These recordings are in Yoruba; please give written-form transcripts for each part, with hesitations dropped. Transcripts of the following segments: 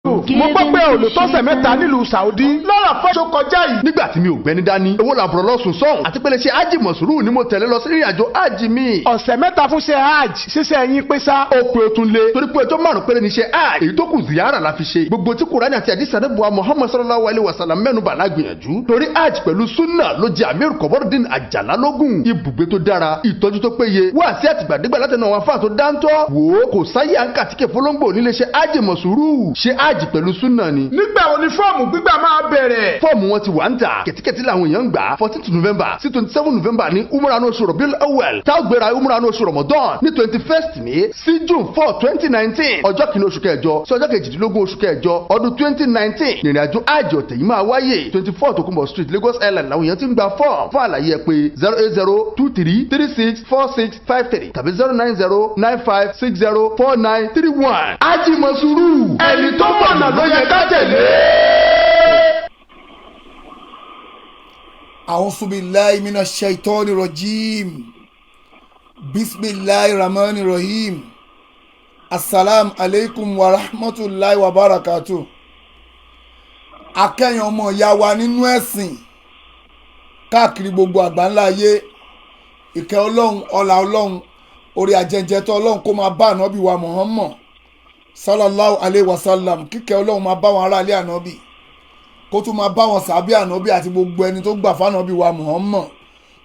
Mo gbọ́ pé olùtọ́sẹ̀ 3 nílùú Saudi lọ́rọ̀ fọ́ṣọ kọjá yìí. Nígbà tí mi ò gbẹ́ni dání, owó làbúrò lọ́sùn sọ̀hún àti pé lè ṣe ájì mọ̀sùrù ni mo tẹ̀lé lọ sí ìrìnàjò ájì mi. Ọ̀sẹ̀ 3 fún ṣe hajj ṣíṣe ẹ̀yìn pé sá. Ó pe o tún lé torí pé ọjọ́ 5 péré ni ṣe hajj, èyí tó kù ziyara la fi ṣe. Gbogbo tí Kùránì àti àdìsá ní buwa Muhammad sallallahu alayhi wa sallam mẹ́nu bà lágbìyànjú. Torí hajj pẹ̀lú sunna ló jẹ́ Amir Kọ̀bọ́rọ̀dín Àjàlá lógún. Ibùgbé tó dára, ìtọ́jú tó péye, wá sí àtìgbàdégbà látẹnu àwọn afáà tó dáńtọ́. Wò ó kò sáyé à ń kàtíkè fọlọ́ngbò nílé ṣe hajj mọ̀sùrù ṣe hajj pẹ̀lú súnà ni. Nígbà wo ni fọ́ọ̀mù gbígbà máa bẹ̀rẹ̀? Fọ́ọ̀mù wọn ti wà ń tà, kẹ̀tíkẹ̀tí làwọn èèyàn ń gbà. 14th November sí 27 November ní umrah oṣù Rabiul Awwal, tá a gbéra umrah oṣù Ramadan ní 21st May sí June 4, 2019. Ọjọ́ 1 oṣù kẹjọ sí ọjọ́ 18 oṣù kẹjọ ọdún 2019 ìrìnàjò hajj ọ̀tẹ̀ yìí máa wáyé. 24 Tokunbo Street, Lagos Island làwọn èèyàn ti ń gba fọ́ọ̀mù. Fún àlàyé ẹ pé 08023364653 tàbí 09095604931. Hajj Mọ̀sùrù, ẹni tó mọ̀nà ló yẹ ká tẹ̀lé. A'udhu billahi minash shaitani rajim. Bismillahir rahmanir rahim. Assalamu alaikum wa rahmatullahi wa barakatuh. Akẹ́yìn ọmọ ìyá wa nínú ẹ̀sìn káàkiri gbogbo àgbáńlá ayé, ìkẹ́ Ọlọ́run, ọlá Ọlọ́run, orí ajẹ́njẹ́tọ́ Ọlọ́run kó máa bá ànábì wa Muhammad sallallahu alayhi wa sallam. Kíkẹ́ Ọlọ́run máa bá wọn aráalé ànábì, kó tún máa bá wọn sàbí ànábì àti gbogbo ẹni tó gbà fánábì wa Muhammad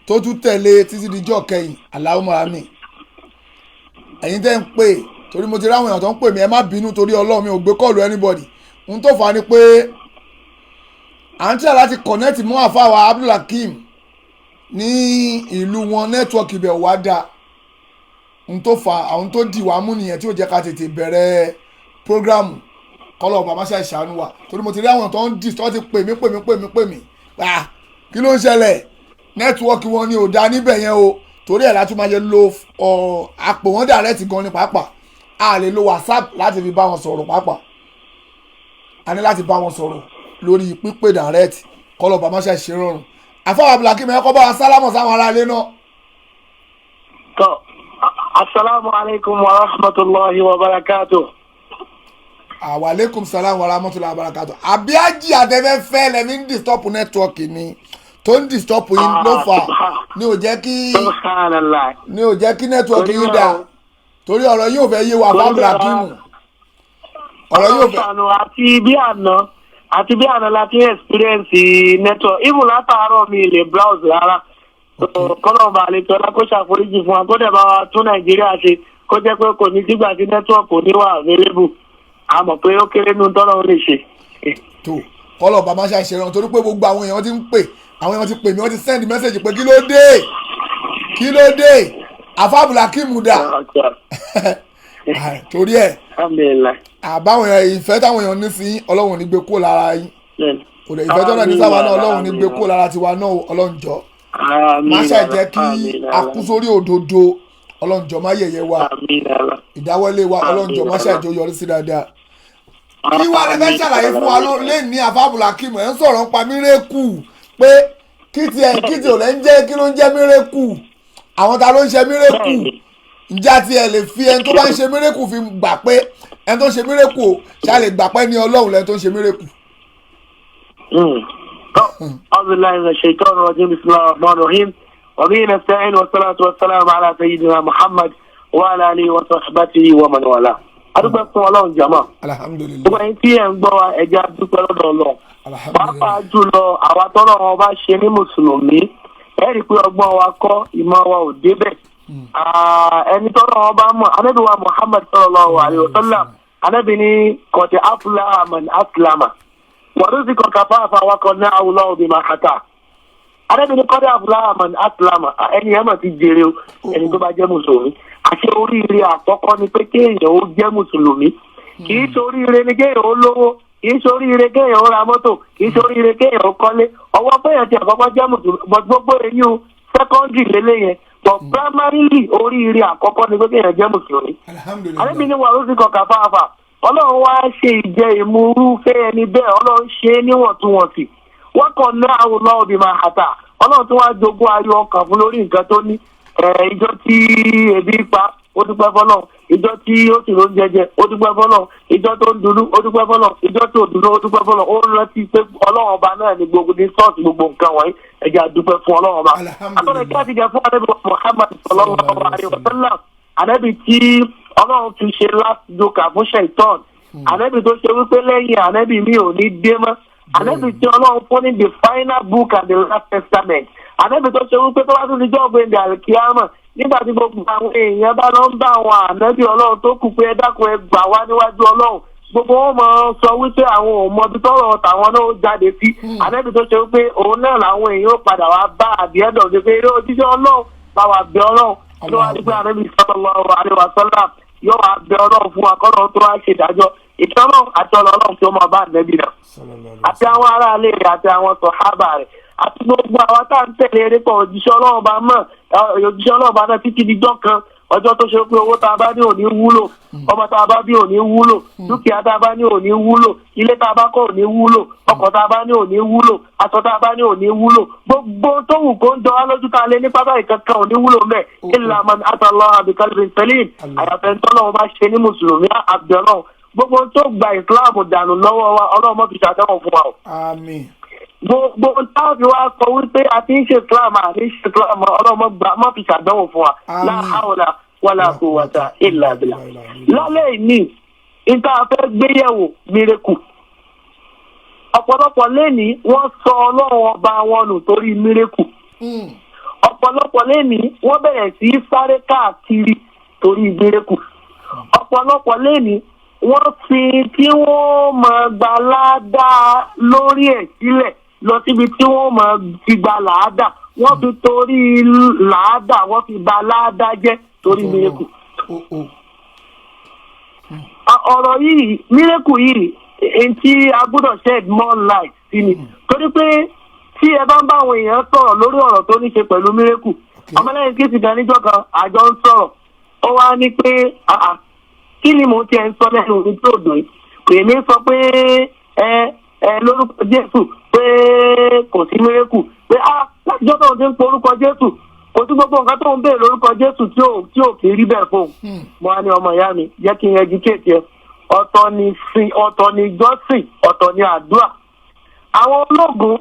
tó tún tẹ̀lé títí dijọ́ kẹyìn. Allahumma àmín. Ẹ̀yin tẹ́ ń pè, torí mo ti ráwọn èèyàn tó ń pè mí, ẹ má bínú torí Ọlọ́run, mi ò gbé kọ́ọ̀lù anybody. Ohun tó fà á ni pé à ń tẹ̀ láti connect mọ́ àfàwà Abdulhakeem ní ìlú wọn, network ibẹ̀ wá dáa. Ohun tó fà á, àwọn tó dì wá mú nìyẹn tí ò jẹ́ ká tètè bẹ̀rẹ̀ program. Kọ́lọ̀ bàbá ṣe ṣàánú wa, torí mo ti rí àwọn tó ń dì tó ti pè mí pè mí pè mí pè mí, ah kí ló ń ṣẹlẹ̀, network wọn ni ò dá níbẹ̀ yẹn o. Torí ẹ̀ láti máa ṣe lo àpò wọn direct gan ni pàápàá. A lè lo WhatsApp láti fi bá wọn sọ̀rọ̀ pàápàá, a ní láti bá wọn sọ̀rọ̀ lórí pípé direct. Kọ́lọ̀ bàbá ṣe ṣe rọrùn. Àfọwọ́ Abdulhakeem, ẹ kọ́ bá wa sálámọ̀ sáwọn aráalé náà. Tọ́, asalaamu alaykum wa rahmatulahi wa barakatuh. Wa aleykum salam wa rahmatulahi wa barakatuh. Àbí ájì àtẹfẹ́fẹ́ lẹ́mí ń disturb network ni tó ń disturb yín ló fà ní ò jẹ́ kí Subhanallah. ní ò jẹ́ kí network yín dà, torí ọ̀rọ̀ yóò fẹ́ yé wa. Abdulhakeem, ọ̀rọ̀ yóò fẹ́. Àti bí àná la ti experience network, even látàárọ̀ mi lè browse rárá. Kọ́nà ọba àlejò ọlá kó ṣàforíjì fún wa, kó dẹ̀ bá wa tún Nàìjíríà ṣe, kó jẹ́ pé kò ní sígbà tí network kò ní wà available. A mọ̀ pé ó kéré nu tọ́lọ́ lè ṣe. Tó kọ́lọ̀ bàbá ṣe àṣeyọrọ, torí pé gbogbo àwọn èèyàn ti ń pè, àwọn èèyàn ti pè mí, wọ́n ti send message pé kí ló dé, kí ló dé, àfa Abdulhakeem dà? Torí ẹ̀ àbáwọn èèyàn, ìfẹ́ táwọn èèyàn ní sí Ọlọ́run ní gbé kúrò lára yín, kò lè ìfẹ́ tọ́lá ní sáwà náà, Ọlọ́run ní gbé kúrò lára tiwa náà. Ọlọ́run jọ má ṣe jẹ́ kí a kú sórí òdodo. Ọlọ́run jọ má yẹ̀yẹ́ wa, ìdáwọ́lé wa, Ọlọ́run jọ má ṣe àjọ yọrí sí dáadáa. Kí wàá lè fẹ́ ṣàlàyé fún wa lè ní àfa Abdulhakeem? Ẹ̀ ń sọ̀rọ̀ nípa miracle pé kí tiẹ̀ kí tiẹ̀ ò lẹ́ ń jẹ́, kí ló ń jẹ́ miracle? Àwọn ta ló ń ṣe miracle? Ǹjẹ́ àti ẹ̀ lè fi ẹni tó bá ń ṣe miracle fi gbà pé ẹni tó ń ṣe miracle o ṣá lè gbà pé ní Ọlọ́run lẹni tó ń ṣe miracle? أعوذ بالله من الشيطان الرجيم، بسم الله الرحمن الرحيم، وبه نستعين، والصلاة والسلام على سيدنا محمد وعلى آله وصحبه ومن والاه. Adúpẹ́ fún Ọlọ́run jama. Alhamdulilayi. Gbogbo ẹ̀yin tí ẹ̀ ń gbọ́ wa, ẹja dúpẹ́ lọ́dọ̀ Ọlọ́run. Pàápàá jùlọ àwa tọ́lọ̀ wọn bá ṣe ní mùsùlùmí, ẹ rí i pé ọgbọ́n wa kọ́, ìmọ̀ wa ò débẹ̀. Ẹni tọ́lọ̀ wọn bá mọ̀, Ànábì wa Muhammad sallallahu alayhi wa sallam, Ànábì ní qad aflaha man aslama wa ruziqa kafafa wa qanna'ahu Allahu bima ata. Ànábì ní qad aflaha man aslama, ẹni ẹ̀ mọ̀ ti jèrè o, ẹni tó bá jẹ́ mùsùlùmí. Àṣẹ oríire àkọ́kọ́ ni pé kéèyàn ó jẹ́ mùsùlùmí. Kì í ṣe oríire ni kéèyàn ó lówó, kì í ṣe oríire kéèyàn ó ra mọ́tò, kì í ṣe oríire kéèyàn ó kọ́lé. Ọwọ́ péyàn ti àkọ́kọ́ jẹ́ mùsùlùmí, but gbogbo eyín o secondary lélẹ̀ yẹn, but primarily oríire àkọ́kọ́ ni pé kéèyàn jẹ́ mùsùlùmí. Ànábì ní wa ruziqa kafafa, Ọlọ́run wá ṣe ìjẹ ìmúrúfẹ́ ẹni bẹ́ẹ̀, Ọlọ́run ṣe é níwọ̀ntúnwọ̀nsì. Wọ́n kàn ná àwòrán òbí máa hàtà, Ọlọ́run tó wá jogún ayọ̀ ọkàn fún lórí nǹkan tó ní. Ìjọ tí ebi pa ó dúpẹ́ fọlọ́run. Ìjọ tí ó sì ló ń jẹjẹ, ó dúpẹ́ fọlọ́run. Ìjọ tó ń dunú, ó dúpẹ́ fọlọ́run. Ìjọ tó dunú, ó dúpẹ́ fọlọ́run. Ó ń rántí pé Ọlọ́run ọba náà ni gbogbo ní sọ́ọ̀sì gbogbo nǹkan wọ̀nyí. Ẹ̀jẹ̀ àdúpẹ́ fún Ọlọ́run ọba. Àtọ́nà kí á ti jẹ fún Ànábì Muhammad sallallahu alaihi wasallam, Ànábì tí Ọlọ́run fi ṣe last joker fún Shaitan, Ànábì tó ṣe wípé lẹ́yìn Ànábì mi ò ní dé mọ́, Ànábì tí Ọlọ́run fún ní the final book and the last testament, Ànábì tó ṣe wípé tó bá tún ti jọ́ ọ̀gbìn àlùkìyámà, nígbà tí gbogbo àwọn èèyàn bá lọ ń bá àwọn ànábì Ọlọ́run tó kù pé ẹ dákun, ẹ gbà wá níwájú Ọlọ́run, gbogbo wọn máa sọ wípé àwọn ò mọ ibi tọ́rọ̀ tàwọn náà ó jáde sí, ànábì tó ṣe wípé òun náà làwọn èèyàn ó padà wá bá àbíẹ́dọ̀ ṣe pé eré òjíṣẹ́ Ọlọ́run, bá wa bẹ Ọlọ́run tó wá ní pé Ànábì sallallahu alaihi wasallam yóò wá bẹ Ọlọ́run fún wa kọ́lọ́run tó wá ṣèdájọ́. Ìtọ́nà àti Ọlọ́run tí ó máa bá ànábì náà àti àwọn aráalé rẹ̀ àti àwọn sọ̀hábà rẹ̀ àti gbogbo àwọn tá à ń tẹ̀lé eré pọ̀ òjíṣẹ́ Ọlọ́run bá mọ̀ òjíṣẹ́ Ọlọ́run bá náà títí dijọ́ kan, ọjọ́ tó ṣe pé owó tá a bá ní ò ní wúlò, ọmọ tá a bá bí ò ní wúlò, dúkìá tá a bá ní ò ní wúlò, ilé tá a bá kọ́ ò ní wúlò, ọkọ̀ tá a bá ní ò ní wúlò, aṣọ tá a bá ní ò ní wúlò, gbogbo tó wù kó ń jọ wá lójú tá a lé ní pátá ìkankan ò ní wúlò mẹ́ illa man ata Allah bi qalbin salim, àyàfẹ́ ńtọ́lọ́run bá ṣe ní mùsùlùmí. Àbẹ̀lọ́run, gbogbo tó gba ìsìláàmù dànù lọ́wọ́ wa, Ọlọ́run mọ́ fi ṣàtẹ́wọ̀n fún wa o. Àmín. Gbogbo táàbí wa kọ wípé a ti ń ṣe Islam àti ṣe Islam, Ọlọ́mọ gbà má fi ṣàdánwò fún wa. La hawla wala quwwata illa billah. Lálẹ́ ìní níta fẹ́ gbéyẹ̀wò miracle. Ọ̀pọ̀lọpọ̀ lẹ́ni wọ́n sọ Ọlọ́run ọba wọn nù torí miracle. Ọ̀pọ̀lọpọ̀ lẹ́ni wọ́n bẹ̀rẹ̀ sí í sáré káàkiri torí miracle. Ọ̀pọ̀lọpọ̀ lẹ́ni wọ́n fi tí wọ́n máa gba ládàá lórí ẹ̀ sílẹ̀ lọ síbi tí wọ́n máa ti gba làádà. Wọ́n fi torí làádà, wọ́n fi ba ládàá jẹ́ torí miracle. Ọ̀rọ̀ yìí, miracle yìí, èyí tí a gbọ́dọ̀ shed more light sí ni, torí pé tí ẹ bá ń bá àwọn èèyàn sọ̀rọ̀ lórí ọ̀rọ̀ tó ní ṣe pẹ̀lú miracle, ọmọlẹ́yìn kí sìgá níjọ́ kan àjọ ń sọ̀rọ̀, ó wá ní pé, "Ah, ah, kí ni mò ń tiẹ̀ ń sọ lẹ́nu mi tó dùn yìí?" Pè mí sọ pé ẹ ẹ lórúkọ Jésù pé kò sí miracle, pé ah, látijọ́ tó ń ti ń porúkọ Jésù, kò sí gbogbo nǹkan tó ń béèrè lórúkọ Jésù tí ò kì í rí bẹ́ẹ̀ fóun. Mo wá ní, ọmọ ìyá mi, jẹ́ kí n educate ẹ. Ọ̀tọ̀ ni sin, ọ̀tọ̀ ni jọ́sìn, ọ̀tọ̀ ni àdúrà. Àwọn ológun,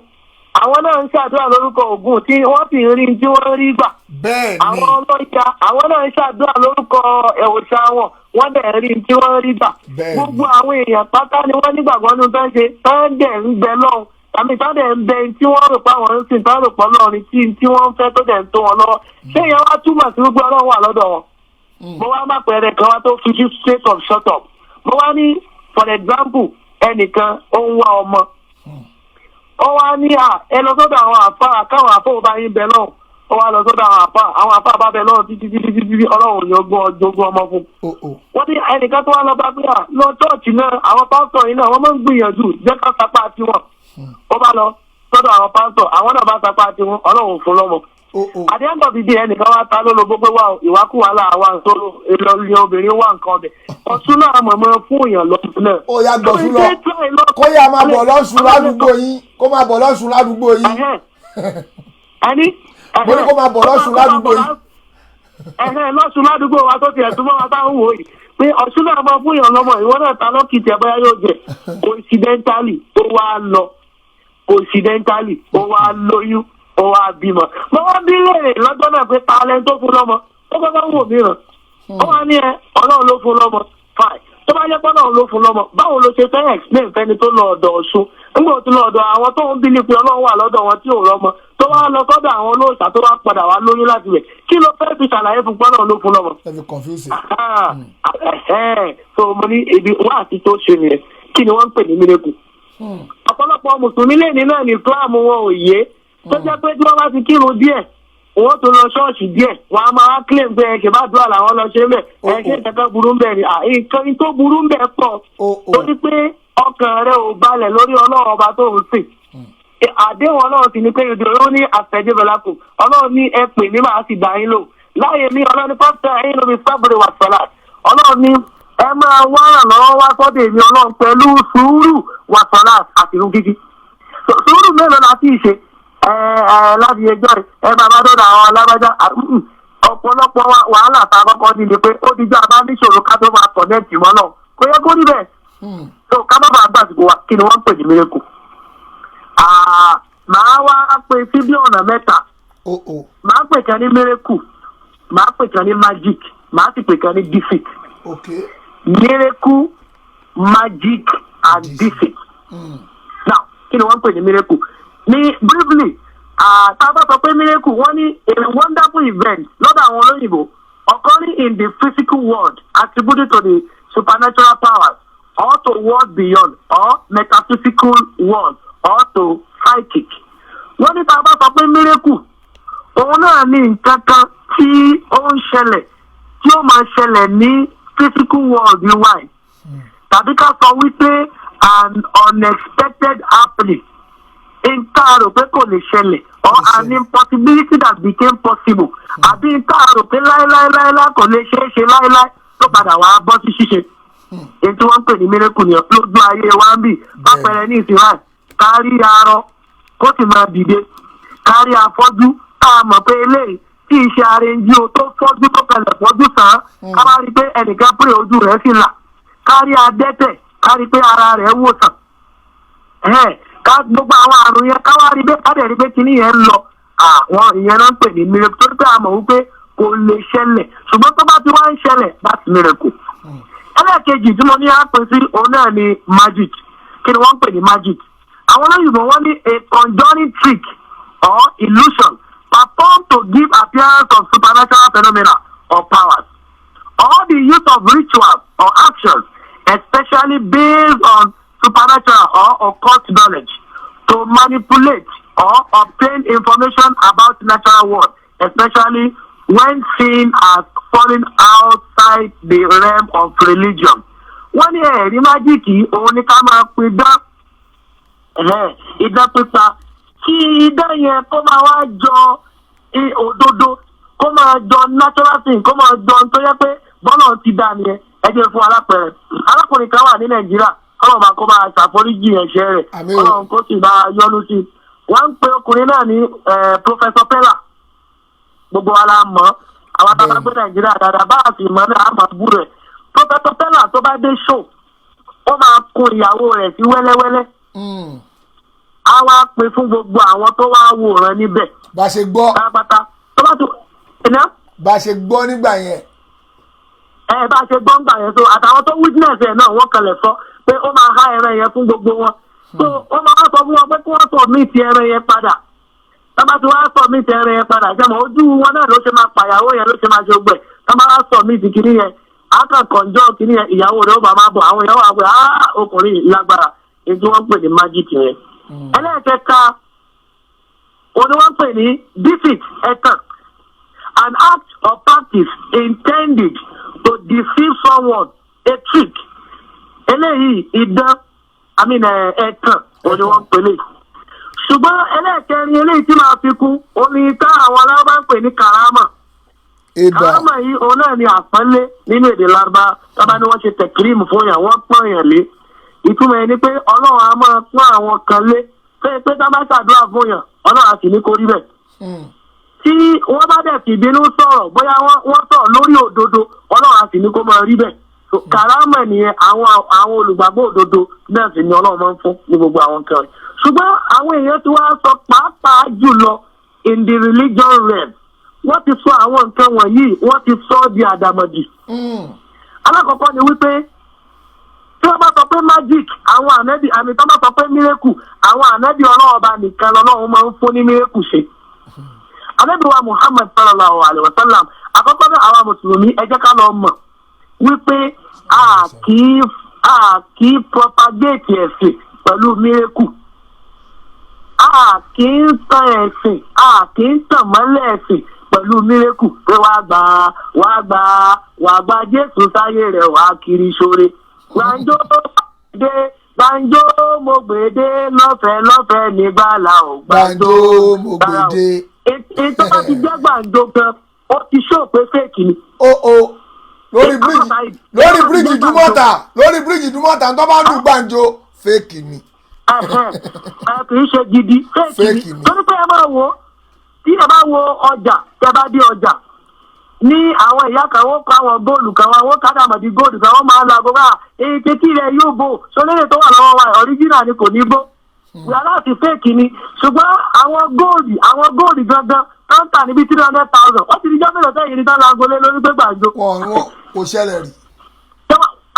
àwọn náà ń ṣàdúrà lórúkọ Ògún tí wọ́n sì ń rí tí wọ́n rí gbà. Bẹ́ẹ̀ ni. Àwọn ọlọ́jà, àwọn náà ń ṣàdúrà lórúkọ òòṣà wọn, wọ́n dẹ̀ rí tí wọ́n rí gbà. Bẹ́ẹ̀ ni. Gbogbo àwọn èèyàn pátá ni wọ́n nígbàgbọ́ nínú tó ń ṣe, tó ń dẹ̀ ń bẹ lọ́hùn tàbí tó ń dẹ̀ ń bẹ tí wọ́n rò pé àwọn ń sìn, tó ń rò pé Ọlọ́run tí wọ́n ń fẹ́ tó dẹ̀ ń tó wọn lọ́wọ́. Ṣé ìyẹn wá túmọ̀ sí wípé Ọlọ́run wà lọ́dọ̀ wọn? Mo wá má pẹ̀rẹ̀ kan wá tó fi sí state of shut up. Mo wá ní, for example, ẹnìkan ó ń wá ọmọ, ó wá ní à ẹ lọ sọ́dọ̀ àwọn àfáà káwọn àfáà bá yín bẹ lọ́hùn. Ó wá lọ sọ́dọ̀ àwọn àfáà, àwọn àfáà bá bẹ lọ́hùn títí títí títí, Ọlọ́run ní ogún ogún ọmọ fún o o wọ́n. Ní ẹnìkan tó wá lọ bá pé à lọ chọ́ọ̀chì náà, àwọn pásítọ̀ yìí náà wọ́n máa ń gbìyànjú, jẹ́ ká sapá tiwọn. Ó bá lọ sọ́dọ̀ àwọn pásítọ̀, àwọn náà bá sapá tiwọn, Ọlọ́run fún lọ́mọ. O o At the end of the day, ẹnìkan wá ta ló gbogbo wa o, ìwákùwà là wà tó lọ obìnrin wà nǹkan ọbẹ̀ ọ̀tún náà mọ̀mọ́ fún èèyàn lọ́dún náà. Ó yá, gbọ̀sùn lọ, kó yá máa bọ̀ lọ́sùn ládùúgbò yín, kó máa bọ̀ lọ́sùn ládùúgbò yín. Ẹni. Mo ní kó máa bọ̀ lọ́sùn ládùúgbò yín. Ẹ̀hẹ́n, lọ́sùn ládùúgbò wa tó tiẹ̀ súnmọ́ wa táwọn wò yìí pé ọ̀ṣun náà máa fún èèyàn lọ́mọ, ìwọ náà ta lọ́kì tẹ̀ bóyá yóò jẹ. Coincidentally, ó wá lọ, coincidentally, ó wá lóyún, ó wá bímọ. Mo wá bí léèrè lọ́jọ́ náà pé ta lẹ́ni tó fún lọ́mọ? Ó kọ́kọ́ wò mí ràn, ó wá ní ẹ Ọlọ́run ló fún lọ́mọ. Fine, tó bá jẹ́ pé Ọlọ́run ló fún lọ́mọ, báwo ló ṣe fẹ́ explain fẹ́ni tó lọ ọ̀dọ̀ Ọ̀ṣun, nígbà tó lọ ọ̀dọ̀ àwọn tó ń believe pé Ọlọ́run wà lọ́dọ̀ wọn tí ò rọ́mọ, tó wá lọ sọ́dọ̀ àwọn olóòṣà, tó wá padà wá lóyún láti rẹ̀? Kí ló fẹ́ fi ṣàlàyé fún pé Ọlọ́run ló fún lọ́mọ? Ẹ fi confuse. Ah, ẹ̀hẹ́n. So mo ní ibi wá àti tó ṣe nìyẹn. Kí ni wọ́n ń pè ní miracle? Ọ̀pọ̀lọpọ̀ mùsùlùmí lẹ́ni náà ní Islam wọn ò yé, tó jẹ́ pé tí wọ́n bá ti kírun díẹ̀, wọ́n tún lọ ṣọ́ọ̀ṣì díẹ̀, wọ́n á máa claim pé ẹ ṣe bá dúrà làwọn lọ ṣe mẹ́ ẹ ṣe nǹkan burú bẹ́ẹ̀ ni. Nǹkan tó burú bẹ́ẹ̀ pọ̀, torí pé ọkàn rẹ ò balẹ̀ lórí Ọlọ́run ọba tó ń sìn. Àdéhùn Ọlọ́run sì ni pé ìdúró ní àfẹ́jẹ́bẹ̀lákù. Ọlọ́run ní ẹ pè mí, màá sì dá yín lò. Láàyè mi, Ọlọ́run ní pásítọ̀ ẹ̀yin ló fi sábúrò wà sọ́lá. Ọlọ́run ní ẹ máa wá ràn lọ́wọ́ wá sọ́dọ̀ èmi Ọlọ́run pẹ̀lú sùúrù, wà sọ́lá àti irun kíkí. Sùúrù mélòó la ti ṣe ẹ ẹ láti ẹjọ́ ẹ bàbá dọ́dọ̀ àwọn alágbájá? Ọ̀pọ̀lọpọ̀ wàhálà tá a kọ́kọ́ ní ni pé ó ti jẹ́ abá níṣòro ká tó máa connect mọ́ náà, kò yẹ kó rí bẹ́ẹ̀. So ká má bàa gbàsìkò wa, kí ni wọ́n ń pè ní miracle? Màá wá pè sí bí ọ̀nà mẹ́ta. O o. Màá pè kan ní miracle, màá pè kan ní magic, màá sì pè kan ní deceit. Miracle, magic and Deceit. deceit. Now, kí ni wọ́n ń pè ní miracle? Ní briefly, tá a bá sọ pé miracle, wọ́n ní a wonderful event lọ́dọ̀ àwọn olóyìnbó occurring in the physical world attributed to the supernatural powers or to world beyond or metaphysical world or to psychic. Wọ́n ní tá a bá sọ pé miracle, òun náà ní nǹkan kan tí ó ń ṣẹlẹ̀, tí ó máa ṣẹlẹ̀ ní physical world wa yìí, tàbí ká sọ wípé an unexpected happening, nǹkan a rò pé kò lè ṣẹlẹ̀, or Lè an ṣẹlẹ̀. impossibility that became possible, àbí nǹkan a rò pé láéláéláéláé kò lè ṣeé ṣe láéláé tó padà wá bọ́ sí ṣíṣe. Èyí tí wọ́n ń pè ní miracle ni lójú ayé wa ń bì. Pápẹ́rẹ́ ní ìsìn, kárí arọ kó sì máa dìde, kárí afọ́jú tá a mọ̀ pé eléyìí tí iṣẹ́ arẹnjí o tó fọ́jú, tó kalẹ̀ fọ́jú sàn án, ká bá rí i pé ẹnìkan pé ojú rẹ̀ sì là, kárí adẹ́tẹ̀, kárí pé ara rẹ̀ wòsàn, ẹ̀hẹ́n, ká gbogbo àwọn àrùn yẹn, ká wá rí pé ká dẹ̀ rí pé kinní yẹn ń lọ, àwọn ìyẹn náà ń pè ní miracle, torí pé a mọ̀ wípé kò lè ṣẹlẹ̀, ṣùgbọ́n tó bá ti wá ń ṣẹlẹ̀, that's miracle. Ẹlẹ́ẹ̀kejì tí mo ní á pè sí, òun náà ni magic. Kí ni wọ́n ń pè ní magic? Àwọn olóyìnbó, wọ́n ní a conjuring trick or illusion performed to give appearance of supernatural phenomena or powers, or the use of rituals or actions, especially based on supernatural or occult knowledge, to manipulate or obtain information about natural world, especially when seen as falling outside the realm of religion. Wọ́n ní ẹ̀rí magic, òun ni ká máa pidán, ẹ̀hẹ́n, idán pípa, kí idán yẹn kó máa wá jọ òdodo, kó máa jọ natural thing, kó máa jọ ohun tó yẹ pé bọ́lá ti dá nìyẹn. Ẹ jẹ́ fún alápẹ̀rẹ̀, arákùnrin kan wà ní Nàìjíríà, kọ́lọ̀ bá kó máa ṣàforíjì ẹ̀ṣẹ̀ rẹ̀, Àmín o. kọ́lọ̀ kó sì máa yọ́nú sí i. Wọ́n ń pe ọkùnrin náà ní Professor Pella. Gbogbo wa la mọ̀ ọ́. Àwọn tá a bá gbé Nàìjíríà dáadáa, bá a sì mọ̀ náà, á máa bú rẹ̀. Professor Pella, tó bá dé show, ó máa kun ìyàwó rẹ̀ sí wẹ́lẹ́wẹ́lẹ́, á wá pè fún gbogbo àwọn tó wá wòran níbẹ̀ Bá a ṣe gbọ́. pátápátá tó bá tó ẹ̀nà. Bá a ṣe gbọ́ nígbà yẹn. Ẹ bá a ṣe gbọ́ ńgbà yẹn, so àtàwọn tó witness ẹ̀ náà, wọ́n kalẹ̀ sọ pé ó máa há ẹran yẹn fún gbogbo wọn, so ó máa sọ fún wọn pé kí wọ́n submit ẹran yẹn padà. Tọ́ba tí wọ́n á submit ẹran yẹn padà, ṣe mọ̀ ojú wọn náà ló ṣe máa pàyàwó yẹn, ló ṣe máa ṣe gbẹ̀. Tọ́ba wá submit kìíní yẹn, á kàn kànjọ́ kìíní yẹn, ìyàwó rẹ̀ ó bá máa bọ̀, àwọn èèyàn wà pé á ọkùnrin yìí lágbára. Èyí tí wọ́n ń pè ní magic yẹn. Ẹlẹ́ẹ̀kẹta, òun ni wọ́n ń pè ní deceit, ẹ̀tàn, an act or practice intended to deceive someone, a trick. Eléyìí idán, I mean, ẹ̀tàn, òun ni wọ́n ń pè lè. Ṣùgbọ́n ẹlẹ́ẹ̀kẹrin, eléyìí tí màá fi kún, òun ni tá àwọn aláwọ̀ bá ń pè ní karama. Ìbà. Karama yìí, òun náà ni àpọ́nlé nínú èdè Lárúbá. Tọ́ba ni wọ́n ṣe تكريم fún yàn, wọ́n pọ́n yàn lé. Ìtumọ̀ ẹni pé Ọlọ́run á máa pọ́n àwọn kan lé pé tá bá ṣàdúrà fún yàn, Ọlọ́run á sì ní kó rí bẹ́ẹ̀. Tí wọ́n bá dẹ̀ fìbínú sọ̀rọ̀, bóyá wọ́n sọ̀rọ̀ lórí òdodo, Ọlọ́run á sì ní kó máa rí bẹ́ẹ̀. So, karama nìyẹn. Àwọn olùgbàgbọ́ òdodo náà sì ni Ọlọ́run máa ń fún ní gbogbo àwọn nǹkan rẹ̀. Ṣùgbọ́n àwọn èèyàn tí wọ́n á sọ, pàápàá jùlọ in the religion realm, wọ́n ti sọ àwọn nǹkan wọ̀nyí, wọ́n ti sọ ọ́ di àdàmọ̀dì. Alákọ̀ọ́kọ́ ni wípé tí wọ́n bá sọ pé magic, àwọn ànẹ́bì àmì, tí wọ́n bá sọ pé miracle, àwọn ànẹ́bì Ọlọ́run ọba nìkan lọ́lọ́run máa ń fún ní miracle ṣe. Ànẹ́bì wa Muhammad sallallahu alayhi wa sallam, àkọ́kọ́ náà, àwa mùsùlùmí, ẹ jẹ́ ká lọ mọ̀ wípé a kì í propagate ẹ̀sìn pẹ̀lú miracle. A kì í tan ẹ̀sìn, a kì í tàn mọ́lẹ̀ ẹ̀sìn pẹ̀lú miracle pé wàá gbà, wàá gbà, wàá gba Jésù sáyé rẹ̀, wàá kiri sóre. Gbàǹjo dé, gbàǹjo mo gbèdé, lọ́fẹ̀ẹ́ lọ́fẹ̀ẹ́ nígbàlà ò. Gbàǹjo mo gbèdé. Ètò bá ti jẹ́ gbàǹjo gan, ó ti ṣó pé fake ni. O o, lórí bíríjì, lórí bíríjì Dúmọ̀tà, lórí bíríjì Dúmọ̀tà, tó bá lù gbàǹjo, fake ni. Ẹ kì í ṣe gidi, fake Fake ni. Ni. Torí pé ẹ máa wo, tí ẹ bá wo ọjà, tẹ bá dé ọjà Ní àwọn ìyá kan, wọ́n kọ́ àwọn góòlù kan, wọ́n kádà mọ̀dí góòlù kan, wọ́n máa ń lo aago bá èyí tí ilẹ̀ yóò bò sólérè tó wà lọ́wọ́ wa, original ni, kò ní bó yàrá àti fake ni. Ṣùgbọ́n àwọn góòlù gangan tó ń tà níbi 300,000, wọ́n ti di jọ́ mélòó tẹ́yìn ní tán láago lé lórí pé gbàǹjo. Wọn kò ṣẹlẹ̀ rí.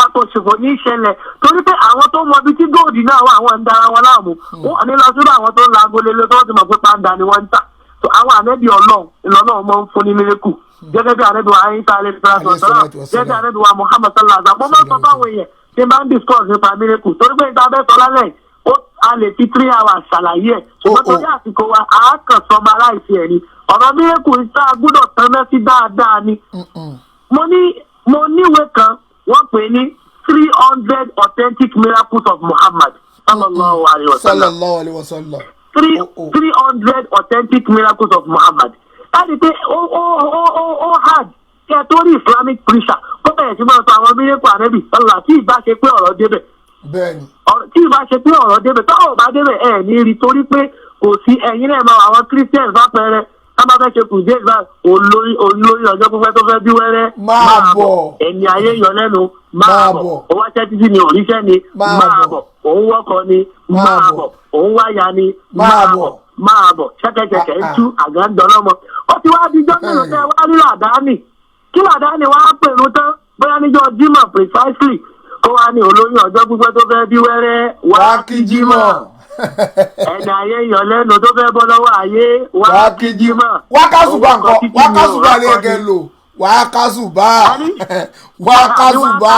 Àkòṣòfò ní í ṣẹlẹ̀, torí pé àwọn tó mọ ibi tí góòdì náà wà, àwọn ń dara wọn láàmú, wọn ní lọ sódò àwọn tó ń la agolé lé tó ti mọ̀ pé pàǹdà ni wọ́n ń tà. So àwọn ànẹ́bí Ọlọ́run ìlọ́lọ́run máa ń fún ní miracle, gẹ́gẹ́ bí ànẹ́bí wa Ayíṣà alayhi salatu wa salam, gẹ́gẹ́ bí ànẹ́bí wa Muhammad sallallahu alaihi wasallam. Mo máa ń sọ fáwọn èèyàn tí n bá ń discuss nípa miracle, torí pé ìta bẹ́ẹ̀ sọ lálẹ́ yìí, ó a lè fi 3 hours ṣàlàyé ẹ̀, ṣùgbọ́n torí àsìkò wa, a kàn summarize ẹ̀ ni. Ọ̀rọ̀ miracle ìta gbọ́dọ̀ tán mẹ́sí dáadáa ni. Mo níwèé kan, wọ́n pè ní 300 Authentic Miracles of Muhammad sallallahu alayhi wa sallam. Sallallahu alayhi wa sallam. 300 Authentic Miracles of Muhammad. Láti pé ó hard kí ẹ tó rí Islamic preacher kó bẹ̀rẹ̀ sí máa sọ àwọn miracle ànẹ́bì sọlá tí ìbá ṣe pé ọ̀rọ̀ débẹ̀. Tí ìbá ṣe pé ọ̀rọ̀ débẹ̀, tọ́rọ̀ bá débẹ̀, ẹ̀ ní rí, torí pé kò sí. Ẹ̀yin náà máa àwọn Christians bá pẹ́rẹ́ tá bá fẹ́ ṣe crusade bá olórí olórí ọjọ́ pípẹ́ tó fẹ́ bí wẹ́rẹ́. Máa bọ̀. Ẹni ayé yọ lẹ́nu, máa bọ̀. Ó wáṣẹ́ títí ni òríṣẹ́ ni, máa bọ̀. Òun wọ́kọ ni, máa bọ̀. Òun wáyà ni, máa bọ̀, máa bọ̀. Ṣẹ́kẹ́ṣẹkẹ̀ ń tú àgá ń dọlọ́mọ. Ó ti wá dijọ́ mélòó tẹ́ wá rí làdáni kí làdáni wá pèrú tán, bóyá níjọ́ Jímọ̀ precisely, kó wá ní olóyún ọjọ́ pípẹ́ tó fẹ́ bí wẹ́rẹ́, wá kí Jímọ̀. Ẹni ayé yọ lẹ́nu tó fẹ́ bọ́ lọ́wọ́ ayé, wá kí Jímọ̀. Wákàsùbà nǹkan, wákàsùbà ní ẹgẹ lò, wákàsùbà, wákàsùbà.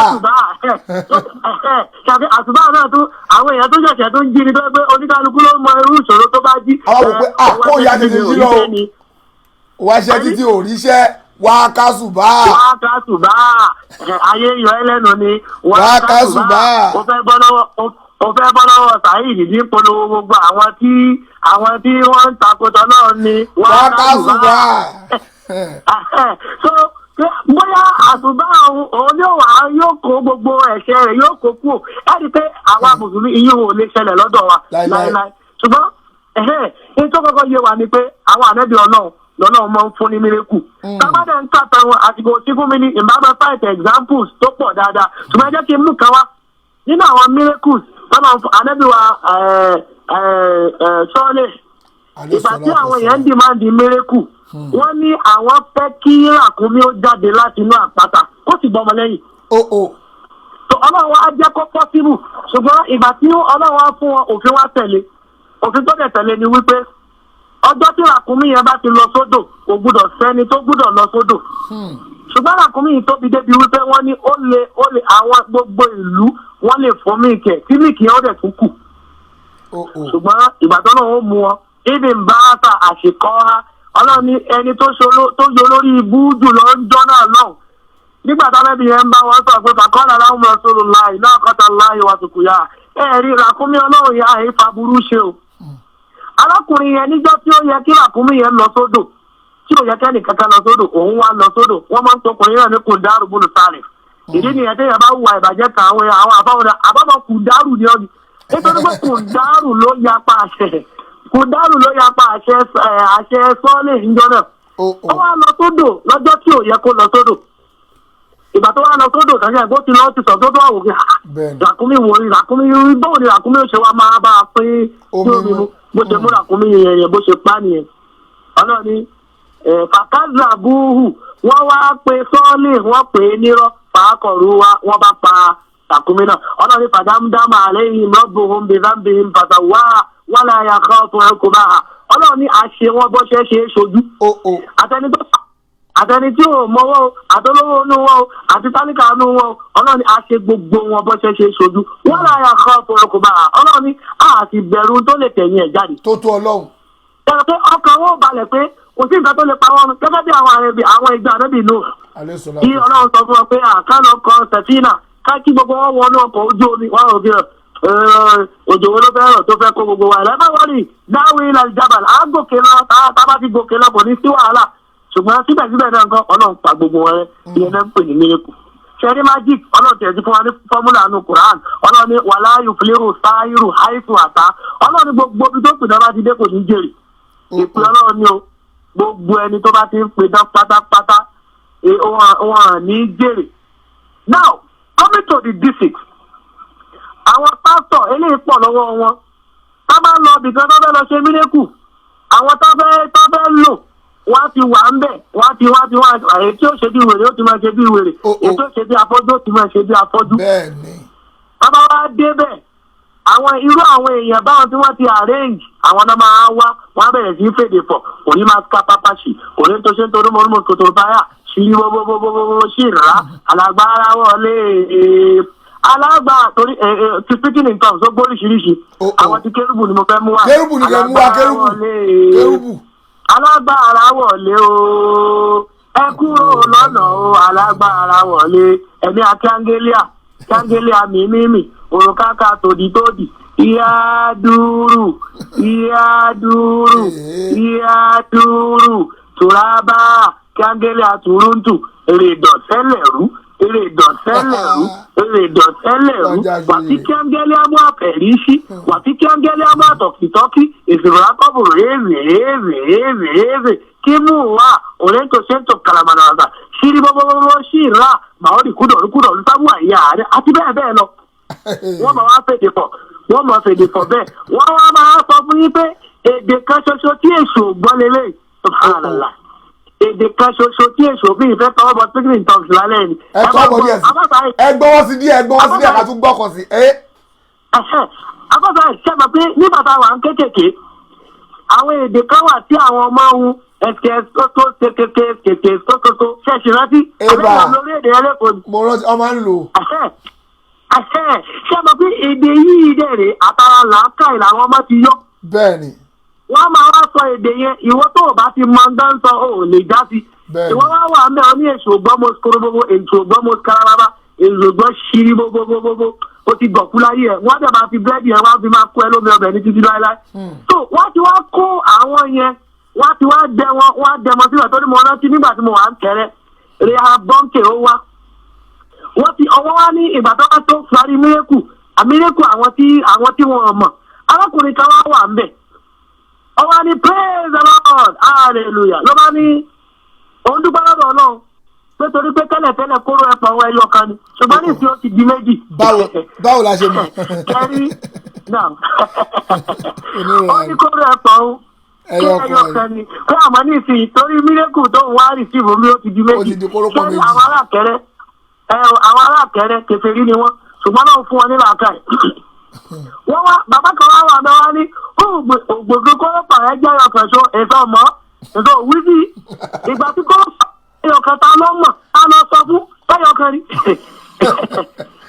Ṣàfi àsùbà náà tó àwọn èèyàn tó ṣẹ̀ṣẹ̀ tó ń jí ni, tó pé oníkálukú ló mọ irú ìṣòro tó bá jí. Àwọn wò pé àkó ìyá tètè jí lọ o, wá ṣe títí òríṣẹ́, wákàsùbà. Wákàsùbà, ayé yọ ẹlẹ́nu ni. Wákàsùbà. Ó fẹ́ bọ́ lọ́wọ́ Saheed ní polówó gbogbo àwọn tí wọ́n ń takotọ náà ni. Wákàsùbà. So bóyá àsùbá òun yóò wá, yóò kó gbogbo ẹ̀ṣẹ̀ rẹ̀, yóò kó kúrò. Ẹ rí i pé àwa mùsùlùmí, ìyẹn ò lè ṣẹlẹ̀ lọ́dọ̀ wa láéláé. Ṣùgbọ́n ní tó kọ́kọ́ yé wa ni pé àwọn ànábì Ọlọ́run lọ́lọ́run máa ń fún ní miracle. Tábàdà ń kàtà wọn, àsìkò tí fún mi ní ìbámu five examples tó pọ̀ dáadáa, ṣùgbọ́n ẹ jẹ́ kí n mú kan wá nínú àwọn miracles wọ́n máa ń fún ànábì wa Sọ́ọ́lẹ̀. Ìgbà tí àwọn èèyàn ń demand miracle, wọ́n ní àwọn fẹ́ kí ràkúnmí ó jáde láti inú àpáta kó sì gbọmọ lẹ́yìn. Tó Ọlọ́run wa jẹ́ kó possible, ṣùgbọ́n ìgbà tí Ọlọ́run wa fún wọn, òfin wa tẹ̀lé. Òfin tó dẹ̀ tẹ̀lé ni wípé ọjọ́ tí ràkúnmí yẹn bá ti lọ sódò, kò gbúdọ̀ sẹ́ni tó gbúdọ̀ lọ sódò. Ṣùgbọ́n ràkúnmí yìí tóbi débi wípé wọ́n ní ó lè àwọn gbogbo ìlú wọ́n lè fún milk ẹ̀ tí milk yẹn ó dẹ̀ tún kù. Ṣùgbọ́n ìgbà tó náà ó mú wọn ibi ń bá ta àṣekọ́ ha, Ọlọ́run ní ẹni tó yọ lórí ibú jùlọ ń jọ́ náà lọ́hùn nígbà táwọn ẹbí yẹn ń bá wọn sọ pé fàkọ́lá láwọn ọmọ sọ̀rọ̀ láì náà kọ́ta láì wà tùkù yá ẹ rí ràkúnmí Ọlọ́run yà á fa burú ṣe o. Arákùnrin yẹn, níjọ́ tí ó yẹ kí ràkúnmí yẹn lọ sódò, tí ò yẹ kẹ́nì kankan lọ sódò, òun wá lọ sódò. Wọ́n máa ń tọkùnrin náà ní kùndàrú bùnú sáré. Ìdí nìyẹn téèyàn bá hùwà ìbàjẹ́ kan, àwọn àbáwọn àbámọ̀ kùndàrú ni ọ́ ni, nítorí pé kùndàrú ló yapa àṣẹ, kùndàrú ló yapa àṣẹ sọ́ọ̀lì níjọ́ náà. Ó wá lọ sódò lọ́jọ́ tí ò yẹ kó lọ sódò. Ìgbà tó wá lọ sódò kan, ṣe bó ti lọ ti sọ sódò àwòkè ràkúnmí wo ni ràkúnmí, bóun ni ràkúnmí ó ṣe wá máa bá a pín omi mu? Bó ṣe mú ràkúnmí yẹn yẹn, bó ṣe pa nìyẹn. Ọlọ́ni fàkàzà búhù, wọ́n wá pe sọ́ọ̀lì, wọ́n pè é nírọ́, fàákọ̀rù wa, wọ́n bá pa ràkúnmí náà. Ọlọ́ni fàdámdámà àléhìn rọ́bùhùn bìbámbìhìn fàtàwá wàlá yàkọ́ fún ẹkọ bá a. Ọlọ́ni àṣẹ wọn bọ́ ṣe é ṣe é ṣojú àtẹni tó àtẹni tí ò mọwọ́ o, àtọlówó inú wọn o, àti tálíkà inú wọn o. Ọlọ́run ní a ṣe gbogbo wọn bọ́ ṣe ṣe ṣojú wọn láyà kọ́ fọlọ́kọ̀ bá a. Ọlọ́run ní a ti bẹ̀rù tó lè tẹ̀yìn ẹ̀ jáde. Tó tó Ọlọ́run. Ṣé pé ọkàn wọn ò balẹ̀ pé kò sí nǹkan tó lè pa wọn, gẹ́gẹ́ bí àwọn àrẹ̀bí àwọn ìgbà àrẹ́bí nù kí Ọlọ́run sọ fún wọn pé àkànnà kan sẹ̀fínà ká kí gbogbo wọn wọnú ọkọ̀ ojú omi wọn ò fi hàn òjò wo ló fẹ́ rọ̀ tó fẹ́ kó gbogbo wa ẹ̀ lẹ́fẹ̀ wọ́n rí dáwé ilẹ̀ ìjàmbá á gòkè lọ. Tá a bá ti gòkè lọ, kò ní sí wàhálà. Ṣùgbọ́n síbẹ̀síbẹ̀ náà nǹkan, Ọlọ́run pa gbogbo wọn rẹ́. Ìyẹn náà ń pè ní miracle. Ṣẹ́rí magic, Ọlọ́run tẹ̀sí fún wa ní formula nu Quran. Ọlọ́run ní wàlá yuflihu sáírù haifu àtá. Ọlọ́run ní gbogbo ibi tó pè náà bá ti dé, kò ní jèrè. Ìpè Ọlọ́run ní o, gbogbo ẹni tó bá ti ń pè dán pátápátá. Wọn à ní jèrè. Now, coming to the district, àwọn pásítọ̀ eléyìí pọ̀ lọ́wọ́ wọn. Tá bá lọ ibìkan tó fẹ́ lọ ṣe miracle, àwọn tó fẹ́ lò, wọ́n á ti wà ń bẹ̀, wọ́n á ti wá. Èyí tí ó ṣe bí wèrè, ó ti máa ṣe bí wèrè. Èyí tó ṣe bí afọ́jú, ó ti máa ṣe bí afọ́jú. bẹ́ẹ̀ ni Bàbá wa débẹ̀, àwọn irú àwọn èèyàn báwọn tí wọ́n ti arrange, àwọn náà máa wá, wọ́n á bẹ̀rẹ̀ sí í fèdè fọ̀. Òní máa ká pápá sí òní tó ṣe ń torí mọ́rúmọ́ kòtò báyà sí gbogbogbogbogbò sí rà alágbára wọlé alágbà torí ẹ ẹ ti speaking in tongues ó gbóríṣiríṣi. Àwọn ti kérúbù ni mo fẹ́ mú wá. Kérúbù ni kẹ́ mú wá, Alágbára kérúbù. wọlé. Kérúbù. Alágbára wọlé o, ẹ kúrò lọ́nà o, alágbára wọlé. Ẹ̀mí akíángélíà kíángélíà mímímì òrùkákà tòdìtòdì ìyá dúró, ìyá dúró, ìyá dúró tùrábà kíángélíà tùrúntù èrè ìdọ̀tẹ́lẹ̀rú, èrè ìdọ̀tẹ́lẹ̀rú, èrè ìdọ̀tẹ́lẹ̀rú. Wàtí kíángélíà mú àpẹ̀rí sí, wàtí kíángélíà mú àtọ̀kìtọ́kì ìṣòro akọ́bù rèézè rèézè rèézè rèézè kí mú wa òrèǹtò ṣèǹtò kàlàmàlàmà sírí bọ́bọ́bọ́ sí ìrà màórì kúdọ̀rú kúdọ̀rú sábú àyà rẹ̀ àti bẹ́ẹ̀ bẹ́ẹ̀ lọ. Wọ́n máa wá fèdè fọ̀, wọ́n máa fèdè fọ̀ bẹ́ẹ̀. Wọ́n wá máa sọ fún yín pé èdè kan ṣoṣo tí èṣù ò gbọ́ lélẹ̀. Subhanallah, èdè kan ṣoṣo tí èṣù òfin ìfẹ́ tọwọ́ bọ speaking in tongues lálẹ́ ni. Ẹ tọ́ bọ̀ díẹ̀ sí, ẹ gbọ́wọ́ sí díẹ̀, ẹ gbọ́wọ́ sí díẹ̀, ká tún gbọ́kàn sí ẹ. Akọ́sà ṣẹ́gbà pé nígbà tá a wà ń kékèké, àwọn èdè kan wà tí àwọn ọmọ ń ẹ̀kẹ́ tó kékeré kékeré tó tó tó ṣẹ̀ṣì rántí. Eba. Àbẹ́wò lórí èdè ẹlẹ́kọ̀ọ́ ni. Mo rántí, ọmọ ń lò. Ṣé mo pé èdè yìí dẹ̀rẹ̀ àtàrà làákàyè làwọn ọmọ ti yọ. Bẹ́ẹ̀ ni. Wọ́n máa wá sọ èdè yẹn, ìwọ tó o bá ti mọ ń dán sọ, o ò lè já sí. Ìwọ wá wà mẹ́ ọ ní èso ògbọ́mọ korobobo, èso ògbọ́mọ karababa, èso ògbọ́ ṣírí gbogbogbogbo, o ti gọ̀kú láyé ẹ̀. Wọ́n dẹ̀ máa fi búrẹ́dì yẹn, wọ́n á fi máa kó ẹ lómi ọbẹ̀ ní títí láéláé. So wọ́n ti wá kó àwọn yẹn, wọ́n ti wá dẹ wọn, wọ́n á dẹ wọn síbẹ̀ torí mo rántí nígbà tí mo wà ń kẹrẹ Reinhard Bonnke, ó wá, wọ́n ti ọwọ́ wá ní ìgbà tó wá tó parí miracle àmírẹ́kù, àwọn tí wọ́n mọ̀, arákùnrin kan wá wà ń bẹ̀, ó wá ní, "Praise the Lord, hallelujah." Ló bá ní òun dúpẹ́ lọ́dọ̀ Ọlọ́run pé torí pé tẹ́lẹ̀tẹ́lẹ̀ kóró ẹ̀pọ̀ àwọn ẹyọ kan ni, ṣùgbọ́n ní ìsìn ó ti di 2. Báwo la ṣe mọ̀? Kẹrí náà, ó ní kóró ẹ̀pọ̀ òun ẹyọ ẹyọ kan ni pé, àmọ́ ní ìsìn torí miracle tó ń wá receive mi, ó ti di 2. Ó ti di kórópọ̀ Kẹ́rí 2. Àwọn alákẹ́rẹ́ ẹ, àwọn alákẹ́rẹ́ kèfèrí ni wọ́n, ṣùgbọ́n náà fún wọn ní làákàyè. Wọ́n wá bàbá kan wá wà náà, wá ní ògbògbò kórópọ̀ rẹ jẹ́ ẹyọ kan ṣo, èso mọ́ èso wíwí ìgbà tí kórópọ̀ ẹyọ kan, ta ló mọ̀, ta ló sọ fún ẹyọ kan rí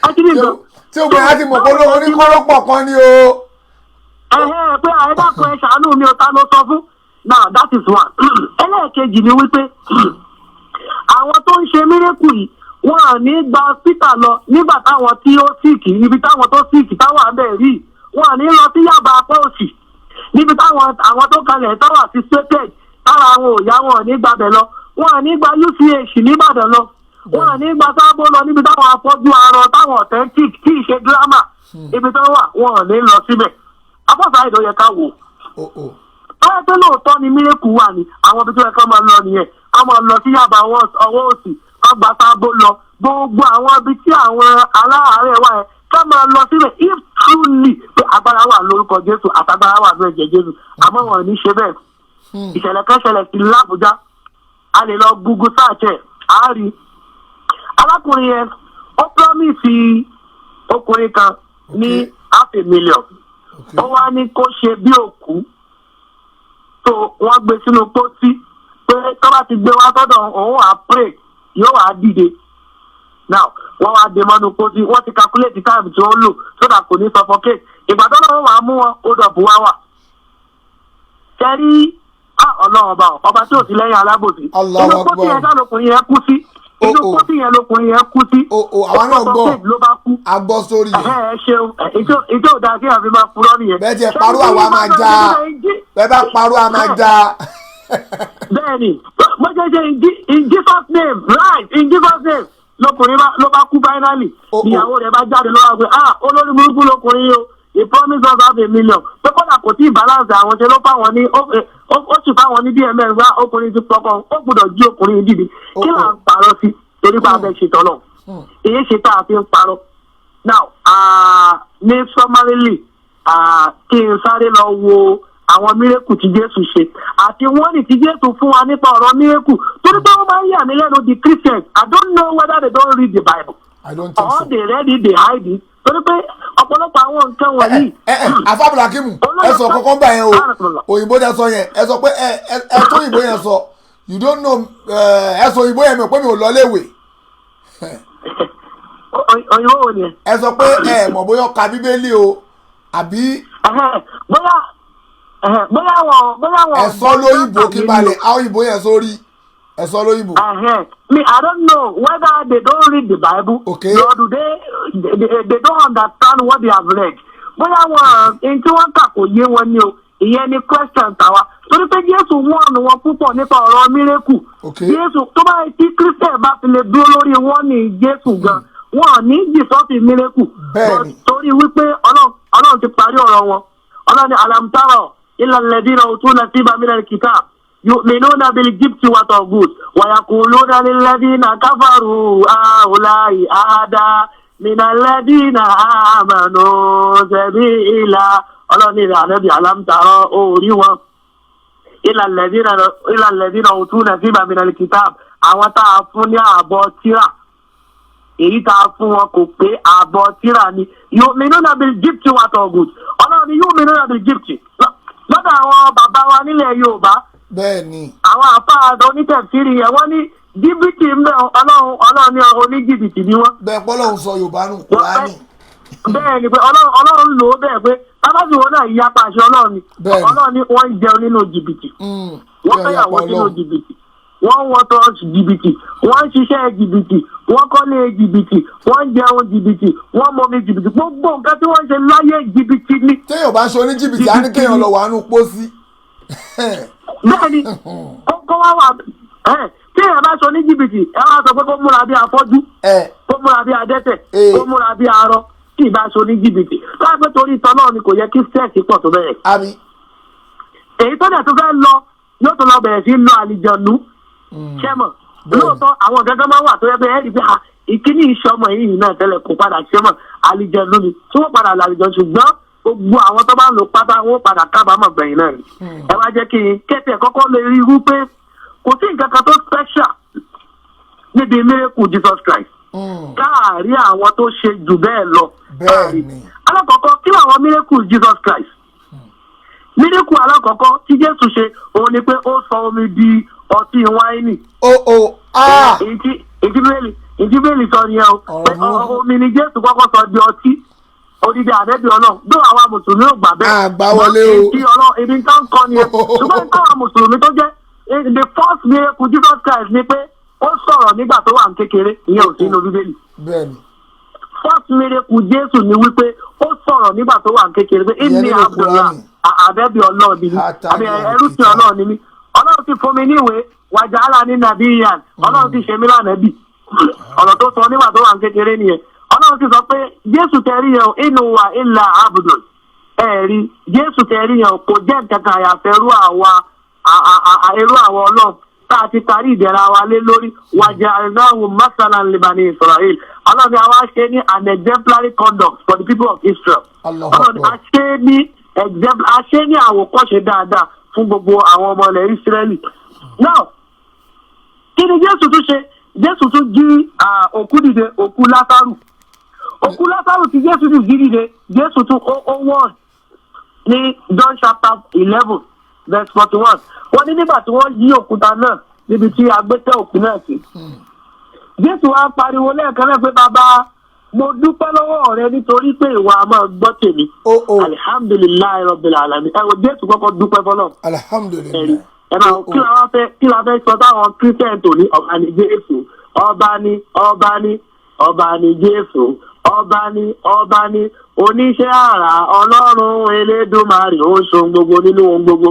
ẹ ti ní nǹkan. Tí o gbìyànjú ti mọ̀ pé olóhùn ní kórópọ̀ kan ni o. Ẹ̀hẹ́, pé àyẹ̀dàkùn ẹ̀ ṣàánú mi ò, ta ló sọ fún? Now, that is one. Ẹlẹ́ẹ̀kejì ni wípé àwọn tó ń ṣe miracle yìí, wọn à ní gba hospital lọ nígbà táwọn tí ó sick, níbi táwọn tó sick táwọn àbẹ̀ rí, wọn à ní lọ sí Yàbá apá òsì níbi táwọn àwọn tó kalẹ̀ táwọn àti stated tára àwọn ò yá, wọn ò ní gbabẹ̀ lọ. Wọn à ní gba UCH nìbàdàn lọ, wọn à ní gba Sábó lọ níbi táwọn afọ́jú arọ táwọn authentic tí ì ṣe drama ibi tó wà, wọn ò ní lọ síbẹ̀. Apọ́sà ìdó yẹ ká wò báyọ̀ pé lóòótọ́ ni miracle wà ní àwọn ibi tó yẹ ká máa lọ nìyẹn. Ká máa lọ sí Yàbá ọwọ́ òsì, ká gba Sábó lọ, gbogbo àwọn ibi tí àwọn aláàárẹ̀ wà yẹn, ká máa lọ síbẹ̀, if truly pé agbára wà lórúkọ Jésù àtagbára wà ní ẹ̀jẹ̀ Jésù. Àmọ́ wọn ò ní ṣe bẹ́ẹ̀. Ìṣẹ̀lẹ̀ kan ṣẹlẹ̀ sí l'Ábùjá, a lè lọ Google search ẹ̀, á rí arákùnrin yẹn. Ó promise ọkùnrin kan ní 500,000. Ó wá ní kó ṣe bí òkú tó wọ́n gbé sínú pósí, pé tó bá ti gbé wá sọ́dọ̀ òun, wà pray, yóò wá dìde. Now, wọ́n wá dé mọ́nú pósí, wọ́n ti calculate time tí ó ń lò so that kò ní suffocate. Ìgbà tó lọ́wọ́ wàá mú wọn, ó dọ̀bù wá wà kẹ́rí. Ọlọ́run ọba, ọba tí ò sí lẹ́yìn alábòsí. Allahu Inú pósí yẹn Akbar. sá lọkùnrin yẹn kú sí, inú Oh, oh. pósí yẹn lọkùnrin yẹn kú sí. O o, àwa náà gbọ́. Suffocate ló bá kú. A gbọ́ sórí yẹn. Ẹ ṣeun, ìjọ ò dáa kí àfi máa purọ́ nìyẹn. Bẹ́ẹ̀ tiẹ̀ parọ́, àwa máa já. Bẹ́ẹ̀ bá parọ́, a máa já. Bẹ́ẹ̀ni, bó ṣe ṣe "In Jesus name, right, in Jesus name" lọkùnrin bá ló bá kú finally. Oh, oh. Ìyàwó rẹ̀ bá jáde lọ́wọ́ pé, "Ah, olórí burúkú lọkùnrin yìí o. He promised us 500,000," pé kódà Kódà kò tí ì balance àwọn ṣe ló fáwọn ní ó sì fáwọn ní díẹ̀ mẹ́rin wá. Ọkùnrin ti pọkàn, ó gbọ́dọ̀ jí ọkùnrin yìí dìde. Kí là ń parọ́ sí torí pé a fẹ́ ṣe tọ́lọ̀? Èyí ṣe tá a fi ń parọ́. Now, ní summarily, kí n sáré lọ wo àwọn miracle tí Jésù ṣe àti wọ́n ní tí Jésù fún wa nípa ọ̀rọ̀ miracle, torí pé wọ́n máa ń yà mí lẹ́nu. The Christians, I don't know whether they don't read the Bible I don't think or so. they read it, they hide it, torí pé ọ̀pọ̀lọpọ̀ àwọn nǹkan wọ̀nyí. Ẹ ẹ afábùlákìmù, ẹ sọ kọ́kọ́ bá yẹn o. Òyìnbó tẹ sọ yẹn, ẹ sọ pé ẹ tó òyìnbó yẹn sọ, you don't know. Ẹ sọ òyìnbó yẹn, mi ò pé mi ò lọ léèwé. Òyìnbó wo ni ẹ? Ẹ sọ pé ẹ mọ̀ bóyá ọkà Bíbélì o àbí. Bóyá wọn bóyá wọn. Ẹ sọ lóyìnbó kí n balẹ̀ àwọn òyìnbó yẹn sórí, ẹ sọ lóyìnbó. Me, I don't know whether they don't read the Bible. Nor do they don't understand what they have read. Bóyá wọn n tí wọ́n kà kò yé wọn ni o. Ìyẹn ni question tàwa. Torí pé Jésù wọ́n wọn púpọ̀ nípa ọ̀rọ̀ miracle. Jésù tó bá tí Christian bá fi lè dúró lórí wọn ní Jésù gan, wọn ò ní jìsọ́fì miracle. Bẹ́ẹ̀ni. But torí wípé Ọlọ́run ti parí ọ̀rọ̀ wọn. Ọlọ́run ní ألم تر إلى الذين أوتوا نصيبا من الكتاب يؤمنون بالجبت والطاغوت ويقولون للذين كفروا هؤلاء أهدى من الذين آمنوا سبيلا. Ọlọ́run ní ìrìn ànábì ألم تر orí wọn إلى الذين أوتوا نصيبا من الكتاب, àwọn tá a fún ní ààbọ̀ tíra, èyí tá a fún wọn kò pé, ààbọ̀ tíra ni, يؤمنون بالجبت والطاغوت. Ọlọ́run ní يؤمنون بالجبت lọ́dọ̀ àwọn bàbá wa nílẹ̀ Yorùbá, àwọn àfáà onítẹ̀sírí yẹn, wọ́n ní jìbìtì ń bẹ. Ọlọ́run ní oníjìbìtì ni wọ́n. Bẹ́ẹ̀ pọ́lọ́hún sọ Yorùbá nù Kùránì. Bẹ́ẹ̀ ni pé Ọlọ́run lò ó bẹ́ẹ̀ pé tábàtì wọn náà yapa àṣẹ Ọlọ́run ni. Ọlọ́run ni wọ́n ń jẹun nínú jìbìtì, wọ́n fẹ́yàwó sínú jìbìtì, wọ́n ń wọṣọ jìbìtì, wọ́n ń ṣiṣẹ́ jìbìtì, wọ́n kọ́lé jìbìtì, wọ́n ń jẹun jìbìtì, wọ́n mọmi jìbìtì. Gbogbo nǹkan tí wọ́n ń ṣe láyé, jìbìtì ni. Téèyàn bá ń ṣe oníjìbìtì, á ní kéèyàn lọ wàánú pósí. Bẹ́ẹ̀ni, kó wá wà tí èèyàn bá sọ ní jìbìtì, ẹ wá sọ pé kó múra bí afọ́jú, kó múra bí adẹ́tẹ̀, kó múra bí arọ. Tí ì bá sọ ní jìbìtì láì pé torí ìtọ́ náà ni, kò yẹ kí stress pọ̀ tó bẹ́ẹ̀. Àbí. Èyí tó dẹ̀ tó fẹ́ lọ yóò tó lọ bẹ̀rẹ̀ sí lọ àlìjọ̀nù ṣẹ́mọ̀. Lóòótọ́, àwọn gángan máa wà tó yẹ pé ẹ rí i pé ìkíní ìṣọmọ yìí náà tẹ́lẹ̀ kò padà ṣẹ́mọ̀, àlìjọ̀nù ni tí wọ́n padà lọ àlìjọ̀nù. Ṣùgbọ́n gbogbo àwọn tó bá ń lò pátá, wọ́n padà kábàámọ̀ gbẹ̀yìn náà ni. Ẹ wá jẹ́ kí n kẹ́tẹ̀ kọ́kọ́ lè rí irú pé kò sí nǹkan kan tó special níbi miracle Jesus Christ káàrí àwọn tó ṣe jù bẹ́ẹ̀ lọ. Alákọ̀ọ́kọ́, kí làwọn miracle Jesus Christ? Miracle alákọ̀ọ́kọ́ tí Jésù ṣe, òun ni pé ó sọ omi di ọtí wáìnì. O o ah. Ìdí bẹ́ẹ̀lì sọ nìyẹn o, pé omi ni Jésù kọ́kọ́ sọ di ọtí. Odidi ànẹ́bí Ọlọ́run bí àwa mùsùlùmí ò gbà bẹ́ẹ̀. Àgbà wọlé o. Ìdí Ọlọ́run ibi tó ń kọ́ nìyẹn. Ṣùgbọ́n táwa mùsùlùmí tó jẹ́ the first miracle Jesus Christ ni pé ó sọ̀rọ̀ nígbà tó wà ní kékeré. Ìyẹn ò sí inú Bíbélì. First miracle Jésù ni wípé ó sọ̀rọ̀ nígbà tó wà ní kékeré pé إني عبد الله, ànẹ́bí Ọlọ́run ni mí, àbí ẹrú sí Ọlọ́run ni mí. Ọlọ́run ti fún mi níwèé, وجعلني نبيا, Ọlọ́run ti ṣe mí lánàbì. Ọ̀rọ̀ tó sọ nígbà tó wà ní kékeré nìyẹn. Ọlọ́run ti sọ pé Jésù tẹ̀rí yẹn, إن هو إلا عبد, ẹ̀rí Jésù tẹ̀rí yẹn kò jẹ́ nǹkan kan àyàfẹ́ ẹrú àwọn Ọlọ́run tá a ti parí ìdẹ̀ra wa lé lórí. وجعلناه مثلا لبني إسرائيل. Ọlọ́run ni àwa ṣe ní an exemplary conduct for the people of Israel. Ọlọ́run ni a ṣe ní a ṣe ní àwòkọ́ṣe dáadáa fún gbogbo àwọn ọmọ ilẹ̀ Israẹli. Now, kí ni Jésù tún ṣe? Jésù tún jí òkú dìde, òkú Lásárù. Òkú Lásárù tí Jésù tún jí dìde, Jésù tún ó wọ́n ní John chapter 11 verse 41. Wọ́n ní nígbà tí wọ́n yí òkúta náà níbi tí a gbé tẹ́ òkú náà sí, Jésù wá pariwo lẹ́ẹ̀kan náà pé, "Bàbá, mo dúpẹ́ lọ́wọ́ rẹ nítorí pé ìwọ a máa gbọ́ tèmi. الحمد لله رب العالمين." Ẹ wo, Jésù kọ́kọ́ dúpẹ́ fọlọ́. Alhamdulilayi. Ẹ máa kí la wá fẹ́, kí la fẹ́ sọ táwọn Christian tò ní? Ọba ní Jésù, ọba ní, ọba ní, ọba ní Jésù, ọba ní, ọba ní, oníṣẹ́ àrà Ọlọ́run Elédùmarè, ó ṣohun gbogbo nínú ohun gbogbo.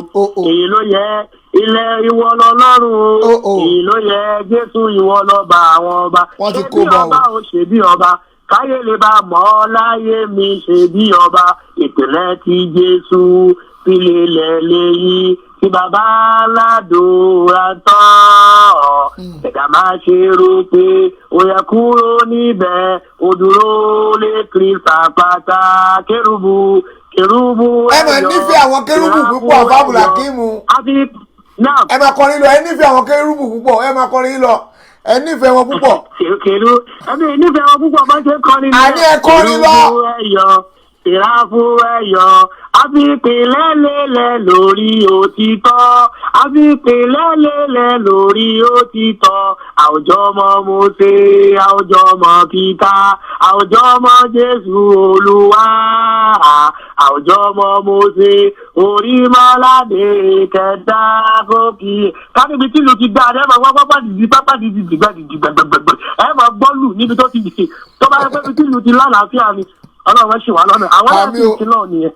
Èyí ló yẹ ilẹ̀, ìwọ lọ́lọ́run, èyí ló yẹ Jésù, ìwọ lọ́ba àwọn ọba. Wọ́n ti ṣe kó bí bá ọba o. ó ṣe bí ọba, káyé lè bá mọ̀ ọ́ láyé mi, ṣe bí ọba. Ìpìlẹ̀ tí Jésù filélẹ̀ léyìí tí bàbá aládùúrà tọ́. Ẹ̀dá máa ṣe rò pé ó yẹ kúrò níbẹ̀, ó dúró lé Kristi àpáta. Kérúbù, kérúbù. Ẹ máa nífẹ̀ẹ́ àwọn kérúbù púpọ̀, Àfáàbùlàkímù. Àti náà. Ẹ máa kọrin lọ. Ẹ nífẹ̀ẹ́ àwọn kérúbù púpọ̀. Ẹ máa kọrin lọ, ẹ nífẹ̀ẹ́ wọn púpọ̀. Kèrú ẹbí nífẹ̀ẹ́ wọn púpọ̀ bá ṣe ń kọrin ní. Àní ẹ kọrin lọ. Kérúbù ẹ̀yọ̀, ìráfù ẹ̀yọ̀, àfipìlẹ́lẹ́lẹ̀ lórí òtítọ́, àfipìlẹ́lẹ́lẹ̀ lórí òtítọ́. Àwùjọ ọmọ Mósè, àwùjọ ọmọ Pítà, àwùjọ ọmọ Jésù Olúwa, àwùjọ ọmọ Mósè orímọ́ládé kẹta kókì. Káníbi tí ìlú ti dá ẹ máa wá pápá dìdí pápá dìdí dìgbà dìdí gbẹgbẹgbẹ, ẹ máa gbọ́ lù níbi tó ti dìde. Tó bá yẹ pé ibi tí ìlú ti lálàáfíà ni, Ọlọ́run ṣì wá lọ́nà àwọn Àmín náà o. sì ti náà nìyẹn.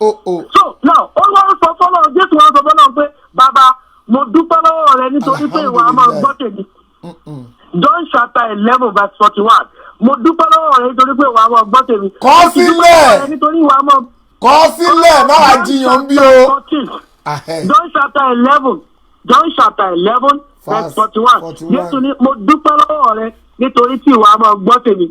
O o. So now, ó wá ń sọ fọlọ́, Jésù wá ń sọ fọlọ́ pé, "Bàbá, mo dúpẹ́ lọ́wọ́ rẹ nítorí pé ìwà máa gbọ́ tèmi." John chapter 11 verse 41. "Mo dúpẹ́ lọ́wọ́ rẹ nítorí pé ìwà máa gbọ́ tèmi." Kọ Mo sì dúpẹ́ sílẹ̀. lọ́wọ́ rẹ nítorí ìwà máa. Kọ sílẹ̀, má wàá jiyàn bí o. 14. Ahẹ́. John chapter 11, John chapter 11 verse Verse 41. 41. Jésù ní, "Mo dúpẹ́ lọ́wọ́ rẹ nítorí tí ìwà máa gbọ́ tèmi.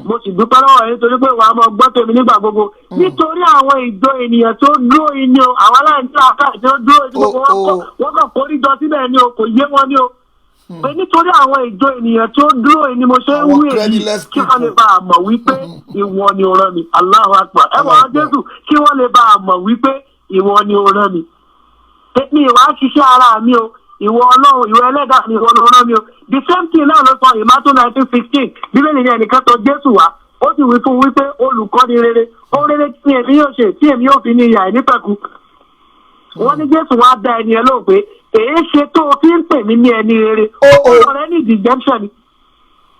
Mo sì dúpẹ́ lọ́wọ́ rẹ nítorí pé ìwà máa gbọ́ tèmi nígbà gbogbo." Nítorí àwọn ìjọ ènìyàn tó dúró yìí ni o, àwọn aláìní àkáà tó dúró yìí, gbogbo wọn Oh, oh. wọ́n kàn kórí jọ síbẹ̀ ni o, kò yé wọn ni o. Pé nítorí àwọn ìjọ ènìyàn tó dúró yìí ni mo ṣe ń Àwọn wí èyí, credulous kí wọ́n lè people. bá a mọ̀ wípé ìwọ ni o rán mi. Allahu Akbar. Ẹ wọ́n Allahu Akbar. Jésù, kí wọ́n lè bá a mọ̀ wípé ìwọ ni o rán mi. Mi ìwà ṣiṣẹ́ ara mi o, ìwọ Ọlọ́run, ìwọ ẹlẹ́dàá mi, ìwọ ló rán mi o. The same thing náà ló sọ in Matthew 19:16. Bíbélì ní ẹnìkan tọ̀ Jésù wá, ó sì wí fún wípé, "Olùkọ́ni rere, ó rere tí èmi yóò ṣe tí èmi yóò fi ní ìyè àìnípẹ̀kun?" Wọ́n ní Jésù wá dá ẹni ẹ lóhùn pé, "Èé ṣe tó o fi ń pè mí ní ẹni rere?" Ó, ó. Ọ̀rẹ́ ní exemption ni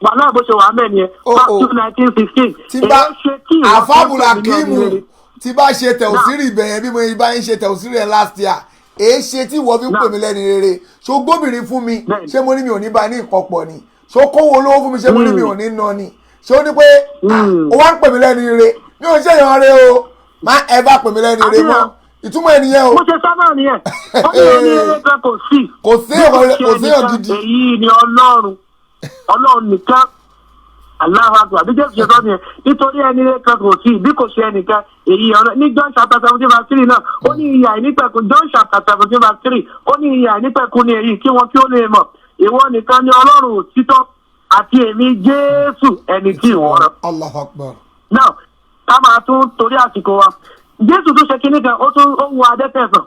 wàhálà bó ṣe wà mẹ́ni ẹ. Ó, ó. Matthew 19:16. Tí bá "Èé ṣe tí ìwọ fi ń pè mí ní Àfáàbùlàkímù ẹni rere?" tí bá ṣe tẹ̀síìrì ibẹ̀ yẹn, bí mo bá ń ṣe tẹ̀síìrì yẹn last year, èé ṣe tí ìwọ fi ń pè mí lẹ́ni rere? Ṣó gbóbìnrin fún mi? Bẹ́ẹ̀ni. Ṣé mo ní mi ò ní bá ní nǹkan pọ̀ ni? Ṣó kówó olówó fún mi? Ṣé mo ní mi ò ní ná ni? Ṣé ó ní pé ah, ó wá ń pè mí lẹ́ni rere? Mi ò ń ṣèyàn rẹ o, má ẹ bá pè mí lẹ́ni rere mọ́. Àbíyàn. Ìtumọ̀ ènìyàn o. Mo ṣe sábà nìyẹn, ó ní ẹni rere kan kò sí. Kò sí èèyàn, Bí kò sí èèyàn ẹnìkan, gidi. Èyí ni Ọlọ́run, Ọlọ́run nìkan. Allahu Akbar. Bí Jésù ṣe sọ nìyẹn, nítorí ẹni rere kan kò sí bí kò ṣe ẹnìkan, èyí ọ̀rọ̀ ní John chapter 17 verse 3 náà, ó ní ìyè àìnípẹ̀kun. John chapter 17 verse 3, ó ní ìyè àìnípẹ̀kun ni èyí, kí wọn kí ó lè mọ̀ ìwọ nìkan ni Ọlọ́run òtítọ́, àti èmi Jésù ẹni tí ìwọ rán. Allahu Akbar. Now, ká máa tún torí àsìkò wa, Jésù tún ṣe kinní kan, ó tún ó wo adẹ́tẹ̀ sàn.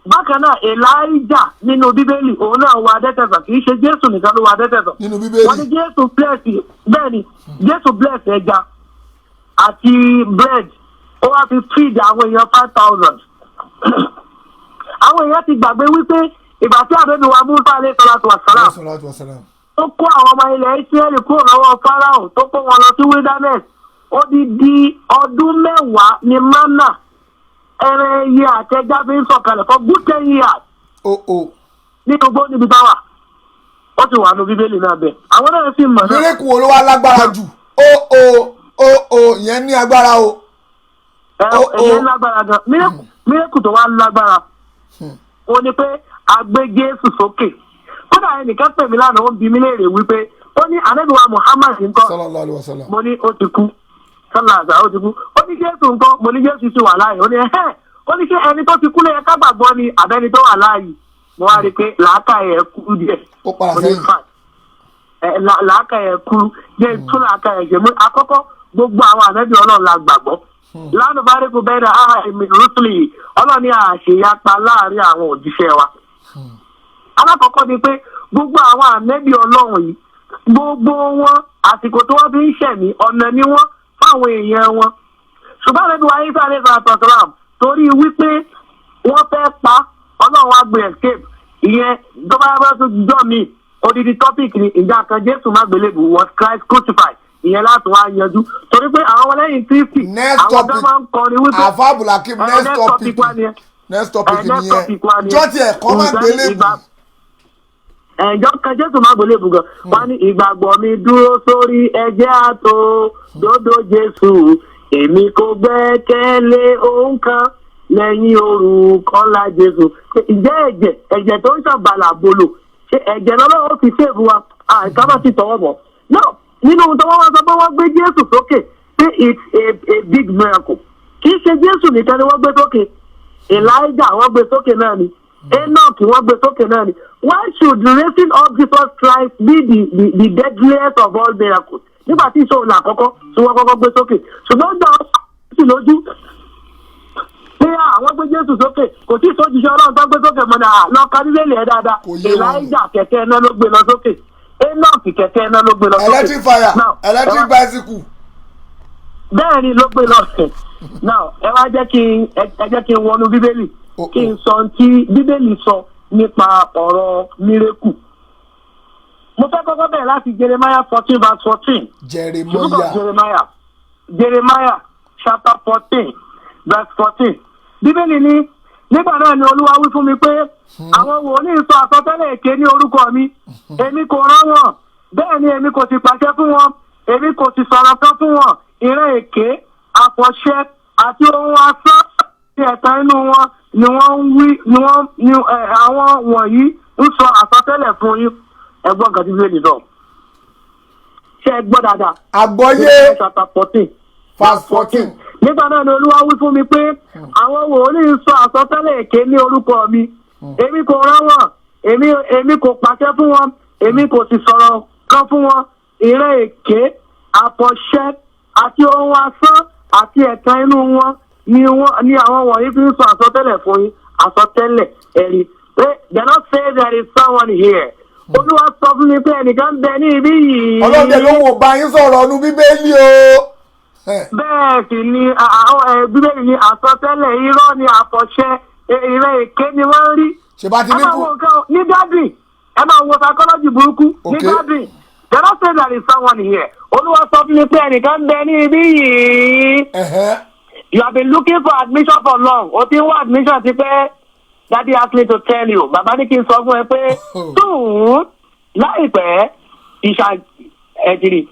Bákan náà, Elijah nínú Bíbélì, òun náà wo adẹ́tẹ̀ sàn. Kì í ṣe Jésù nìkan ló wo adẹ́tẹ̀ sàn. Nínú Bíbélì. Wọ́n ní Jésù bless, bẹ́ẹ̀ ni, Jésù bless ẹja àti bread, ó wá fi feed àwọn èèyàn 5,000. Àwọn èèyàn ti gbàgbé wípé ìgbà tí àbẹ́bí wa Musa alayhi salatu wa salam Salatu wa salam. tó kó àwọn ọmọ ilẹ̀ Ísírẹ́lì kúrò lọ́wọ́ Fáráò, tó kó wọn lọ sí wilderness, odidi ọdún 10 ní mánà, ẹran, ẹyẹ àtẹjá fi ń sọ̀kalẹ̀ for good 10 years O o. nínú gbó níbi táwà. Ó ti wà ní Bíbélì náà bẹ́ẹ̀, àwọn náà sì mọ̀ náà. Miracle wo ló wá lágbára jù? O o o o, ìyẹn ní agbára o. Ẹ Ó, ó. ẹ̀yẹ lágbára gan. Miracle tó wá lágbára ó ní pé a gbé Jésù sókè. Kódà ẹnìkan pè mí lánàá, ó ń bi mí léèrè wípé, ó ní Ànábì wa Muhammad ńkọ́? Sallallahu alaihi wasallam. Mo ní ó ti kú, sọlá àgbà, ó ti kú. Ó ní Jésù ńkọ́? Mo ní Jésù ti wà láàyè. Ó ní ẹhẹ́, ó ní ṣé ẹni tó ti kú ló yẹ ká gbàgbọ́ ni àbẹ́ni tó wà láàyè? Mo wá rí i pé làákàyè ẹ̀ kú díẹ̀. Ó padà Mo ní sẹ́yìn. fine. Ẹ làákàyè ẹ̀ kú díẹ̀, tún làákàyè ṣe mú. Àkọ́kọ́, gbogbo àwọn ànábì Ọlọ́run la gbàgbọ́. Lánàá bá rí kú bẹ́ẹ̀ náà, áhà èmi rúṣùlì yìí, Ọlọ́run ní àṣeyapa láàrin àwọn òjíṣẹ́ wa. Alákọ̀ọ́kọ́ ni pé gbogbo àwọn ànábì Ọlọ́run yìí, gbogbo wọn, àsìkò tí wọ́n fi ń ṣẹ̀mí, ọ̀nà ni wọ́n fáwọn èèyàn wọn. Ṣùgbọ́n ànábì wa Isa alayhi salatu wasalam, torí wípé wọ́n fẹ́ pa, Ọlọ́run wá gbé escape. Ìyẹn tó bá bá tó jọ mi, odidi topic ni ìjà kan, Jésù mágbélébù, was Christ crucified? Ìyẹn láti wá yanjú, torí pé àwọn ọmọlẹ́yìn Kristi, Next àwọn tó topic. máa ń kọrin wípé Àfa Abdulhakeem, next next topic. topic wa nìyẹn. Next topic Next topic wa nìyẹn. nìyẹn. Jọ́ tiẹ̀ kọ́ má gbélé. Ẹ̀jọ́ kan Jésù má gbélébù gan. Wọ́n ní ìgbàgbọ́ mi dúró sórí ẹ̀jẹ̀ àtò dòdò Jésù. Èmi kò gbẹ́kẹ̀lé ohun kan lẹ́yìn orúkọ ńlá Jésù. Ǹjẹ́ ẹ̀jẹ̀ tó ń ṣàbàlà bolo, ṣé ẹ̀jẹ̀ lọ́lọ́wọ́ fi save wa? Àìká má ti tọwọ́ bọ̀. No, nínú ohun tó wọ́n wá sọ pé wọ́n gbé Jésù sókè, pé it's a big miracle. Kì í ṣe Jésù nìkan ni wọ́n gbé sókè. Elijah, wọ́n gbé sókè náà ni. Enoch, wọ́n gbé sókè náà ni. Why should raising up Jesus Christ be the deadliest of all miracles, nígbà tí ìṣòro àkọ́kọ́ tí wọ́n kọ́kọ́ gbé sókè? Ṣùgbọ́n gbà ó sì lójú pé àwọn gbé Jésù sókè, kò tí ì sójúṣe Ọlọ́run tó gbé sókè mọ́ni lọ ka Bíbélì ẹ̀ dáadáa. Kò yé wọn. Elijah, kẹ̀kẹ́ iná ló gbé lọ sókè. Enoch, kẹ̀kẹ́ iná ló gbé lọ sókè. Electric fire. Now, electric bicycle. Bẹ́ẹ̀ ni ló gbé lọ. Now, ẹ wá jẹ́ kí n ẹ jẹ́ kí n wọnú Bíbélì, kí n sọ ohun tí Bíbélì sọ nípa ọ̀rọ̀ miracle. Mo fẹ́ kọ́kọ́ bẹ̀rẹ̀ láti Jeremiah 14 verse 14. The book of Jeremiah. Jeremiah, Jeremiah chapter 14 verse 14. Bíbélì ní, nígbà náà ni Olúwa wí fún mi pé, àwọn wòlíì sọ àsọtẹ́lẹ̀ èké ní orúkọ mi. Èmi kò rán wọn, bẹ́ẹ̀ ni èmi kò sì pàṣẹ fún wọn, èmi kò sì sọ̀rọ̀ kan fún wọn. Ìran èké, àfọ̀ṣẹ àti ohun asán ní ẹ̀tàn inú wọn ni wọ́n ń wí, ni wọ́n ni àwọn wọ̀nyí ń sọ àsọtẹ́lẹ̀ fún yín. Ẹ gbọ́ nǹkan tí Bíbélì sọ. Ṣé ẹ gbọ́ dáadáa? Àgbọ́yé. Chapter 14 Verse 14. Nígbà náà ni Olúwa wí fún mi pé, àwọn wòlíì sọ àsọtẹ́lẹ̀ èké ní orúkọ mi. Èmi kò rán wọn, èmi kò pàṣẹ fún wọn, èmi kò sì sọ̀rọ̀ kan fún wọn. Ìran èké, àfọ̀ṣẹ àti ohun asán àti ẹ̀tàn inú wọn ni wọn ni àwọn wọ̀nyí fi ń sọ àsọtẹ́lẹ̀ fún yín. Àsọtẹ́lẹ̀ ẹ̀rí pé they not say there is someone here. Olúwa sọ fún mi pé ẹnìkan ń bẹ ní ibí yìí. Ọlọ́dẹ ló wò bá yín sọ̀rọ̀ ọdún Bíbélì o. Bẹ́ẹ̀ sì ni àwọn Bíbélì ní àsọtẹ́lẹ̀ irọ́ ni, àfọ̀ṣẹ, ìran èké ni wọ́n ń rí. Ṣe bá ti Ẹ ní máa kú. wo nǹkan o, ní gathering, ẹ máa wo psychology burúkú ní gathering. They don't say there is someone here. Olúwa sọ fún mi pé ẹnìkan ń bẹ ní ibí yìí. You have been looking for admission for long. O ti ń wá admission ti pẹ́. Daddy asked me to tell you, bàbá ní kí n sọ fún ẹ pé soon, láìpẹ́, ìṣà ẹ̀jìrì.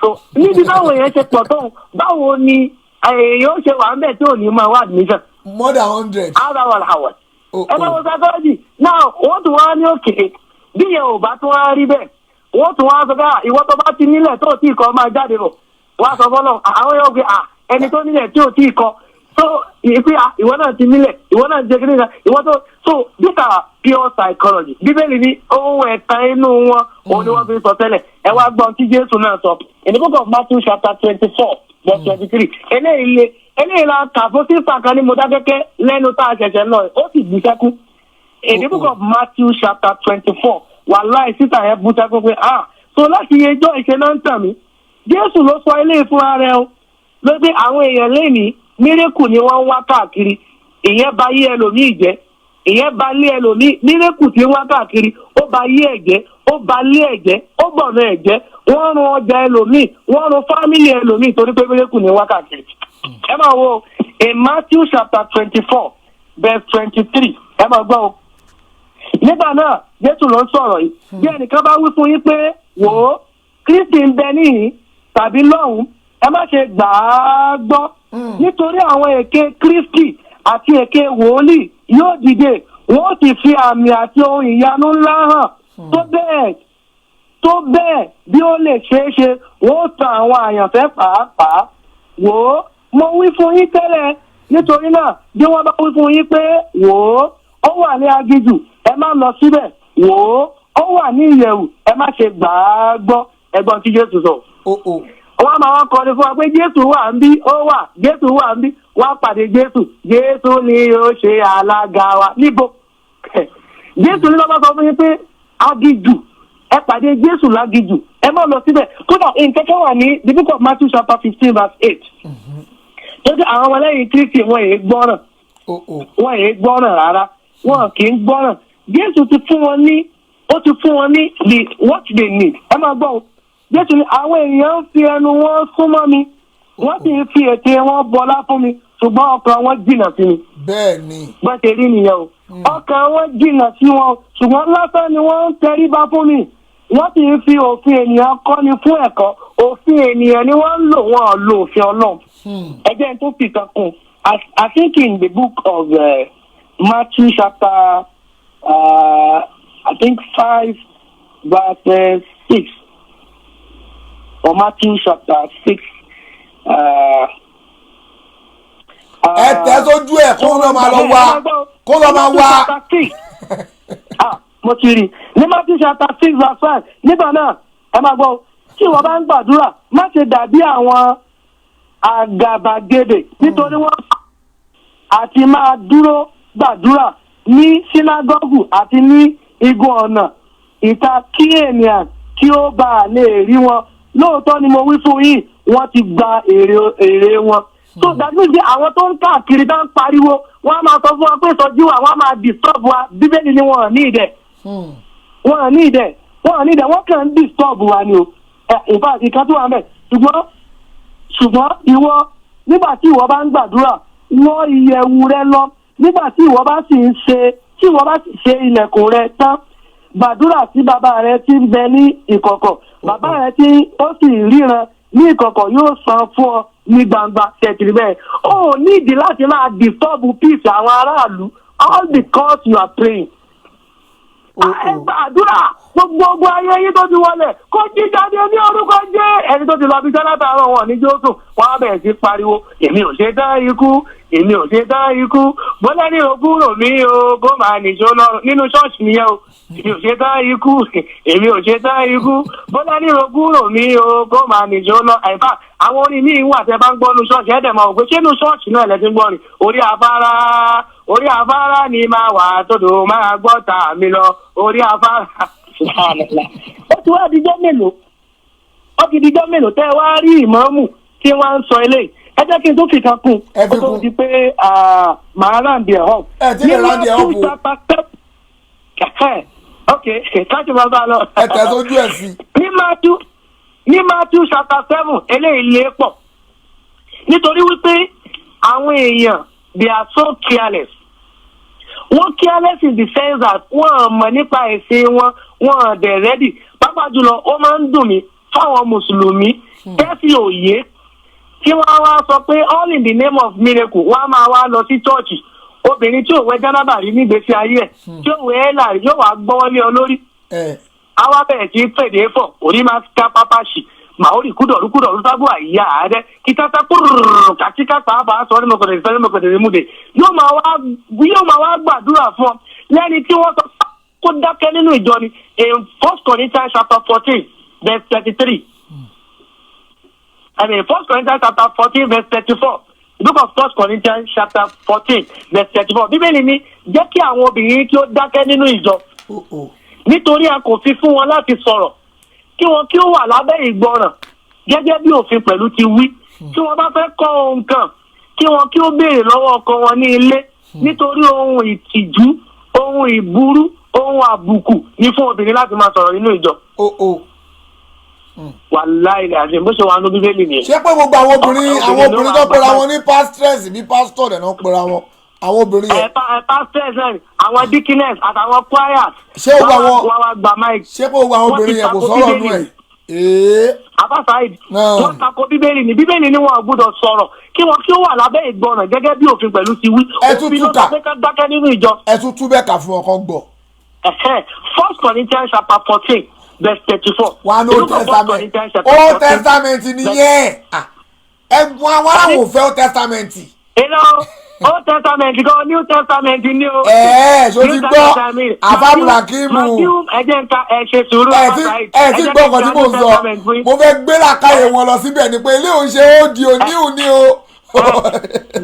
So níbi báwo èèyàn ṣe pọ̀ tó, báwo ni èèyàn ó ṣe wà ń bẹ̀ tí ò ní máa wá admission? More than 100. How that one how? Oh, Ẹ bá oh. wo psychology now. Wọ́n tún wá ní òkè bí yẹn ò bá tún wá rí bẹ́ẹ̀, wọ́n tún wá sọ pé, "Ah, ìwọ tó bá ti nílẹ̀ tó tí ì kọ́, máa jáde bọ̀." Wọ́n á sọ fọ́lọ́ àwọn yóò gbé, "Ah, ẹni tó nílẹ̀ tí ò tí ì kọ́." So ìpín, "Ah, ìwọ náà ti nílẹ̀, ìwọ náà ti ṣe kíní kan, ìwọ tó." So these are pure psychology. Bíbélì ní ohun ẹ̀tàn inú wọn òun ni wọ́n fi sọ tẹ́lẹ̀. Ẹ wá gbọ́n tí Jésù náà sọ in the book of Matthew chapter 24 verse 23. Eléyìí le, eléyìí la kà fún sister kan ní Mọdákẹ́kẹ́ lẹ́nu tá a ṣẹ̀ṣẹ̀ lọ, ó sì bú sẹ́kún. In the book of Matthew chapter 24, wàláì, sister yẹn bú sẹ́kún pé, "Ah, so láti ẹjọ́ ìṣe náà ń tàn mí." Jésù ló sọ eléyìí fúnra rẹ̀ o, ló pé àwọn èèyàn lẹ́nìí, miracle ni wọ́n ń wá káàkiri. Ìyẹn ba yé ẹlòmíì jẹ́, ìyẹn ba lé ẹlòmíì. Miracle tí ń wá káàkiri, ó ba yé ẹ̀jẹ̀, ó ba lé ẹ̀jẹ̀, ó gbọ̀nà ẹ̀jẹ̀, wọ́n run ọjà ẹlòmíì, wọ́n run family ẹlòmíì, torí pé miracle ni ń wá káàkiri. Ẹ máa wo in Matthew chapter 24 verse 23. Ẹ máa gbọ́ o. Nígbà náà, Jésù ló ń sọ̀rọ̀ yìí, bí ẹnìkan bá wí fún yín pé, "Wò ó, Kristi ń bẹ níhìn tàbí lọ́hùn," ẹ má ṣe gbà á gbọ́. Nítorí àwọn èké Kristi àti èké wòlíì yóò dìde, wọ́n ó sì fi àmì àti ohun ìyanu ńlá hàn, tó bẹ́ẹ̀ bí ó lè ṣeé ṣe, wọ́n ó tan àwọn àyànfẹ́ pàápàá. Wò ó, mo wí fún yín tẹ́lẹ̀. Nítorí náà, bí wọ́n bá wí fún yín pé, "Wò ó, ó wà ní aginjù," ẹ má lọ síbẹ̀. "Wò ó, ó wà ní ìyẹ̀wù," ẹ má ṣe gbà á gbọ́. Ẹ̀gbọ́n tí Jésù sọ. Oh, oh. Wọ́n máa wá kọrin fún wa pé Jésù wà ń bí, ó wà, Jésù wà ń bí. Wọ́n á pàdé Jésù, Jésù ni ó ṣe alága wa. Níbo? Jésù ní lọ́ba sọ fún yín pé aginjù, ẹ pàdé Jésù láginjù, ẹ má lọ síbẹ̀. Kódà nǹkan kan wà ní the book of Matthew chapter 15 verse 8 tó jẹ́ àwọn ọmọlẹ́yìn Kristi, wọn èé gbọ́ràn. Oh, oh. Wọn èé gbọ́ràn rárá, wọn kì í gbọ́ràn. Jésù ti fún wọn ní, ó ti fún wọn ní the what they need. Ẹ máa gbọ́ o. Jésù ní àwọn èèyàn ń fi ẹnu wọn súnmọ́ mi, wọ́n sì ń fi ètè wọn bọlá fún mi, ṣùgbọ́n ọkàn wọn jìnnà sí mi. Bẹ́ẹ̀ ni. Bọ́n ṣe rí nìyẹn o. Ọkàn wọn jìnnà sí wọn, ṣùgbọ́n lásán ni wọ́n ń tẹríba fún mi, wọ́n sì ń fi òfin ènìyàn kọ́ni fún ẹ̀kọ́. Òfin ènìyàn ni wọ́n ń lò, wọ́n ò lo òfin Ọlọ́run. Ẹ jẹ́ n tó fi kan kún. I think in the book of Matthew chapter I think 5 verse 6 or Matthew chapter 6. Ẹ tẹ́ sójú ẹ̀, kó lọ́ máa lọ wá, kó lọ́ máa wá. Matthew chapter 6. Ah, mo ti rí ní Matthew chapter 6 verse 5. Nígbà náà, ẹ máa gbọ́, tí ìwọ bá ń gbàdúrà, má ṣe dàbí àwọn àgàbàgebè, nítorí wọ́n àti máa dúró gbàdúrà ní sínágọ́gù àti ní igun ọ̀nà ìta, kí ènìyàn kí ó bá a lè rí wọn. Lóòótọ́ ni mo wí fún yín, wọ́n ti gba èrè wọn. So that means pé àwọn tó ń káàkiri, tó ń pariwo, wọ́n á máa sọ fún wọn pé sọjú wa, wọ́n á máa disturb wa. Bíbélì ni wọ́n ní ìdẹ̀, wọ́n ní ìdẹ̀, wọ́n ní ìdẹ̀, wọ́n kàn ń disturb wa ni o. In fact, ìkan tó wà mẹ́, ṣùgbọ́n ìwọ, nígbà tí ìwọ bá ń gbàdúrà, wọ ìyẹ̀wù rẹ lọ. Nígbà tí ìwọ bá sì ń ṣe, tí ìwọ bá sì ṣe ilẹ̀kùn rẹ tán, gbàdúrà sí bàbá rẹ tí ń bẹ ní ìkọ̀kọ̀. Bàbá rẹ tí ó sì ríran ní ìkọ̀kọ̀ yóò san fún ọ ní gbangba. Tẹ̀tìrì bẹ́ẹ̀, ó ní ìdí láti máa disturb peace àwọn aráàlú all because you are praying. Ẹ gbàdúrà, gbogbo ogun ayé yín tó ti wọlé, kó jí jáde ní orúkọ jẹ́. Ẹni tó ti lọ bí sẹ́lá tààrọ̀, wọn ní jósùn, wọn á bẹ̀rẹ̀ sí pariwo, "Èmi ò ṣe tán ikú, èmi ò ṣe tán ikú, bọ́lá ní òkúrò mi o, kó máa nìṣó lọ́rùn." Nínú ṣọ́ọ̀ṣì nìyẹn o. "Èmi ò ṣe tán ikú, èmi ò ṣe tán ikú, bọ́lá ní òkúrò mi o, kó máa nìṣó lọ." Ẹ̀fà àwọn orin míì wà tẹ́ bá ń gbọ́ nu ṣọ́ọ̀ṣì, ẹ̀dẹ̀ máa wò pé ṣé nu ṣọ́ọ̀ṣì náà lẹ ti ń gbọ́ ni. "Orí afárá, orí afárá ni máa wà, tódò máa gbọ́ tà mí lọ, orí afárá." Subhanallah. Ó ti wá dijọ́ mélòó, ó ti dijọ́ mélòó tẹ́ ẹ wá rí ìmáàmù tí wọ́n ń sọ eléyìí? Ẹ jẹ́ kí n tó fi kan kún Ẹ fi ó tó kún. di pé màá round ẹ̀ up. Ẹ ti lè round ẹ̀ up o. Ní Matthew chapter, ok, káṣí máa bá a lọ. Ẹ tẹ̀ sójú ẹ̀ sí. Ní Matthew chapter 7, eléyìí lé pọ̀, nítorí wípé àwọn èèyàn, they are so careless. Wọ́n careless in the sense that wọ́n mọ̀ nípa ẹ̀sìn wọn, wọ́n dẹ̀ ready. Pàápàá jùlọ, ó máa ń dùn mí fáwọn mùsùlùmí tẹ́sí òye tí wọ́n wá sọ pé all in the name of miracle, wọ́n á máa wá lọ sí chọ́ọ̀chì. Obìnrin tí ò wẹ̀ jánábà rí nígbèésí ayé ẹ̀, tí ò wẹ̀ ẹ́là rí, yóò wá gbọ́wọ́lé ọ lórí, àwa bẹ̀rẹ̀ sí í fèdè fọ̀, orí máa ká pápá ṣì màórì kúdọ̀rú kúdọ̀rú sábò àyà ààrẹ kìtàtà kúrúrú kàtíkà pàápàá sọ ní mọ̀kọ̀tẹ̀ sọ ní mọ̀kọ̀tẹ̀ múde, yóò máa wá gbàdúrà fún ọ lẹ́ni tí wọ́n sọ kó dákẹ́ nínú ìjọ ni. In First Corinthians chapter 14 verse 33, I mean, First Corinthians chapter 14 verse 34, book of First Corinthians chapter 14 verse 34, Bíbélì ní, "Jẹ́ kí àwọn obìnrin kí ó dákẹ́ nínú ìjọ, nítorí a kò fi fún wọn láti sọ̀rọ̀, kí wọn kí ó wà lábẹ́ ìgbọràn gẹ́gẹ́ bí òfin pẹ̀lú ti wí. Tí wọ́n bá fẹ́ kọ́ ohun kan, kí wọn kí ó béèrè lọ́wọ́ ọkọ wọn ní ilé, nítorí ohun ìtìjú, ohun ìburú, ohun àbùkù ní fún obìnrin láti máa sọ̀rọ̀ nínú ìjọ." Wàláì àti bó ṣe wà nínú Bíbélì nìyẹn. Ṣé pé gbogbo àwọn obìnrin, àwọn Obìnrin ló obìnrin wà tó pera bàbá. wọn ní pastors bí pastor dẹ̀ náà pera wọn, àwọn obìnrin yẹn? Ẹ pastors náà, àwọn deaconess àtàwọn choirs. Ṣé gbogbo wọ́n wá gba mic. Ṣé pé gbogbo àwọn Wọ́n ti obìnrin yẹn kò tako sọ̀rọ̀ nù Bíbélì. ẹ̀ ee? Abásáìd, Náà. wọ́n tako Bíbélì ní. Bíbélì ní wọn ò gbọ́dọ̀ sọ̀rọ̀, kí wọn kí ó wà lábẹ́ ìgbọràn gẹ́gẹ́ bí òfin pẹ̀lú ti wí. Ẹ tún Òfin ló túkà. sọ pé ká dákẹ́ nínú ìjọ. Ẹ tún tú bẹ́ẹ̀ kà fún ọkàn gbọ́. First Corinthians chapter 14 verse 34. Wà ní Old Testament, Old Testament nìyẹn. Ah, ẹ̀bùn àwọn aláwọ̀ fẹ́ Old Testament. Iná Old Testament gan, New Testament ni o. Ẹ̀ẹ́, ṣó ti New gbọ́? Testament. Àfàbùràkìmù. Matthew, ẹ jẹ́ nǹka, ẹ ṣe sùúrù. Ẹ ti ẹ ti gbọ́ nǹkan tí mò ń sọ. Mo fẹ́ gbé làkàyè wọn lọ síbẹ̀ ni pé ilé òun ṣe ó di òní òní o.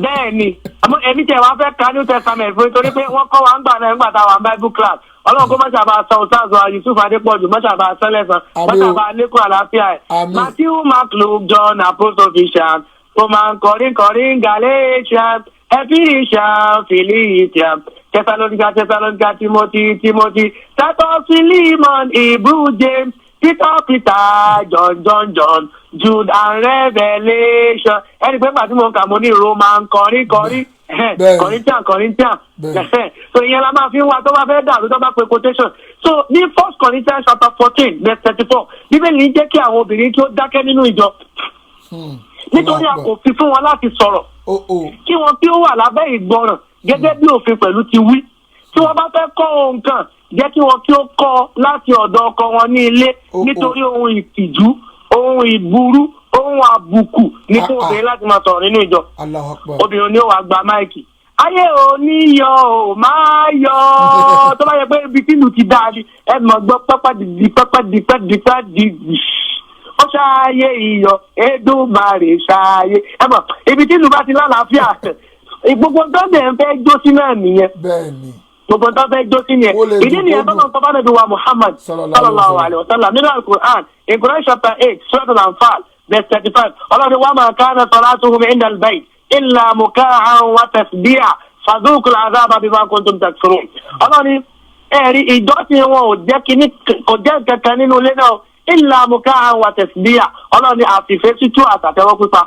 Bẹ́ẹ̀ ni, àmọ́ èmi tẹ̀ wá fẹ́ ka New Testament fún, nítorí pé wọ́n kọ́ wa ń gbà náà nígbà tá a wà ní Bible class. Ọlọ́run kó mọ́ṣábà san Ustaz wa Yusuf Adépọ̀jù, mọ́ṣábà san lẹ́sàn, Àmín o. mọ́ṣábà lékún àlàáfíà ẹ̀. Àmín. Matthew, Mark, Luke, John, Apostle, Fisher, Roman, Corinth, Corinth, Galatians, Ephesians, Philippians, Thessalonica, Thessalonica, Timothy, Timothy, Titus, Philemon, Hebrew, James, Peter, Peter, John, John, John, Jude and Revelation. Ẹni pé pàtí mo ń kà, mo ní Roman, kọrí kọrí, Corinthian, Corinthian. So ìyẹn la máa fi ń wá tó bá fẹ́ dàrú, tó bá pe quotation. So ní First Corinthians chapter 14 verse 34, Bíbélì ní jẹ́ kí àwọn obìnrin kí ó dákẹ́ nínú ìjọ, nítorí a kò fi fún wọn láti sọ̀rọ̀, kí wọn kí ó wà lábẹ́ ìgbọràn gẹ́gẹ́ bí òfin pẹ̀lú ti wí. Tí wọ́n bá fẹ́ kọ́ ohun kan, jẹ́ kí wọn kí ó kọ́ láti ọ̀dọ̀ ọkọ wọn ní ilé, nítorí ohun ìtìjú, ohun ìburú, ohun àbùkù ní fún obìnrin láti máa sọ̀rọ̀ nínú ìjọ. Allahu Akbar. Obìnrin ni ó wàá gba mic. Ayé ò ní yọ ò máa yọ. Tó bá yẹ pé ibi tí ìlú ti dáa ni, ẹ mọ̀ gbọ́ pápá dìdí pápá dìpá dìpá dìdì, ó ṣàyè iyọ̀ Èdùmàrè ṣàyè. Ẹ mọ̀ ibi tí ìlú bá ti lálàáfíà, gbogbo tó ń dẹ̀ ń fẹ́ jó sí náà nìyẹn. Bẹ́ẹ̀ ni. Gbogbo tó fẹ́ jó sí nìyẹn. Ó lè Ìdí dùn, nìyẹn kó dùn. tọ́lọ̀ sọ fún wa Muhammad Sallallahu sallallahu alayhi wa sallam nínú Al-Quran, in Quran chapter 8, Surat Al-Anfal, verse 35, Ọlọ́run wa ma kana salatuhum inda al-bayt illa muka'an wa tasdiya fadhuqul azaba bima kuntum takfurun. Ọlọ́run ẹ̀rí ìjọsìn wọn ò jẹ́ kíní, kò jẹ́ kankan nínú ilé náà, illa muka'an wa tasdiya. Ọlọ́run ní àfìfẹ́ tútù àtàtẹ́wọ́ pípa.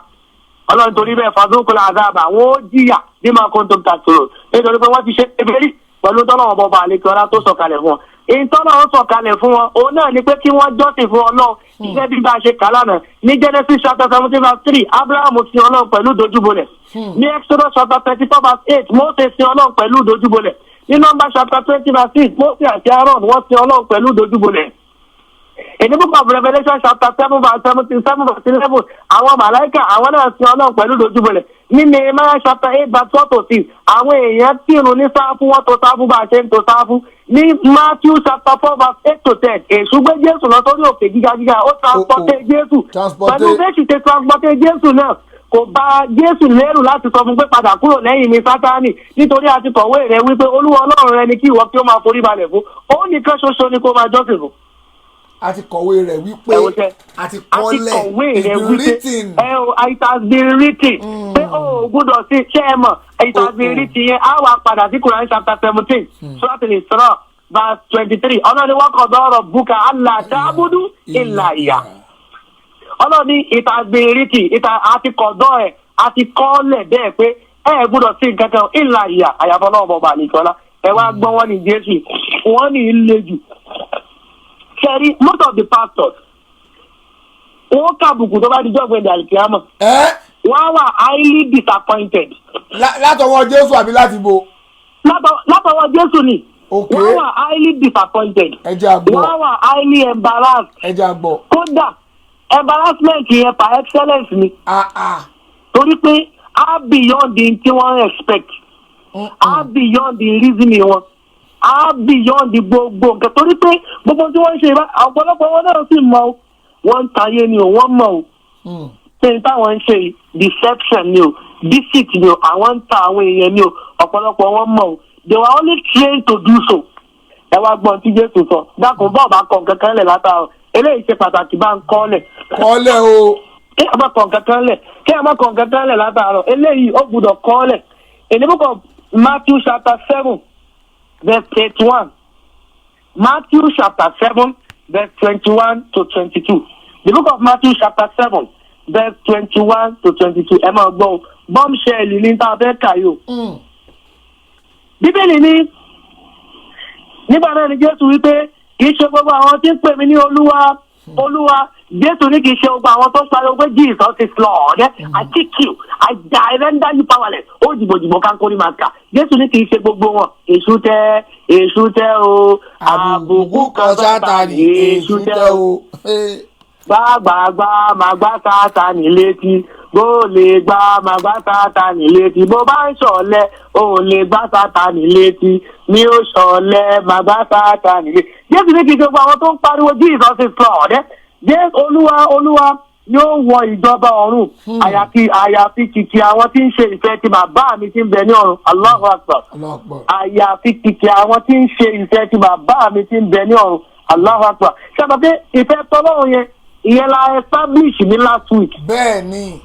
Ọlọ́run torí bẹ́ẹ̀, fadhuqul azaba, wọn ó jìyà bima kuntum takfurun, nítorí pé wọ́n ti ṣe ebérí pẹ̀lú tọ́lọ́wọ́n bọba àlekè ọlá tó sọ̀kalẹ̀ fún wọn. Ìtọ́lọ́wọ́n sọ̀kalẹ̀ fún wọn, òun náà ni pé kí wọ́n jọ́sìn fún Ọlọ́run gẹ́gẹ́ bí bá a ṣe kà lánàá ní Genesis chapter 17 verse 3, Abraham sin Ọlọ́run pẹ̀lú dojúbolẹ̀. Ní Exodus chapter 34 verse 8, Mose sin Ọlọ́run pẹ̀lú dojúbolẹ̀. Ní Numbers chapter 20 verse 6, Mose àti Aaron wọ́n sin Ọlọ́run pẹ̀lú dojúbolẹ̀. In the book of Revelation chapter 7 verse 77 verse 11, àwọn màláìkà, àwọn náà sin Ọlọ́run pẹ̀lú dojúbolẹ̀. Ní Nehemiah chapter 8 verse 4 to 6, àwọn èèyàn kírun ní sáfù, wọ́n tó sáfù bá a ṣe ń tó sáfù. Ní Matthew chapter 4 verse 8 to 10, èṣù gbé Jésù lọ sórí òkè gíga gíga, ó transporte Jésù. Transporté. Pẹ̀lú bẹ́ẹ̀ sì ṣe transporte Jésù náà, kò bá Jésù lérù láti sọ fún pé, "Padà kúrò lẹ́yìn mi, Sátánì, nítorí a ti kọ̀wé rẹ wípé Olúwa Ọlọ́run rẹ ni kí ìwọ kí ó máa forí balẹ̀ fún, òun nìkan ṣoṣo ni kó máa jọ́sìn fún." A ti kọ̀wé rẹ̀ wípé Ẹ wo ṣe. A ti A ti kọ́lẹ̀. kọ̀wé rẹ It's been wípé written. Ẹ o, it has been written pé o ò gbúdọ̀ sí. Ṣé ẹ mọ̀ it has been written yẹn, á wà padà sí Quran chapter 17, Surat Al-Isra, verse 23. Ọlọ́ni wa qada rabbuka alla ta'budu illa iyyah. Ọlọ́ni it has been written, it a ti kọ̀dọ̀ ẹ̀, a ti kọ́lẹ̀ bẹ́ẹ̀ pé ẹ ẹ gbúdọ̀ sí nǹkan kan illa iyyah, àyàfọ́ náà bọ̀ bá àlejò. Ẹ wá gbọ́, wọ́n ní Jésù, wọ́n ní ilé jù. Ṣẹ́rí, most of the pastors, wọ́n kàbùkù tó bá di jọ́gbìn dàlùkìámọ̀. Ẹ Wọ́n á wà highly disappointed. Látọwọ́ Jésù àbí láti bo? Látọwọ́ Jésù ni. Wọ́n wà highly disappointed. Ẹ jẹ́ àgbọ̀. Wọ́n wà highly embarrassed. Ẹ jẹ́ àgbọ̀. Kódà embarrassment yẹn par excellence ni, Ah ah. torí pé á beyond the tí wọ́n expect, á beyond the reasoning wọn, á beyond the gbogbo nǹkan, torí pé gbogbo tí wọ́n ń ṣe, ọ̀pọ̀lọpọ̀ wọn náà sì mọ̀ o, wọ́n ń tayé ni o, wọ́n mọ̀ o ṣé ní táwọn ń ṣe yìí, deception ni o, deceit ni o, àwọn ń ta àwọn èèyàn ni o. Ọ̀pọ̀lọpọ̀ wọn mọ̀ o. They were only trained to do so. Ẹ wá gbọ́n tí Jésù sọ. Dákun, bọ́ọ̀ bá kọ̀ nǹkan kan lẹ̀ látàrọ, eléyìí ṣe pàtàkì, bá ń kọ́ lẹ̀. Kọ́lẹ̀ o. Kí ẹ má kọ̀ nǹkan kan lẹ̀, kí ẹ má kọ̀ nǹkan kan lẹ̀ látàrọ, eléyìí ó gbúdọ̀ kọ́ lẹ̀. In the book of Matthew chapter 7 verse 81, Matthew chapter 7 verse 21 to 22, the book of Matthew chapter 7 verse 21 to 22. Ẹ máa gbọ́ o, bombshell ní tá a fẹ́ kà yìí o. Bíbélì ní, nígbà náà ni Jésù wípé, "Kì í ṣe gbogbo àwọn tí ń pè mí ní Olúwa, Olúwa." Jésù ní kì í ṣe gbogbo àwọn tó sáré pé, "Jesus is Lord, I kick you, I render you powerless." Ó jìbòjìbò kankori máa kà. Jésù ní kì í ṣe gbogbo wọn. Èṣù tẹ, Èṣù tẹ o. Àbùkù kan Sátánì, Èṣù tẹ o. Gbàgbàgbà máa gbá Sátánì létí, bó lè gbà máa gbá Sátánì létí. Bó bá ń ṣọ̀lẹ, ò lè gbá Sátánì létí. Mi ò ṣọ̀lẹ, máa gbá Sátánì létí. Jésù ní kì í ṣe gbogbo àwọn tó ń pariwo "Jesus is Lord", Jésù, "Olúwa, Olúwa" yóò wọ ìjọba ọ̀run, àyàfi kìkì àwọn tí ń ṣe ìfẹ́ ti bàbá mi tí ń bẹ ní ọ̀run. Allahu Akbar. Allahu Akbar. Àyàfi kìkì àwọn tí ń ṣe ìfẹ́ ti bàbá mi tí ń bẹ ní ọ̀run. Allahu Akbar. Ṣé pé ìfẹ́ tọ́lọ́run yẹn, ìyẹn la establish ní last week? Bẹ́ẹ̀ ni.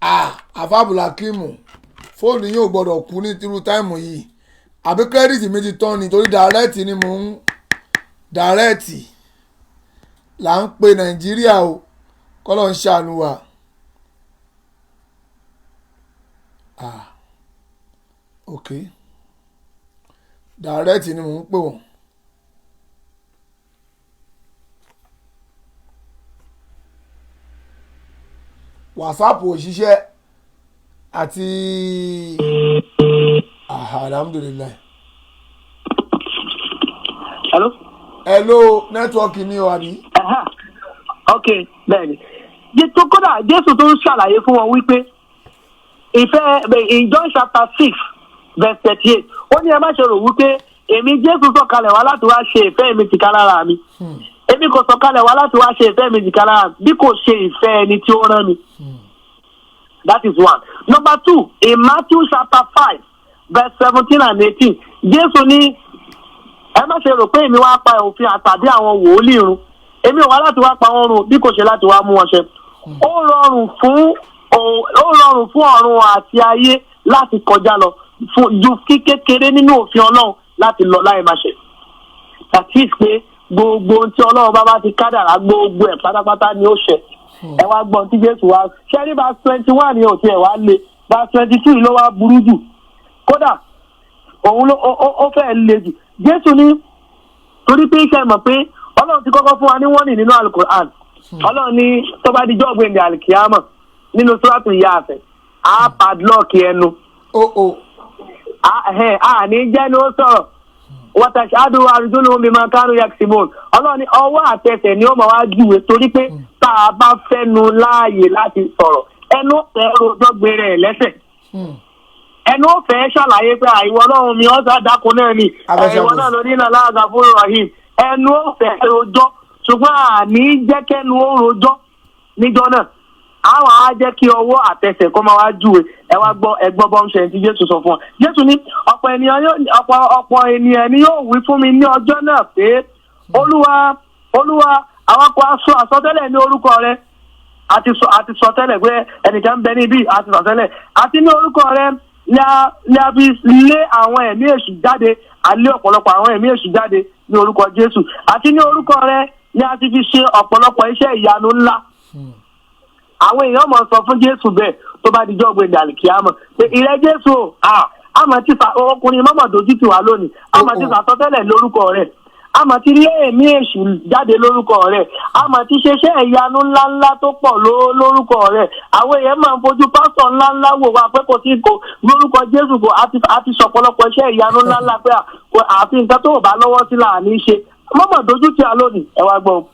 Ah, afábùlákìmù, fóònù yìí ò gbọ́dọ̀ kú ní irú time yìí, àbí credit mi ti tán ni? Torí direct ni mò ń Direct là ń pe Nàìjíríà o, kọ́lọ́ ń ṣàánú wa. Ah, ok, direct ni mò ń pè wọ́n. WhatsApp ò ṣiṣẹ́ àti alhamdulilayi. Hello. Hello, nẹ́tíwọ́ọ̀kì ni o àbí. Ok, bẹ́ẹ̀ni tó kódà Jésù tó ń ṣàlàyé fún wọn wípé ìfẹ́ in John chapter 6 verse 38, ó ní ẹ má ṣe rò wípé èmi Jésù sọ̀kalẹ̀ wá láti wá ṣe ìfẹ́ mi tìka lára mi. Èmi kò sọ̀kalẹ̀ wá láti wá ṣe ìfẹ́ mi tìka lára mi bí kò ṣe ìfẹ́ ẹni tí ó rán mi. That is one. Number two, in Matthew chapter 5 verse 17 and 18, Jésù ní ẹ má ṣe rò pé èmi wá pa òfin àtàbí àwọn wòólì run. Èmi ò wá láti wá pa wọn run bí kò ṣe láti wá mú wọn ṣẹ. Ó rọrùn fún ọ̀run àti ayé láti kọjá lọ fún ju kí kékeré nínú òfin Ọlọ́run láti lọ láì má ṣe. That is pé gbogbo ohun tí Ọlọ́run bá ti kádàrá, gbogbo ẹ̀ pátápátá ni ó ṣẹ. Ẹ wá gbọ́n tí Jésù wá ṣẹ́ ní verse 21 ni ò tiẹ̀ wá le. Verse 22 ló wá burú jù, kódà òun ló ó fẹ́ẹ́ le jù. Jésù ní torí pé iṣẹ́ mọ̀ pé Ọlọ́run ti kọ́kọ́ fún wa ní wọ́nì nínú Alukur'an. Ọlọ́run ní tó bá di jọ́ọ̀gbìn ní alikiyama nínú sùràtù Yásìn, á padlock ẹnu. O o. A ní jẹ́ ní ó sọ̀rọ̀. وتشهد أرجلهم بما كانوا يكسبون. Ọlọ́run ní ọwọ́ àtẹsẹ̀ ni ó máa wá júwe, torí pé tá a bá fẹ́nu láàyè láti sọ̀rọ̀, ẹnu fẹ́ rojọ́ gbére ẹ̀ lẹ́sẹ̀, ẹnu ó fẹ́ ṣàlàyé pé àìwọ Ọlọ́run mi ọ̀sà dákun náà ni àìwọ náà ló ní náà láàgà fún rahim. Ẹnu ó fẹ́ rojọ́, ṣùgbọ́n àní jẹ́ kẹ́nu ó rojọ́ níjọ́ náà. Àwọn á jẹ́ kí ọwọ́ àtẹsẹ̀ kó máa wá júwe. Ẹ wá gbọ́, ẹ gbọ́ bọ́m ṣe tí Jésù sọ fún ọ. Jésù ní ọ̀pọ̀ ènìyàn ni yóò wí fún mi ní ọjọ́ náà pé, "Olúwa, Olúwa, àwọn kò aṣọ àsọtẹ́lẹ̀ ní orúkọ rẹ, àti sọ tẹ́lẹ̀ pé ẹnìkan ń bẹ níbí, àti sọ tẹ́lẹ̀, àti ní orúkọ rẹ ní a fi lé àwọn ẹ̀mí èṣù jáde, a lé ọ̀pọ̀lọpọ̀ àwọn ẹ̀mí èṣù jáde ní orúkọ Jésù, àti ní orúkọ rẹ ní a ti fi ṣe ọ̀pọ̀lọpọ̀ iṣẹ́ ìyanu ńlá." Àwọn èèyàn mọ̀ sọ fún Jésù bẹ́ẹ̀ tó bá dijọ́ gbé dàlùkìámọ̀ pé, "Ìrẹ́ Jésù o, àmọ́ tí ọkùnrin mọ́mọ́ dojú tì wá lónìí, àmọ́ tí sàsọtẹ́lẹ̀ lórúkọ rẹ̀, àmọ́ tí lé ẹ̀mí èṣù jáde lórúkọ rẹ̀, àmọ́ tí ṣeṣẹ́ ìyanu ńláńlá tó pọ̀ lórúkọ rẹ̀. Àwọn èèyàn máa ń fojú pásítọ̀ ńláńlá wò wá pé kò sí kò lórúkọ Jésù kò àti sọ̀pọ̀lọpọ̀ iṣẹ́ ìyanu ńláńlá pé àfi nǹkan tó bá lọ́wọ́ sí là ní í ṣe. Mọ́mọ́ dojú tì wá lónìí." Ẹ wá gbọ́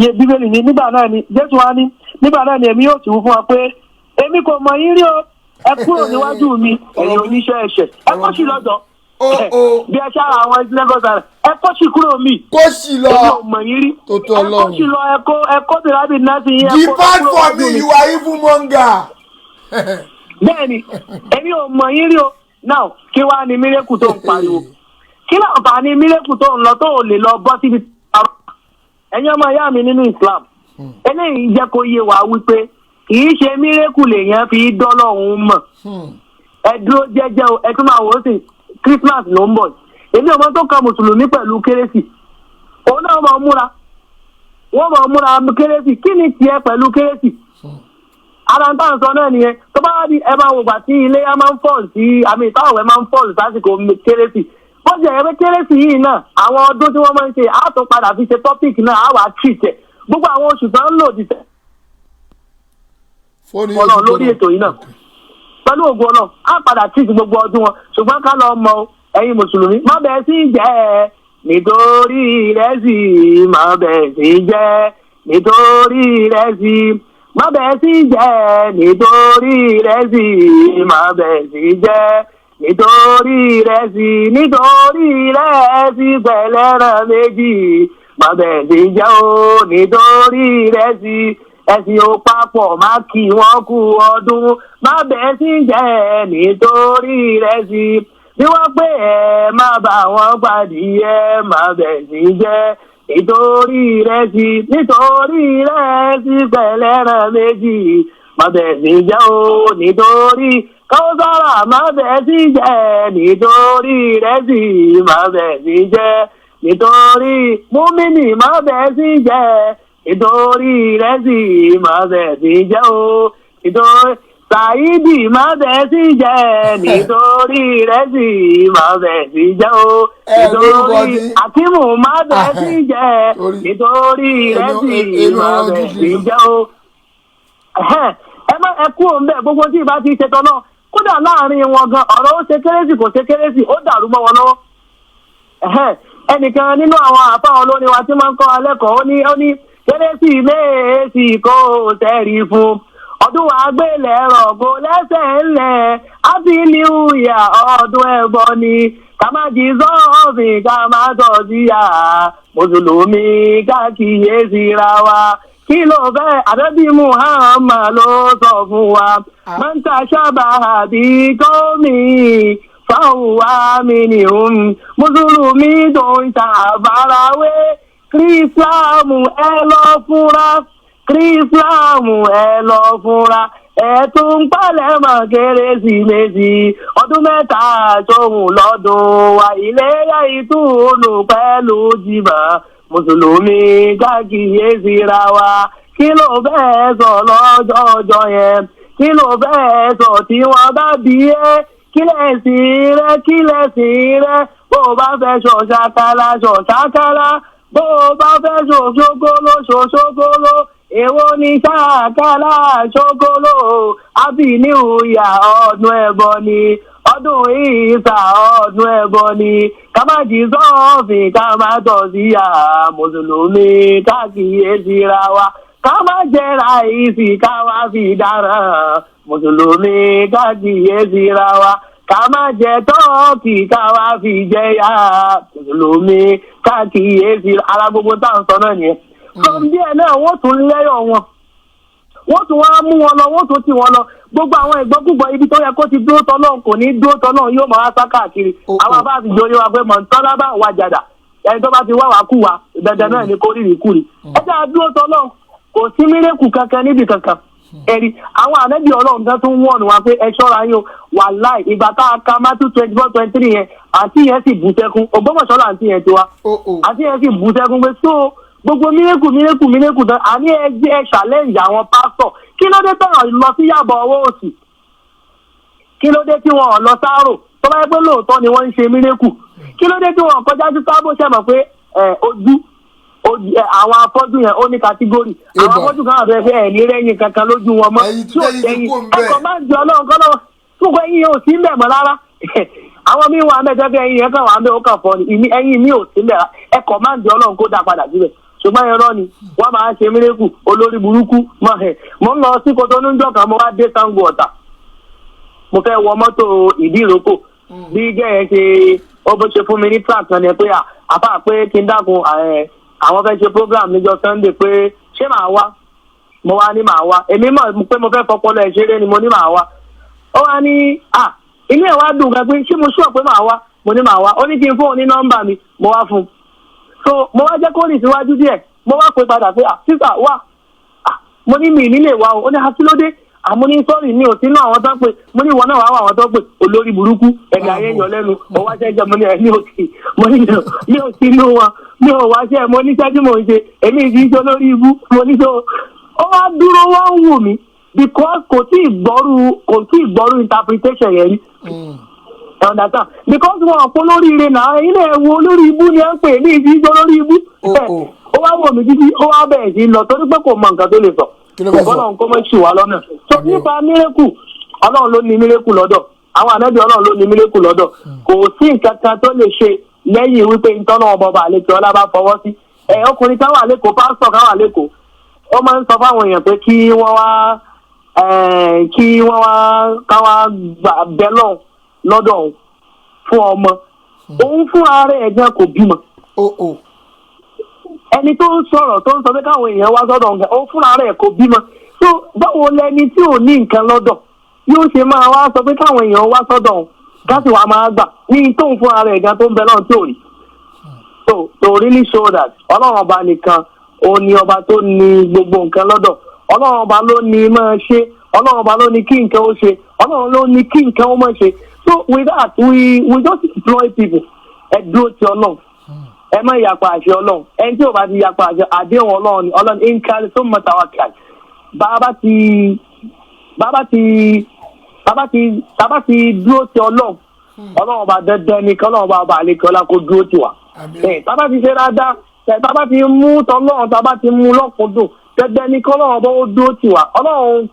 yé, Bíbélì ní nígbà náà ni Jésù wá ní, "Nígbà náà ni èmi yóò sì wí fún wa pé, èmi kò mọ̀ yín rí o, ẹ kúrò níwájú mi, ẹ̀yin oníṣẹ́ ẹ̀ṣẹ̀, ẹ kó sì lọ́dọ̀." Bí ẹ ṣáà àwọn Lagos rẹ, ẹ kó sì kúrò mi. Kó sì lọ. Èmi ò mọ̀ yín rí. Tó tó Ẹ kó Ọlọ́run. sì lọ, ẹ kó bìrábì náà sí yín, ẹ kó Depart kúrò for wájú me, mi. you are evil monger. Bẹ́ẹ̀ni, èmi ò mọ̀ yín rí o. Now, kí wàá ní miracle tó ń pariwo? Kí láǹfààní miracle tó ń lọ tó ò lè lọ bọ́ síbi? Ẹ̀yin ọmọ ìyá mi nínú Islam, eléyìí jẹ́ kó yé wa wípé kì í ṣe miracle lèèyàn fi dọ́lọ́hún mọ̀. Ẹ dúró jẹ́jẹ́ o. Ẹ tún máa wò ó sí, Christmas ló ń bọ̀. Èmi ò mọ tó kan mùsùlùmí pẹ̀lú kérésì. Òun náà máa múra, wọ́n máa múra kérésì. Kí ni tiẹ̀ pẹ̀lú kérésì? Ara ń tà ń sọ náà nìyẹn. Tó bá wá di, ẹ máa wò gbà tí ilé á máa ń fall sí àmì ìtàwẹ̀ máa ń fall sásìkò kérésì. Bó ṣe yẹ pé kérésì yìí náà, àwọn ọdún tí wọ́n máa ń ṣe, á tún padà fi ṣe topic náà, á wà á treat ẹ̀, gbogbo àwọn oṣù tó ń lò ti Fóònù yóò Ọlọ́run ti lórí gbóná. ètò yìí náà, pẹ̀lú ògùn Ọlọ́run, á padà treat gbogbo ọdún wọn. Ṣùgbọ́n ká lọ mọ o, ẹ̀yin mùsùlùmí, má bẹ̀ẹ́ sí jẹ́ ẹ nítorí ìrẹsì, má bẹ̀ẹ́ sí jẹ́ nítorí ìrẹsì, má bẹ̀ẹ́ sí jẹ́ nítorí ìrẹsì, má bẹ̀ẹ́ sí jẹ́ nítorí ìrẹsì, nítorí ìrẹsì pẹ̀lẹ́ràn méjì, má bẹ̀ẹ́ sí jẹ́ o nítorí ìrẹsì. Ẹ̀sìn ò papọ̀, má kí wọ́n kú ọdún, má bẹ̀ẹ́ sí jẹ́ nítorí ìrẹsì. Bí wọ́n pè ẹ́, má bá wọn pàdé ẹ, má bẹ̀ẹ́ sí jẹ́ nítorí ìrẹsì, nítorí ìrẹsì pẹ̀lẹ́ràn méjì, má bẹ̀ẹ́ sí jẹ́ o nítorí kọ́sára, má bẹ̀ẹ́ sí jẹ́ nítorí ìrẹsì, má bẹ̀ẹ́ sí jẹ́. Nítorí múmínì má bẹ́ẹ̀ sí jẹ́, nítorí ìrẹsì má bẹ́ẹ̀ sí jẹ́ o, nítorí Sàídì má bẹ́ẹ̀ sí jẹ́, nítorí ìrẹsì má bẹ́ẹ̀ sí jẹ́ o, Ẹ lórúkọ nítorí Akímù má bẹ́ẹ̀ sí jẹ́, Torí- nítorí ìrẹsì Èmi má ọ̀rọ̀ bẹ́ẹ̀ ojú sí ti- jẹ́ o. Ẹ̀hẹ́n, ẹ má ẹ kú òun bẹ́ẹ̀, gbogbo tí ìbá ti ṣe tán náà, kódà láàrin wọn gan, ọ̀rọ̀ ó ṣe kérésì kò ṣe kérésì, ó dàrú mọ́ wọn lọ́wọ́. Ẹ̀hẹ́n, ẹnìkan nínú àwọn àfa olórin wa tí máa ń kọ́ wa lẹ́kọ̀ọ́, ó ní kérésìmesì kò sẹ́rí fún ọdún wa gbélé rọ̀gó lẹ́sẹ̀ ńlẹ̀, happy new year, ọdún ẹ̀bọ ni, ká má jí sọ́ọ̀fìn, ká má tọ̀ síyà, mùsùlùmí ká kíyèsí ra wa. Kí ló fẹ́? Àbẹ́bí Muhammad ló sọ fún wa, mọ́ńtà sábà àbí kọ́mí fáwọn mi ni òun mùsùlùmí tó ń ta àfarawé kírísílámù, ẹ lọ fúnra kírísílámù, ẹ lọ fúnra, ẹ tún ń palẹ̀mọ́ kérésìmesì, ọdún 3 tóun lọ́dún wa, iléyá, ìtùnú pẹ̀lú jìmọ̀, mùsùlùmí káàkiri ra wa. Kí ló fẹ́ sọ lọ́jọ́ ọjọ́ yẹn? Kí ló fẹ́ sọ tí wọ́n bá bí ẹ́? Kí lẹ̀sìn rẹ? Kí lẹ̀sìn rẹ? Bó o bá fẹ́ sọ ṣàkàlà, sọ ṣàkàlà. Bó o bá fẹ́ sọ ṣókóló, sọ ṣókóló. Èwo ni ṣàkàlà, ṣókóló? Happy new year, ọdún ẹbọ ni. Ọdún ìsà, ọdún ẹbọ ni. Ká má jí sọ́ọ̀fìn, ká má tọ̀ sí à, mùsùlùmí káàkiri síra wa. Ká má jẹ ráìsì ká wá fi dáràn, mùsùlùmí káàkiri síra wa. Ká má jẹ turkey ká wá fi jẹyà, mùsùlùmí káàkiri síra ara. Gbogbo tá à ń sọ náà nìyẹn. From there náà, wọ́n tún lẹ́yọ̀ wọn, wọ́n tún wá mú wọn lọ, wọ́n tún tì wọ́n lọ gbogbo àwọn ìgbọ́kúgbọ́ ibi tó yẹ kó ti dúró tọ́lọ́run, kò ní dúró tọ́lọ́run, yóò máa wá sá káàkiri. Àwọn bá ti jọyọ̀ wa pé mọ̀ntọ́lá bá wà jàdà, ẹni tó bá ti wá wá kú wa, dandan náà ni kó rírì kúrì. Ẹ jẹ́ àdúró tọ́lọ́run, kò sí miracle kankan níbi kankan. Ẹ̀rí àwọn ànábì Ọlọ́run kan tún wọ̀nù wa pé ẹ ṣọ́ra yín o. Wàláì, ìgbà tá a ka Matthew 24:23 yẹn, àǹtí yẹn sì bú sẹ́kún. Ògbómọ̀ṣọ́ làǹtí yẹn ti wá. Àǹtí yẹn sì bú sẹ́kún pé so gbogbo miracle, miracle, miracle tán àní ẹ jẹ́ ẹ challenge àwọn pásítọ̀. Kí ló dé tọ̀rọ̀ lọ sí Yàbọ̀ ọwọ́ òsì? Kí ló dé tí wọn ò lọ sáárò, tó bá yẹ pé lóòótọ́ ni wọ́n ń ṣe miracle? Kí ló dé tí wọn kọjá sí Sábò? Ṣe mọ̀ pé ojú àwọn afọ́jú yẹn, ó ní category. Àwọn afọ́jú kan àbẹ̀ fẹ́ ẹ̀ ní rẹ́yìn kankan lójú wọn mọ́. Tí ò tẹ́yìn ẹ̀kọ́ máa ń di Ọlọ́run kọ́ lọ́wọ́ fún ẹ̀yìn yẹn ò sí mbẹ̀ mọ́ rárá. Àwọn míín wà mẹ́jọ pé ẹ̀yìn yẹn kàn wà ń bẹ́, ó kàn fọ́ ni, ẹ̀yìn mi ò sí mbẹ̀. Ẹ̀kọ́ máa ń di Ọlọ́run kó dá padà síbẹ̀, ṣùgbọ́n irọ́ ni wọ́n máa ń ṣe miracle. Olórí burúkú mọ̀ ẹ̀. Mo ń lọ sí Kotonu ńjọ́ kan, mo wá dé Sango Ọ̀tà, mo fẹ́ wọ mọ́tò ìdí ìrókò. Bí gẹ́yẹn ṣe ó bó ṣe fún mi ní track kan ni pé àbá pé kí n dákun, àwọn fẹ́ ṣe program níjọ́ Sunday, pé ṣé màá wá? Mo wá ní màá wá. Èmi mọ̀ pé mo fẹ́ fọpọlọ ẹ̀ ṣeré ni. Mo ní màá wá. Ó wá ní à, inú ẹ̀ wá dùn gan pé ṣé mo sure pé màá wá. Mo ní màá wá. Ó ní kí n fóun ní nọ́mbà mi. Mo wá fún un. So mo wá jẹ́ kó rìn síwájú díẹ̀, mo wá pè padà pé, "À, sísà wá." Mo ní mi nílé wa o. Ó ní akílódé? Àmọ́ ní sorry, mi ò sínú àwọn tó ń pè. Mo ní ìwọ náà wàá wà àwọn tó ń pè, olórí burúkú ẹ̀dá ayé yọ lẹ́nu. Ó wá ṣẹ́jọ́. Mo ní ẹ̀ mi ò sí, mo ní mi ò sínú wọn, mi ò wá ṣẹ́, mo níṣẹ́ tí mò ń ṣe, èmi kì í ṣe olórí ibú. Mo ní so ó wá dúró, wá ń wù mí because kò tí ì gbọ́rú interpretation yẹn rí, ẹ understand? Because wọn kó lóríire náà, ẹ̀yin náà wo, olórí ibú ni ẹ ń pè ní ìdí ìjọ lórí ibú. Ó wá wò mí títí, ó wá bẹ̀rẹ̀ sí lọ torí pé kò mọ nǹkan tó lè sọ. Kí ló fẹ́ sọ? Ọlọ́run kó mọ́ ṣì wá lọ́nà. So nípa miracle, Ọlọ́run ló ní miracle lọ́dọ̀. Àwọn ànábì Ọlọ́run ló ní miracle lọ́dọ̀. Kò sí nǹkan kan tó lè ṣe lẹ́yìn wípé ìtọ́nà ọba ọba àlejò ọlá bá fọwọ́ sí. Ẹ ọkùnrin kan wà lẹ́kọ̀ọ́, pásítọ̀ kan wà lẹ́kọ̀ọ́, ó máa ń sọ fáwọn èèyàn pé kí wọ́n wá káwá gbà bẹ́lọ̀ lọ́dọ̀ òun fún ọmọ. Òun fún ara ẹ̀ gan kò bímọ. Ẹni tó ń sọ̀rọ̀, tó ń sọ pé káwọn èèyàn wá sọ́dọ̀ nǹkan, ó fúnra rẹ̀ kò bímọ. So báwo lẹni tí ò ní nǹkan lọ́dọ̀ yóò ṣe máa wá sọ pé káwọn èèyàn wá sọ́dọ̀ òun káṣí wàá máa gbà ní tóun fúnra rẹ̀ gan tó ń bẹ lọ́run tí ò rí? So to really show that Ọlọ́run ọba nìkan, ó ní ọba tó ní gbogbo nǹkan lọ́dọ̀. Ọlọ́run ọba ló ní máa ṣe, Ọlọ́run ọba ló ní kí nǹkan ó ṣe, Ọlọ́run ló ní kí nǹkan ó má ṣe. So with that, we just employ people. Ẹ dúró ti Ọlọ́run. Ẹ má yapa àṣẹ Ọlọ́run. Ẹni tí ò bá ti yapa àṣẹ àdéhùn Ọlọ́run ni Ọlọ́run inkal thumma tawakkal. Bàbá ti bàbá ti bàbá ti bàbá ti dúró ti Ọlọ́run, Ọlọ́run bá dandan ni kọ́lọ́run bá àlekè ọlá kó dúró ti wà. Bàbá ti ṣe dáadáa, bàbá ti mú tọlọ́run, bàbá ti mú lọ́kùndùn, dandan ni kọ́lọ́run bá ó dúró ti wà. Ọlọ́run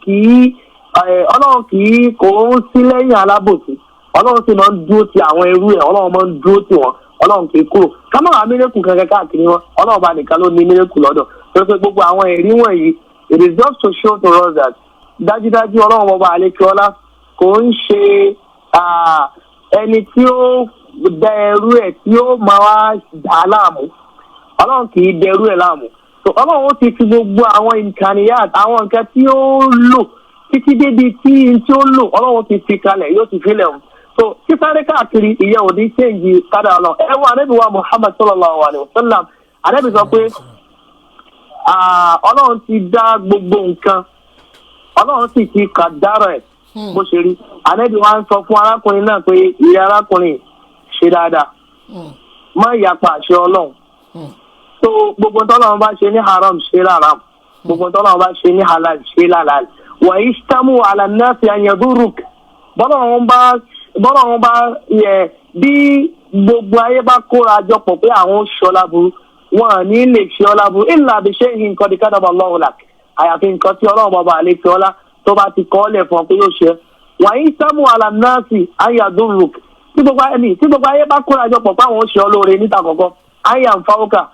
kì í kò ń sí lẹ́yìn alábòsí. Ọlọ́run sì máa ń dúró ti àwọn ẹrú ẹ̀, Ọlọ́run máa ń dúró ti wọn, Ọlọ́run kì í kúrò. Ká má wàá mírèkù kankan káàkiri wọn, Ọlọ́run bá nìkan ló ní mírèkù lọ́dọ̀. Torí pé gbogbo àwọn ẹ̀rí wọ̀nyí, it is just to show to us that dájúdájú Ọlọ́run ọba àlekè ọlá kò ń ṣe ẹni tí ó da ẹrú ẹ̀ tí ó máa wá dà á láàmú. Ọlọ́run kì í dẹrú ẹ̀ láàmú. So Ọlọ́run ó ti fi gbogbo àwọn ìkànnìyà, àwọn nǹkan tí ó lò títí débi tí ó lò, Ọlọ́run ti fi kalẹ̀, yóò ti filẹ̀ o. So sísáré káàkiri ìyẹn ò ní ṣéǹjì kádà Ọlọ́run. Ẹ wọ Ànábì wa Muhammad sallallahu alayhi wa sallam, Ànábì sọ pé Ọlọ́run ti dá gbogbo nǹkan, Ọlọ́run sì ti kàdárọ̀ ẹ̀ bó ṣe rí. Ànábì wa ń sọ fún arákùnrin náà pé ìyá arákùnrin, ṣe dáadáa, má yapa àṣẹ Ọlọ́run. So gbogbo tọ́lọ́run bá ṣe ní haram, ṣe láram, gbogbo tọ́lọ́run bá ṣe ní halal, ṣe lálal. Wa ishtamu ala nasi an yadurruk, bọ́lọ́run bá yẹ bí gbogbo ayé bá kóra jọ pọ̀ pé àwọn ṣọlá burú, wọn ní lè ṣe ọlá burú illa bi shay'in qad kataba Allahu lak, àyàfi nǹkan tí Ọlọ́run bàbá àlekè ọlá tó bá ti kọ́ ọ́lẹ̀ fún ọ pé yóò ṣe. Wa ishtamu ala nasi an yadurruk, tí gbogbo ayé bá kóra jọ pọ̀ pé àwọn ṣe ọ lóore níta kọ̀ọ̀kan, an yanfa'uka,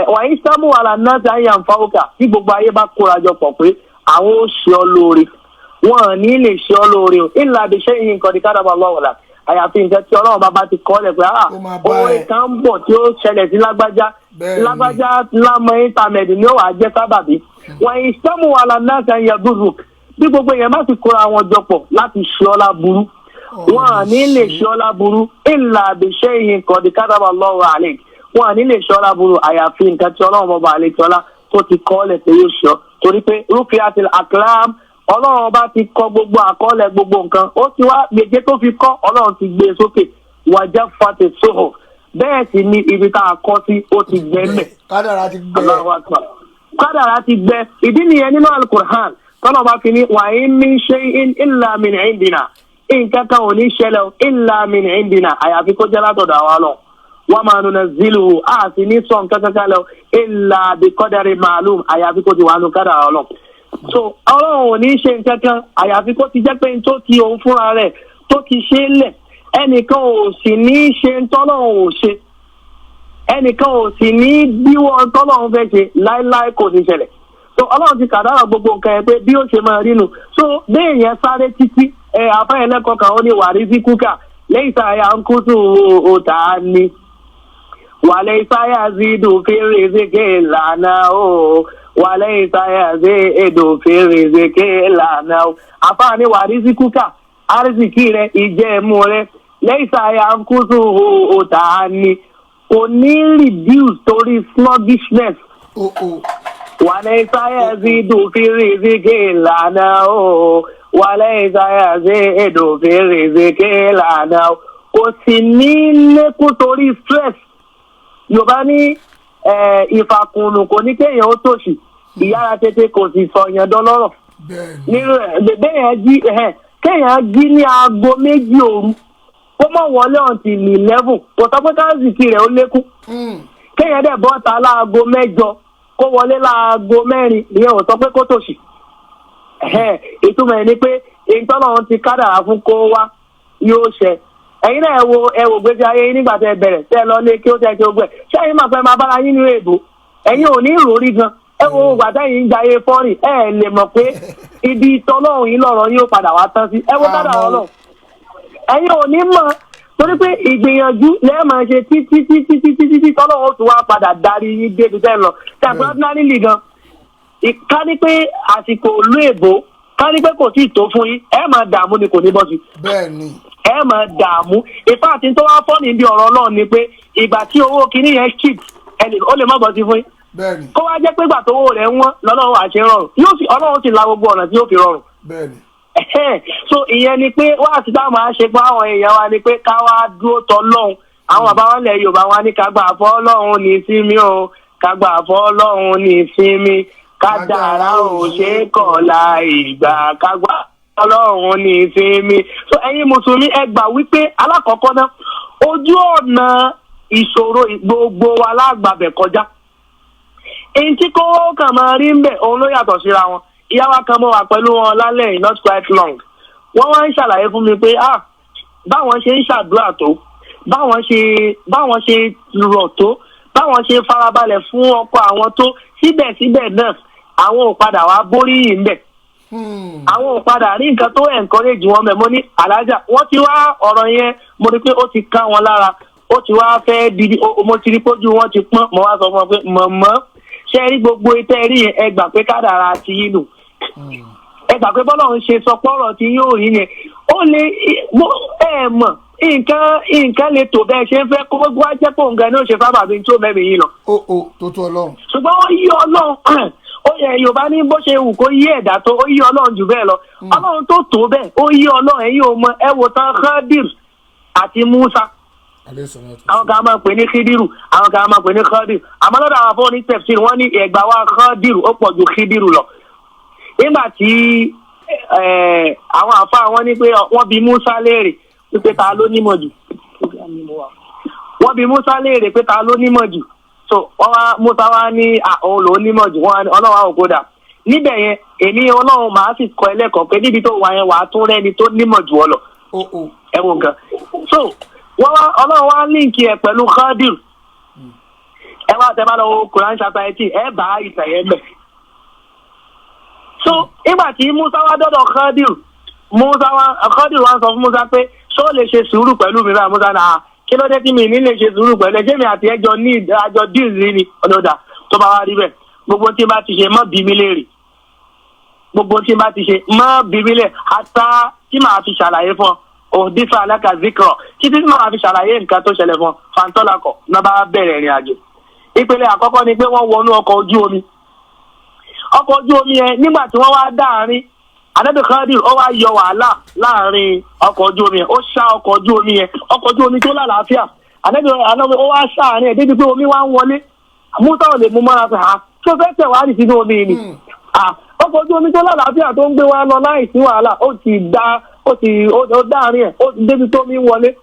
wa ishtamu ala nasi an yanfa'uka, tí gbogbo ayé bá kóra jọ pọ̀ pé àwọn ṣe ọ lóore, wọn ní lè ṣe ọ lóore o illa bi shay'in qad kataba Allahu lak, àyàfi nǹkan tí Ọlọ́run bàbá ti kọ́ lẹ̀ pé oore kan ń bọ̀ tí ó ṣẹlẹ̀ sí lágbájá, lágbájá lámọ íńtánẹ́ẹ̀tì ni ó wàá jẹ́ sábàbí. Wa ishtamu ala nasi an yadurruk, bí gbogbo èèyàn má ti kóra wọn jọ pọ̀ láti ṣe ọ láburú, wọn ní lè ṣe ọ láburú illa bi shay'in qad kataba Allahu alayk, wọn ní lè ṣe ọ láburú àyàfi nǹkan tí Ọlọ́run bàbá àlejò ọlá tó ti kọ́ lẹ̀ pé yóò ṣe ọ. Torí pé rufiatil aklam, Ọlọ́run bá ti kọ gbogbo àkọọ́lẹ̀ gbogbo nǹkan, ó ti wá gbèjé tó fi kọ́, Ọlọ́run ti gbé e sókè, wàjà fati soho, bẹ́ẹ̀ sì ni ibi tá a kọ́ sí ó ti gbẹ mẹ́. Kádàrá ti gbẹ. Kádàrá ti gbẹ. Ìdí nìyẹn nínú alukur'an tọ́lọ̀ bá fi ní wa in min shay'in illa min indina, nǹkan kan ò ní ṣẹlẹ̀ illa min indina, àyàfi kó jẹ́ látọ̀dọ̀ àwa lọ. Wa ma nunazziluhu, a sì ní sọ nǹkan kankan lọ illa bi qadari ma'lum, àyàfi kó ti wà nù kádàrá Ọlọ́run. So Ọlọ́run ò ní ṣe nǹkan kan àyàfi kó ti jẹ́ pé tó ti òun fúnra rẹ̀ tó ti ṣe é lẹ̀. Ẹnìkan ò sì ní ṣe tọ́lọ́run ò ṣe, ẹnìkan ò sì ní bíwọ́ tọ́lọ́run fẹ́ ṣe láéláé, kò ní ṣẹlẹ̀. So Ọlọ́run ti kàdárà gbogbo nǹkan yẹn pé bí ó ṣe máa rí nu. So bẹ́ẹ̀ yẹn sáré títí ẹ afẹ́yẹlẹ́kọ̀ọ́ kan ó ní wàrí sí kúkà lẹ́yìn sáyà ń kú tù ó tà á ní wàlẹ́ ìsáyà sí dùn fèrèsé lànà ó wàlẹ́ ìsáyà sí èdò fèrèsé lànà ó. Àfààní wàrí sí kúkà àrísìkí rẹ ìjẹ́mú rẹ lẹ́yìn sáyà ń kú tù ó tà á ní kò ní reduce torí sluggishness. Wàlẹ́ ìsáyà sí dùn fèrèsé lànà ó wàlẹ́ ìsáyà sí èdò fèrèsé lànà ó. Kò sì ní lékún torí stress. Yorùbá ní ìfàkùnù kò ní kéèyàn ó tòṣì, ìyára tètè kò sì sọ̀yàn dọlọ́rọ̀. Nínú ẹ̀ bẹ́ẹ̀ jí kéèyàn jí ní aago 2 òru kó mọ̀ wọlé until 11, kò sọ pé káàsìkì rẹ̀ ó lékún. Kéèyàn dẹ̀ bọ́ta láago 8 kó wọlé láago 4, ìyẹn ò sọ pé kó tòṣì. Ìtumọ̀ ẹ̀ ni pé ìtọ́lọ́run ti kádàrá fún kó wá yóò ṣẹ. Ẹ̀yin náà ẹ wò gbèsè ayé yín nígbà tẹ́ ẹ bẹ̀rẹ̀ tẹ́ ẹ lọ lé kí ó tẹ́ kí ó gbẹ, ṣé ẹ̀yin máa fẹ́ máa bára yín nínú èbó? Ẹ̀yin ò ní ìròrí gan. Ẹ wo ìgbà tẹ́yin ń jayé fọ́rìn, ẹ lè mọ̀ pé ibi tọ́lọ́run yín lọ̀rọ̀ yín ó padà wá tán sí. Ẹ wo kádàrá Ọlọ́run, ẹ̀yin ò ní mọ̀ torí pé ìgbìyànjú lẹ́ẹ̀ máa ṣe títí títí títí títí tọ́lọ́run ó tún wá padà darí yín débi tẹ́ lọ. Tàbí ordinarily gan, ká ní pé àsìkò òlú èbó, ká ní pé kò tí ì tó fún yín, ẹ máa dààmú ni, kò ní bọ́ sí. Bẹ́ẹ̀ni. Ẹ máa dààmú. Ìfá àti tó wá fọ́ níbi ọ̀rọ̀ Ọlọ́run ni pé ìgbà tí owó kinní yẹn cheap, ó lè má bọ́ sí fún yín. Bẹ́ẹ̀ni. Kó wá jẹ́ pé ìgbà tó owó rẹ̀ wọ́n lọ́lọ́run àṣẹ rọrùn, yóò sì Ọlọ́run sì la gbogbo ọ̀nà tí yóò fi rọrùn. Bẹ́ẹ̀ni. So ìyẹn ni pé wá àti táwọn máa ṣe fún àwọn èèyàn wa ni pé ká wá dúró tọ́ lọ́hùn. Àwọn bàbá wọn lẹ̀ Yorùbá wọn ní ká gbà fọ́lọ́run ní sinmi o, ká gbà fọ́lọ́run ní sinmi, kádàrá ò ṣe é kọ̀ láì gbà, ká gbà fọ́lọ́run ní sinmi. So ẹ̀yin mùsùlùmí, ẹ gbà wípé alákọ̀ọ́kọ́ náà, ojú ọ̀nà ìṣòro gbogbo wa lágbàbẹ̀ kọjá. Èyí tí kò kàn máa rí ń bẹ̀, òun ló yàtọ̀ síra wọn. Ìyá wa kan, mọ́ wà pẹ̀lú wọn lálẹ́ yìí not quite long, wọ́n wá ń ṣàlàyé fún mi pé, ah, báwọn ṣe ń ṣàdúrà tó, báwọn ṣe rọ̀ tó, báwọn ṣe farabalẹ̀ fún ọkọ àwọn tó, síbẹ̀síbẹ̀ náà àwọn ò padà wá borí yìí ń bẹ̀, àwọn ò padà rí nǹkan tó encourage wọn bẹ̀. Mo ní alájà, wọ́n ti wá ọ̀rọ̀ yẹn, mo rí pé ó ti ká wọn lára, ó ti wá fẹ́ di mo ti rí pójú wọn ti pọ́n. Mo wá sọ fún wọn pé, mọ̀mọ́, ṣé rí gbogbo itẹ́ rí yẹn, ẹ gbà pé kádàrá ti yín nù, ẹ gbà pé bọ́lá ń ṣe sọ pọ́rọ̀ tí yóò rí yẹn. Ó lè ẹ mọ̀, nǹkan lè tó bẹ́ẹ̀ ṣe ń fẹ́ kó gbogbo wá jẹ́ pé òun gan ni ó ṣe sábàbí tó mẹ́rin yìí lọ. Ó o tó tó Ọlọ́run. Ṣùgbọ́n ó yí Ọlọ́run, ó yẹ Yorùbá ní bó ṣe wù kó yí ẹ̀dá tó, ó yí Ọlọ́run jù bẹ́ẹ̀ lọ. Ọlọ́run tó tó bẹ́ẹ̀, ó yí Ọlọ́run. Ẹ̀yin ò mọ, ẹ wò tán Khadir àti Musa. Àwọn kan máa pè ní Khidiru, àwọn kan máa pè ní Khadir, àmọ́ lọ́dọ̀ àwọn afọ́ ní tafsir, wọ́n ní ẹ̀gbà wa Khadiru ó pọ̀ ju Khidiru lọ. Nígbà tí àwọn àfa wọn ní pé wọ́n bi Musa léèrè wípé ta ló nímọ̀ jù, wọ́n bi Musa léèrè pé ta ló nímọ̀ jù, so wọ́n wá, Musa wá ní òun lòún nímọ̀ jù. Wọ́n wá ní Ọlọ́run àwọn òkúta níbẹ̀ yẹn, èmi Ọlọ́run màá sì kọ́ ẹlẹ́kọ̀ọ́ pé níbi tó wà yẹn, wàá tún rẹ́ni tó nímọ̀ jù ọ lọ. Ẹ̀wọ̀n nǹkan. So wọ́n wá, Ọlọ́run wá link ẹ̀ pẹ̀lú Khadir. Ẹ wá tẹ bá lọ wo Quran chapter 18, ẹ bá ìtàn yẹn bẹ̀. So nígbà tí Musa wá dọ́dọ̀ Khadir, Musa wá, Khadir wá sọ fún Musa pé, ṣó lè ṣe sùúrù pẹ̀lú mi báyìí? Musa náà, kí ló dé tí mi ní lè ṣe sùúrù pẹ̀lú ẹ? Ṣé mi àti ẹjọ́ ní àjọ díìlì ni ọ̀dọ̀dà tó bá wá rí bẹ́ẹ̀, gbogbo tí n bá ti ṣe, má bí mi léèrè. Gbogbo tí n bá ti ṣe, má bí mi léèrè ata tí màá fi ṣàlàyé fún ọ òdìfà aláka zikrọ, títí tí màá fi ṣàlàyé nǹkan tó ṣẹlẹ̀ fún ọ. Fàǹtọ́làkọ̀ náà bá bẹ̀rẹ̀ ìrìn àjò. Ìpele àkọ́kọ́ ni pé wọ́n wọnú ọkọ̀ ojú omi. Ọkọ̀ ojú omi yẹn, nígbà tí wọ́n wá dáàrin, Ànábì Khadir ó wá yọ wàhálà láàrin ọkọ̀ ojú omi yẹn. Ó ṣá ọkọ̀ ojú omi yẹn, ọkọ̀ ojú omi tó lálàáfíà. Ànábì ó wá ṣáàrin ẹ̀ débi pé omi wá ń wọlé. Musa ò lè mú mọ́ra pé ha tó fẹ́ tẹ̀ wá rì sínú omi ni. Ọkọ̀ ojú omi tó lálàáfíà tó ń gbé wa lọ láì sí wàhálà, ó ti dá, ó ti ó dáàrin ẹ̀, ó ti débi tó omi ń wọlé.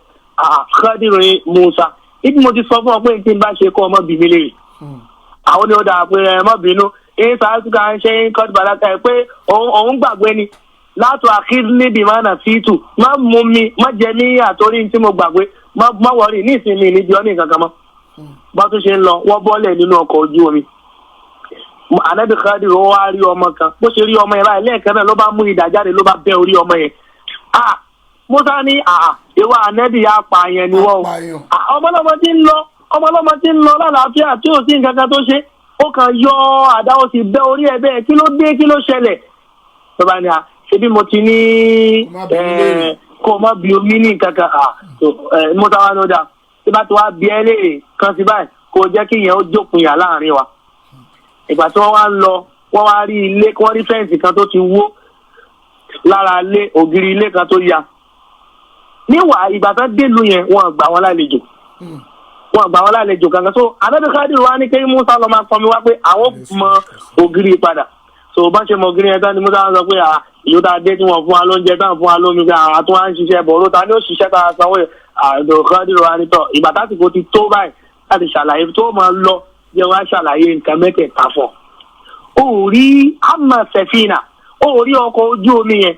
Khadir ní, Musa, ibi mo ti sọ fún ọ pé tí n bá ṣe kọ́ ọmọ bìbí lè àwọn ni ó dáa pé ẹ má bínú, ẹ sàásùkà ń ṣe ń kọ́ balaka ẹ pé òun gbàgbé ni látò àkíní níbi má nà sí tù, má mú mi, má jẹ mí àtórí tí mo gbàgbé, má wọrí ní ìsinmi níbi ọ́ ní nǹkan kan mọ́. Bá tún ṣe ń lọ, wọ́n bọ́lẹ̀ nínú ọkọ̀ ojú omi. Ànábì Khadir ó wá rí ọmọ kan. Bó ṣe rí ọmọ yẹn báyìí, lẹ́ẹ̀kan náà ló bá mú idà jáde, ló bá bẹ́ orí ọmọ yẹn. Ah, Musa ní, àà, ìwà Ànábì apààyàn ni wọ́n o. Apààyàn. Ah, ọmọlọ́mọ tí ń lọ, ọmọlọ́mọ tí ń lọ lálàáfíà tí ò sí nǹkan kan tó ṣe, ó kàn yọ àdá, ó sì bẹ́ orí ẹ̀ bẹ́ẹ̀. Kí ló dé? Kí ló ṣẹlẹ̀? Tó bá ní, à, ṣebí mo ti ní Kó má bí mi léèrè. Kó má bí omi ní nǹkan kan. À tó Musa wá ní ó dáa, tí bá ti wá bí ẹ léèrè kan sí báyìí, kó jẹ́ kí ìyẹn ó jókòó yà láàrin wa. Ìgbà tí wọ́n wá ń lọ, wọ́n wá rí ilé, wọ́n rí fence kan tó ti wó lára ilé, ògiri ilé kan tó ya. Níwà ìgbà tó délùú yẹn, wọ́n gbà wọ́n lálejò, wọ́n gbà wọ́n lálejò kankan. So Ànábì Khadir wá ní kí Musa lọ máa pọnmi wá pé àwọn mọ ògiri padà. So bá ṣe mọ ògiri yẹn tán ni Musa sọ pé, à, ìlú tá a dé tí wọ́n fún wa lóúnjẹ tán, fún wa lómi, pé àwọn àtúwá ń ṣiṣẹ́ bọ̀ ló ta ni ó ṣiṣẹ́ tá a sanwó yẹn. Àdó Khadir wá ní tọ̀, ìgbà tásìkò ti tó báyìí láti ṣàlàyé tó máa lọ jẹ́ wá ṣàlàyé nǹkan mẹ́tẹ̀ẹ̀ta fún ọ. Ó rí àmà sẹ̀fínà, ó rí ọkọ̀ ojú omi yẹn,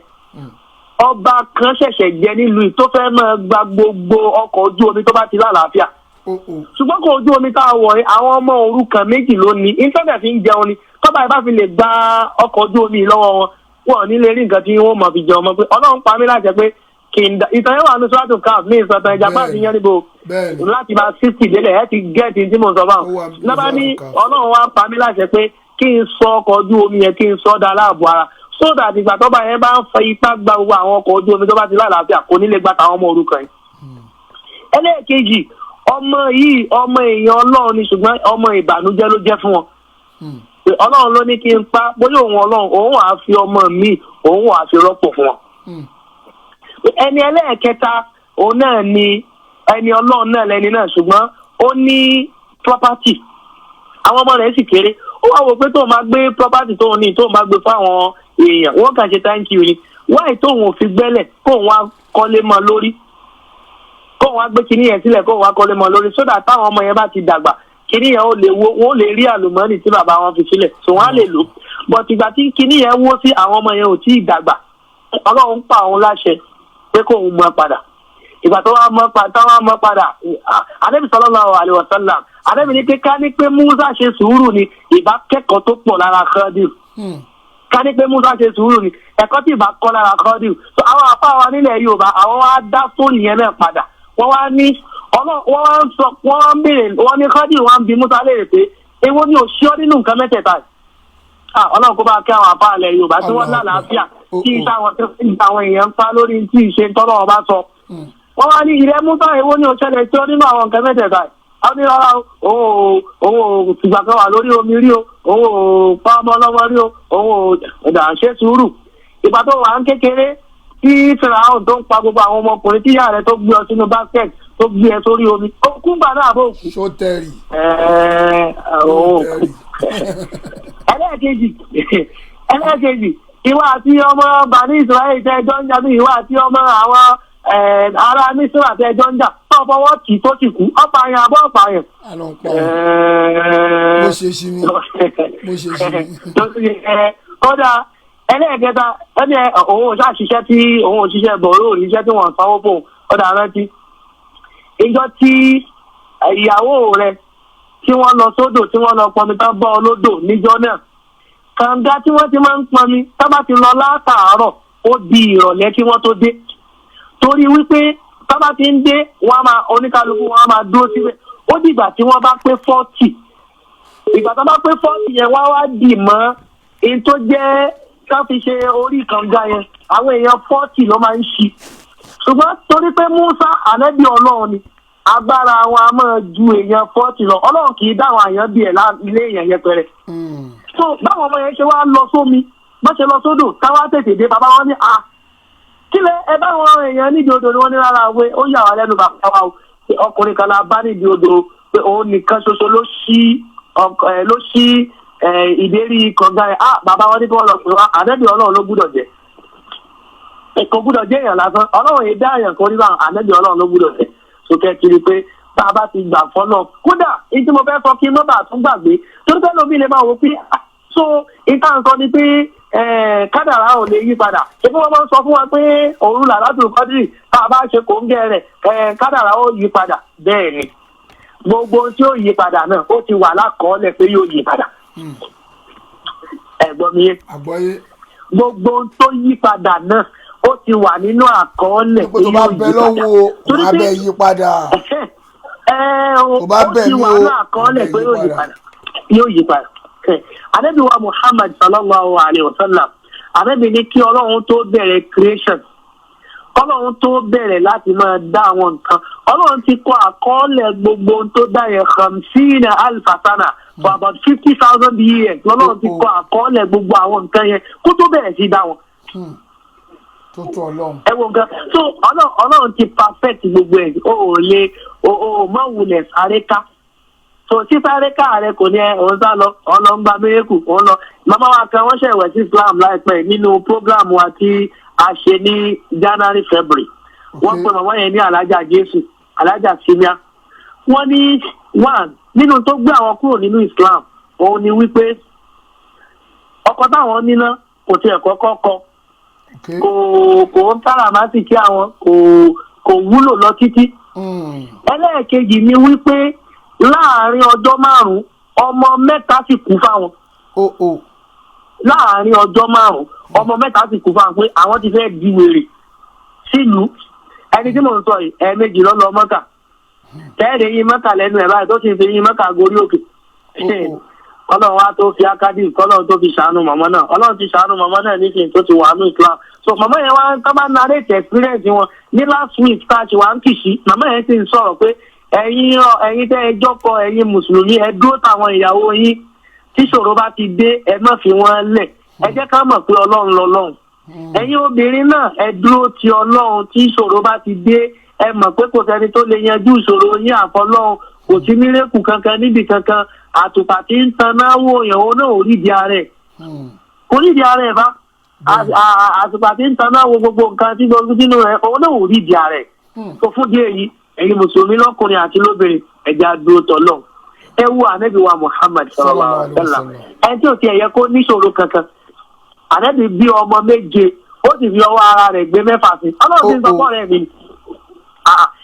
ọba kan ṣẹ̀ṣẹ̀ jẹ nílùú yìí tó fẹ́ máa gba gbogbo ọkọ̀ ojú omi tó bá ti lálàáfíà. Ó o. Ṣùgbọ́n ọkọ̀ ojú omi tá a wọ̀ yìí, àwọn ọmọ òrukàn méjì ló ní íńtánẹ̀tì ń jẹun ni. Tọ́ba yìí bá fi lè gba ọkọ̀ ojú omi yìí lọ́wọ́ wọn, wọn ò ní lè rí nǹkan tí wọ́n mọ̀ fi jẹun mọ́, pé Ọlọ́run pa mí láṣẹ pé kí n da ìtàn yẹn wà ní sọ́tò káf ní ìsọ̀tàn ìjàpá àti yẹn níbo láti bá 60 délẹ̀. Ẹ ti get tí mo sọ Ó wà báwọn ní lọ́ba ní Suratul Kahf. Ọlọ́run wá pa mí láṣẹ pé kí n sọ ọkọ̀ ojú omi yẹn, kí n sọ dá láàbò ara, so that ìgbà tọ́ba yẹn bá ń fa ipá gba gbogbo àwọn ọkọ̀ ojú omi tó bá ti lálàáfíà, kò ní lè gba tàwọn ọmọ òrukàn yìí. Ẹlẹ́ẹ̀kejì, ọmọ yìí, ọmọ èèyàn Ọlọ́run ni, ṣùgbọ́n ọmọ ìbànújẹ́ ló jẹ́ fún wọn, pé Ọlọ́run ló ní kí n pa, bóyá òun Ọlọ́run òun wàá fi ọmọ mi, òun wàá fi rọ́pò fún wọn. Ẹni ẹlẹ́ẹ̀kẹta, òun náà ni Ẹni Ọlọ́run náà lẹni náà, ṣùgbọ́n ó ní property, àwọn ọmọ rẹ̀ sì kéré. Ó wá wò pé tóun máa gbé property tóun ní, tóun bá gbé fáwọn èèyàn, wọ́n kàn ṣe thank you ni. Wáyé tóun ò fi gbẹ́lẹ̀ kóun wá kọ́lé mọ́ lórí, kóun wá gbé kinní yẹn sílẹ̀, kóun wá kọ́lé mọ́ lórí, sódà táwọn ọmọ yẹn bá ti dàgbà, kinní yẹn ó lè wo, wọ́n lè rí àlùmọ́ọ́nì tí bàbá wọn fi sílẹ̀, so wọ́n á lè lò. But ìgbà tí kinní yẹn wó sí, àwọn ọmọ yẹn ò tí ì dàgbà. Ọlọ́run pa òun láṣẹ pé kóun mọ padà. Ìgbà tó wá mọ padà, tó wá mọ padà, Ànábì sallallahu alaihi wasallam, Ànábì ní pé ká ní pé Musa ṣe sùúrù ni, ìbá kẹ́kọ̀ọ́ tó pọ̀ lára Khadir. Ká ní pé Musa ṣe sùúrù ni, ẹ̀kọ́ tí ìbá kọ́ lára Khadir. So àwọn àfa wa nílẹ̀ Yorùbá, àwọn wá dá sórí yẹn náà padà. Wọ́n wá ní wọ́n wá ń sọ, wọ́n wá ń béèrè, wọ́n ní Khadir wá ń bi Musa léèrè pé èwo ni ò ṣe ọ́ nínú nǹkan mẹ́tẹ̀ẹ̀ta yìí? Ọlọ́run kó bá kí àwọn àfa ilẹ̀ Yorùbá tí wọ́n lálàáfíà, kí táwọn àwọn èèyàn ń pa lórí tí ìṣe tọ́lọ́wọ́ bá sọ. Wọ́n wá ní, "Ìrẹ́ Musa, èwo ni ò ṣẹlẹ̀ tí ó nínú àwọn nǹkan mẹ́tẹ̀ẹ̀ta yìí?" Ó ní, "Rárá o, òun ò fìgbà kan wà lórí omi rí o, òun ò pa ọmọ ọlọ́mọ rí o, òun ò ẹ̀dà ṣe sùúrù. Ìgbà tó wà ń kékeré tí Fìràhùn tó ń pa gbogbo àwọn ọmọkùnrin, tí ìyá rẹ̀ tó gbé ọ sínú basket, tó gbé ẹ sórí omi, ó kú gbà náà, bó kú?" Ṣó tẹ̀rì? Òun kú. Ẹlẹ́ẹ̀kejì, ìwà àti ọmọ Bani Israel tẹ́ ẹjọ́ ń jà, bí ìwà àti ọmọ àwọn ará Mísírà tẹ́ ẹjọ́ ń jà, tó fọwọ́ tì tó sì kú, ọ̀pààyàn àbọ̀ ọ̀pààyàn? Àlọ́ ń pa ọ́. Mo ṣe sí ni, mo ṣe sí ni. Kódà ẹlẹ́ẹ̀kẹta, ẹni òun ò ṣàṣiṣẹ́ tí òun ò ṣiṣẹ́ bọ̀rọ̀ òṣìṣẹ́ tí wọ́n sanwó fún. Ọ̀dà, rántí ìjọ tí ìyàwó rẹ̀ tí wọ́n lọ sódò, tí wọ́n lọ pọnmi, tán bọ́ ọ lódò níjọ́ náà, kànga tí wọ́n ti máa ń pọnmi, tá bá ti lọ látàárọ̀, ó di ìrọ̀lẹ́ kí wọ́n tó dé, torí wípé tá bá ti ń dé, wọ́n á máa oníkálukú wọ́n á máa dúró síbẹ̀. Ó dìgbà tí wọ́n bá pé 40. Ìgbà tó bá pé 40 yẹn, wọ́n á wá dì mọ́ èyí tó jẹ́ ká fi ṣe orí kànga yẹn. Àwọn èèyàn 40 ló máa ń ṣí, ṣùgbọ́n torí pé Musa ànábì Ọlọ́run ni, agbára wọn a máa ju èèyàn 40 lọ. Ọlọ́run kì í dá àwọn àyàn bíi ẹ̀ ilé èèyàn yẹpẹrẹ. So báwọn ọmọ yẹn ṣe wá lọ sómi, bá ṣe lọ sódò, táwa tètè dé, bàbá wọn ní, "À, kílẹ̀ ẹ báwọn èèyàn nídìí odò?" Ni wọ́n ní, "Rárá wé, ó yà wá lẹ́nu, bàbá wa o, pé ọkùnrin kan la bá nídìí odò, pé òun nìkan ṣoṣo ló ṣí ẹ ló ṣí ẹ ìdérí kànga ẹ." Ah, bàbá wọn ní kí wọ́n lọ pè wá. Ànábì Ọlọ́run ló gbúdọ̀ jẹ́, kò gbúdọ̀ jẹ́ èèyàn lásán. Ọlọ́run yìí dá èèyàn kan nígbà, ànábì Ọlọ́run ló gbúdọ̀ jẹ́. Sókè kiri pé tá a bá ti gbà fọ́nà, kódà ní tí mo fẹ́ sọ kí n má bàa tún gbàgbé, torí pé lómi lè máa wò pé so ìta nǹkan ni pé kádàrá ò lè yí padà. Ṣé bí wọ́n máa ń sọ fún wa pé òru làlátù kọ́dírì, tá a bá ṣe kòńgẹ́ rẹ̀, kádàrá ó yí padà? Bẹ́ẹ̀ ni, gbogbo ohun tí ó yí padà náà, ó ti wà lákọọ́lẹ̀ pé yóò yí padà. Ẹ̀gbọ́n mi yé? Àgbọ́yé. Gbogbo ohun tó yí padà náà, ó ti wà nínú àkọọ́lẹ̀ pé tó bá yóò bẹ yí padà. lọ́wọ́ Torí òun pé abẹ yí padà. Ẹ o, Tó bá ó bẹ̀ ti mí wà o, nínú àkọọ́lẹ̀ pé abẹ yóò yí yí padà. padà, yóò yí padà. Ànábì wa Muhammad sallallahu alayhi wa sallam, Ànábì ní kí Ọlọ́run tó bẹ̀rẹ̀ creation, Ọlọ́run tó bẹ̀rẹ̀ láti máa dá àwọn nǹkan, Ọlọ́run ti kọ àkọọ́lẹ̀ gbogbo ohun tó dá yẹn khamsina alfasana, for about 50,000 years lọ́lọ́run ti kọ àkọọ́lẹ̀ gbogbo àwọn nǹkan yẹn kó tó bẹ̀rẹ̀ sí dá wọn. Tó tó Ọlọ́run. Ẹ wo nǹkan. So Ọlọ́run ti perfect gbogbo ẹ̀. O ò lè o ò mọ̀ wulẹ̀ sáré ká. So sísáré ká rẹ kò ní ẹ òun sá lọ ọlọ́ngbà mérekù òun lọ. Màmá wa kan, wọ́n ṣẹ̀wẹ̀ sí Islam láìpẹ́ nínú program wa tí a ṣe ní January, February. Wọ́n pe màmá yẹn ní Alájà Jésù, Alájà Simia. Wọ́n ní one nínú tó gbé àwọn kúrò nínú Islam, òun ni wípé ọkọ táwọn níná kò tiẹ̀ kọ́kọ́ kọ, kò ń káràmásìkí àwọn, kò wúlò lọ títí. Ẹlẹ́ẹ̀kejì ni wípé láàárín ọjọ́ 5, ọmọ mẹ́ta sì kú fáwọn. O o. Láàárín ọjọ́ 5, ọmọ mẹ́ta sì kú fáwọn, pé àwọn ti fẹ́ di wèrè sílùú. Ẹni tí mò ń sọ yìí, ẹ̀ẹ̀mejì ló lọ Mọ́kà, tẹ́ẹ̀rẹ̀ yín Mọ́kà lẹ́nu ẹ̀ báyìí, tó sì ń fi yín Mọ́kà gorí òkè. Kọ́lọ́run wá tó fi akadì, kọ́lọ́run tó fi ṣàánú màmá náà. Ọlọ́run ti ṣàánú màmá náà nísìnyí tó ti wà ní Islam. So màmá yẹn wá tó bá narrate experience wọn ní last week tá a ṣe wà ń kìsì, màmá yẹn sì ń sọ̀rọ̀ pé ẹ̀yin tẹ́ ẹ jọ́kọ, ẹ̀yin mùsùlùmí, ẹ dúró táwọn ìyàwó yín. Tí ṣòro bá ti dé, ẹ má fi wọ́n lẹ̀, ẹ jẹ́ ká mọ̀ pé Ọlọ́run lọ́lọ́run. Ẹ̀yin obìnrin náà, ẹ dúró ti Ọlọ́run. Tí ìṣòro bá ti dé, Ẹ mọ̀ pé kò sẹ́ni tó lè yanjú ìṣòro yín àfọlọ́run. Kò sí mírèkù kankan níbi kankan. Àtùpà tí ń taná wò yàn, òun náà ò rí di ara ẹ̀, kò rí di ara ẹ̀ bá. Àtùpà tí ń taná wo gbogbo nǹkan tí gbogbo nínú rẹ̀, òun náà ò rí di ara ẹ̀. Tó fún díẹ̀ yìí, ẹ̀yin mùsùlùmí lọ́kùnrin àti lóbìnrin, ẹ̀jẹ̀ àdúró tọ́lọ̀. Ẹ wo ànábì wa Muhammad sallallahu alaihi wasallam, ẹni tí ò tiẹ̀ yẹ kó níṣòro kankan. Ànábì bí ọmọ 7, ó sì fi ọwọ́ ara rẹ̀ gbé 6 sí. Ọlọ́run ti ń sọ fọ́ọ̀rẹ́ mi.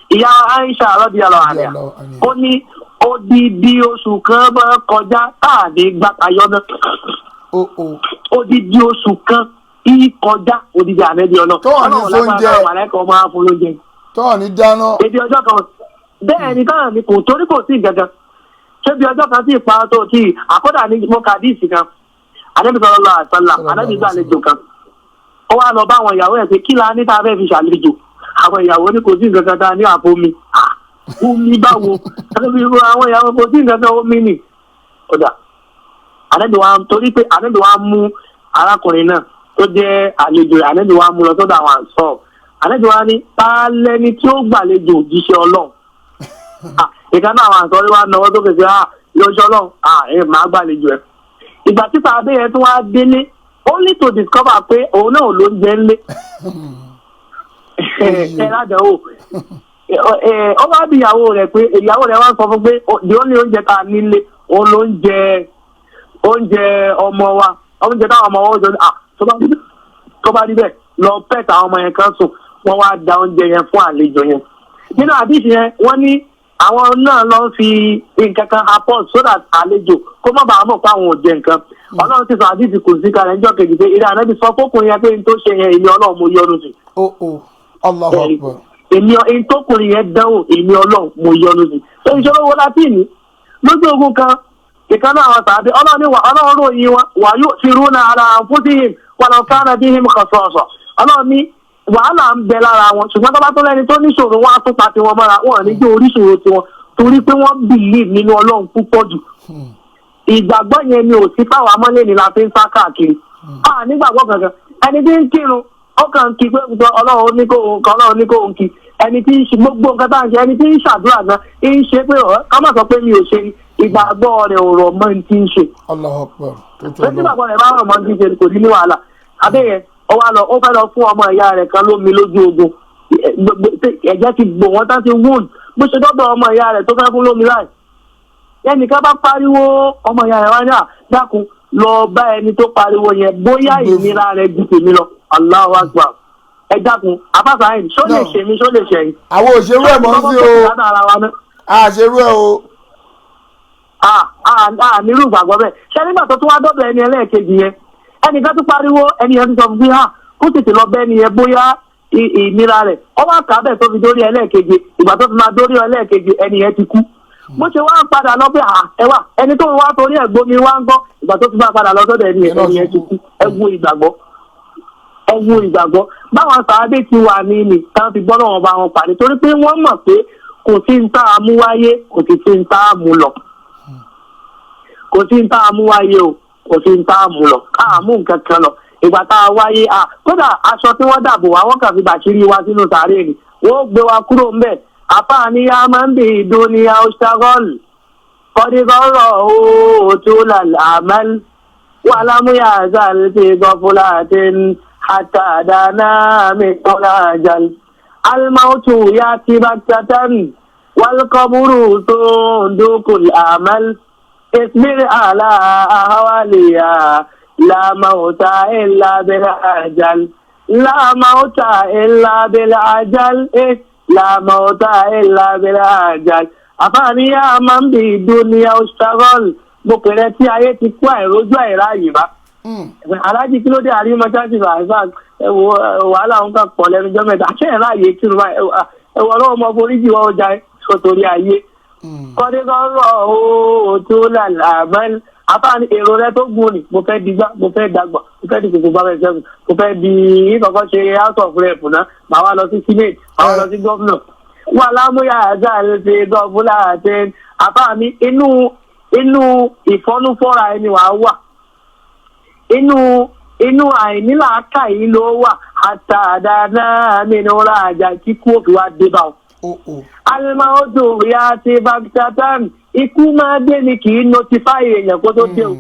Ìyá Aisha radiyallahu anha, ó ní odidi oṣù kan máa kọjá káàdé gbàtàyọ náà. Odidi oṣù kan kí kọjá, odidi ànábì ọlọ́. Tó wà ní sóúnjẹ. Ọlọ́run máa fún lóúnjẹ. Tó wà ní dáná. Ebi ọjọ́ kan bẹ́ẹ̀ ni káà ní kò torí kò sí nǹkan kan. Ṣébi ọjọ́ kan tí ìpa tó tí àkọ́dà ní mo kà díìsì kan. Ànábì sallallahu alaihi wasallam, ànábì gbàlejò kan. Ó wá lọ bá àwọn ìyàwó ẹ̀ pé kí la ní tá a fẹ́ fi ṣàlejò. Àwọn ìyàwó ní kò sí nǹkan kan tá a ní àpò omi. Omi báwo? Àwọn ìyàwó kò sí nǹkan kan, omi nì. Ọ̀dà. Ànábì wa torí pé ànábì wa mú arákùnrin náà tó jẹ́ àlejò, ànábì wa mú lọ sọ́dọ̀ àwọn àǹsọ̀. Ànábì wa ní ta lẹni tí ó gbàlejò òjíṣẹ́ Ọlọ́run? Ìkan náà àwọn àǹsọ̀ wa náwó tó fèsì lóṣọ́ Ọlọ́run, ẹ máa gbàlejò ẹ̀. Ìgbà tí sàbẹ̀ yẹn tún wá délé, only to discover pé òun náà ló ń jẹ ńlé. Ẹ ládàáwò, ó wá bí ìyàwó rẹ̀ pé ìyàwó rẹ̀ wá sọ fún pé the only oúnjẹ tá a nílé òun ló ń jẹ oúnjẹ ọmọ wa, oúnjẹ táwọn ọmọ wa ó jọ. Tó bá rí bẹ́ẹ̀, lọ pẹ̀tà àwọn ọmọ yẹn kan sùn. Wọ́n wá da oúnjẹ yẹn fún àlejò yẹn. Nínú àdìsí yẹn, wọ́n ní àwọn náà lọ fi nǹkan kan apọ̀ so that àlejò kó má bàa mọ̀ pé àwọn ò jẹ nǹkan. Ọlọ́run ti sọ àdìsí kò sí kalẹ̀ níjọ́ kejì pé ilé ànábì sọ fókùnrin yẹn pé n tó ṣe yẹn, èmi Ọlọ́run mo yọ́nú sí. Allahu Akbar. Èmi n tókùnrin yẹn dánwò, èmi Ọlọ́run mo yọ́nú sí. Tó ìṣòro wo láti ní lójú ogun kan, ìkan náà àwọn sàbẹ Ọlọ́run ní wà, Ọlọ́run ròyìn wọn wà yóò ti rú náà ara anfusihim walau kana bihim khasasa. Ọlọ́run ní wàhálà ń bẹ lára wọn, ṣùgbọ́n tó bá tó lẹ́ni tó níṣòro, wọn á tún pa tiwọn mọ́ra wọn ní jẹ́ oríṣòro tiwọn, torí pé wọ́n believe nínú Ọlọ́run púpọ̀ jù. Ìgbàgbọ́ yẹn ni ò sí fáwọn amọ́lé ni la fi ń sá káàkiri. A nígbàgbọ́ kankan. Ẹni tí ń kírun, ó kàn ń kí pé Ọlọ́run ní kó òun kan, Ọlọ́run ní kó òun kí. Ẹni tí ń ṣe gbogbo nǹkan tá à ń ṣe, ẹni tí ń ṣàdúrà gan ń ṣe pé ká má sọ pé mi ò ṣe, ìgbàgbọ́ rẹ̀ ò rọ̀ mọ́ ní ti ń ṣe. Allahu Akbar. Pé tí ìgbàgbọ́ rẹ̀ bá rọ̀ mọ́ ní ti ń ṣe, kò ní ní wàhálà. Abẹ́yẹn ó wá lọ, ó fẹ́ lọ fún ọmọ ìyá rẹ̀ kan lómi lójú ogun. Ẹ̀jẹ̀ ti gbò wọ́n tán, ti wound. Bó ṣe dọ́dọ̀ ọmọ ìyá rẹ̀ tó fẹ́ fún lómi láì, ẹnìkan bá pariwo. Ọmọ ìyá rẹ̀ wá ní, à dákun, lọ bá ẹni tó pariwo yẹn, bóyá ìnira rẹ̀ ju tèmi lọ. Allahu Akbar. Ẹ dákun, abáfáyín, ṣó lè ṣe mí, ṣó lè ṣe yín? Àwọn òṣèrú ẹ̀ mọ̀ sí o, àṣerú ẹ̀ o. Nírú ìgbàgbọ́ bẹ́ẹ̀ ṣé nígbà tó tún wá dọ́dọ̀ ẹni ẹlẹ́ẹ̀kejì yẹn, ẹnìkan tún pariwo, ẹni yẹn tún sọ fún mi hàn kó tètè lọ bẹ́ẹ̀ nìyẹn, bóyá ìnira rẹ̀. Ó wá kà á bẹ́ẹ̀ tó fi dórí ẹlẹ́ẹ̀keje. Ìgbà tó fi máa dórí ẹlẹ́ẹ̀keje, ẹni yẹn ti kú. Bó ṣe wá ń padà lọ pé ẹ wà ẹni tó wá torí ẹ̀ gbomi wá ń gbọ́, ìgbà tó fi máa padà lọ sọ́dọ̀ ẹni yẹn, ẹni yẹn ti kú. Ẹ wo ìgbàgbọ́, ẹ wo ìgbàgbọ́ báwọn sàádé ti wà ní ní táwọn fi gbọ́ lọ́wọ́ bá wọn pàdé, torí pé wọ́n mọ̀ pé kò sí ń tá a mú wáyé, kò sì sí ń tá a mú lọ. Kò sí ń tá a mú wáyé o, kò sí ń tá a mú lọ. Ká mú nǹkan kan lọ ìgbà tá a wáyé. A kódà aṣọ tí wọ́n dàbò wá, wọ́n kàn fi bàṣírí wa sínú sàárè ni, wọ́n gbé wa kúrò ńbẹ̀. Àfààní yá máa ń bì dúníyà ọ̀ṣàgọ́l kọ́dígọ́rọ̀ ó tó làlámẹ́l wàlámúyà zàlùtì gọ́fúlàtìn hàtàdánà mẹ́kọ́lájàl almautu yá ti bàtàtàn wàlkọ́bùrù tó ń dúkùl àmàl isbir ala ahwaliya la mauta illa bil ajal, la mauta illa bil ajal, la mauta illa bil ajal. Àfààní yá máa ń bì dúníyà ọ̀ṣàgọ́l, mo pèrè tí ayé ti kú àìrójú àìráàyè bá. Aláàjì, kí ló dé àrí mọ́ṣáláṣí bàbá? Ẹ wo wàhálà òun kan pọ̀ lẹ́nu jọ́ mẹ́ta. Ṣé ẹ̀ ráàyè kí ló bá ẹ wọ ọlọ́wọ́ ọmọ foríjì wọn ọjà sọ̀tòrí ayé. Kọ́dékọ́rọ̀ ó tó làlàmọ́. Àfààní èrò rẹ tó gùn ni mo fẹ́ digbá, mo fẹ́ dàgbà, mo fẹ́ di gbogbo bàbá ìṣẹ́gun, mo fẹ́ di ìkọ̀kọ́ ṣe house of rep náà, màá wá lọ sí senate, màá wá lọ sí governor. Wà lámúyà àjà ṣe gọ́fúlà àti àfààní inú ìfọ́núfọ́ra ẹni wàá wà, inú àìnílàákà yìí ló wà àtàdáná nínú rájà kíkú òfin wa dé bá ọ. Alimaudu ya ti bagdatan, ikú máa dé ni kì í notify èèyàn kó tó dé o.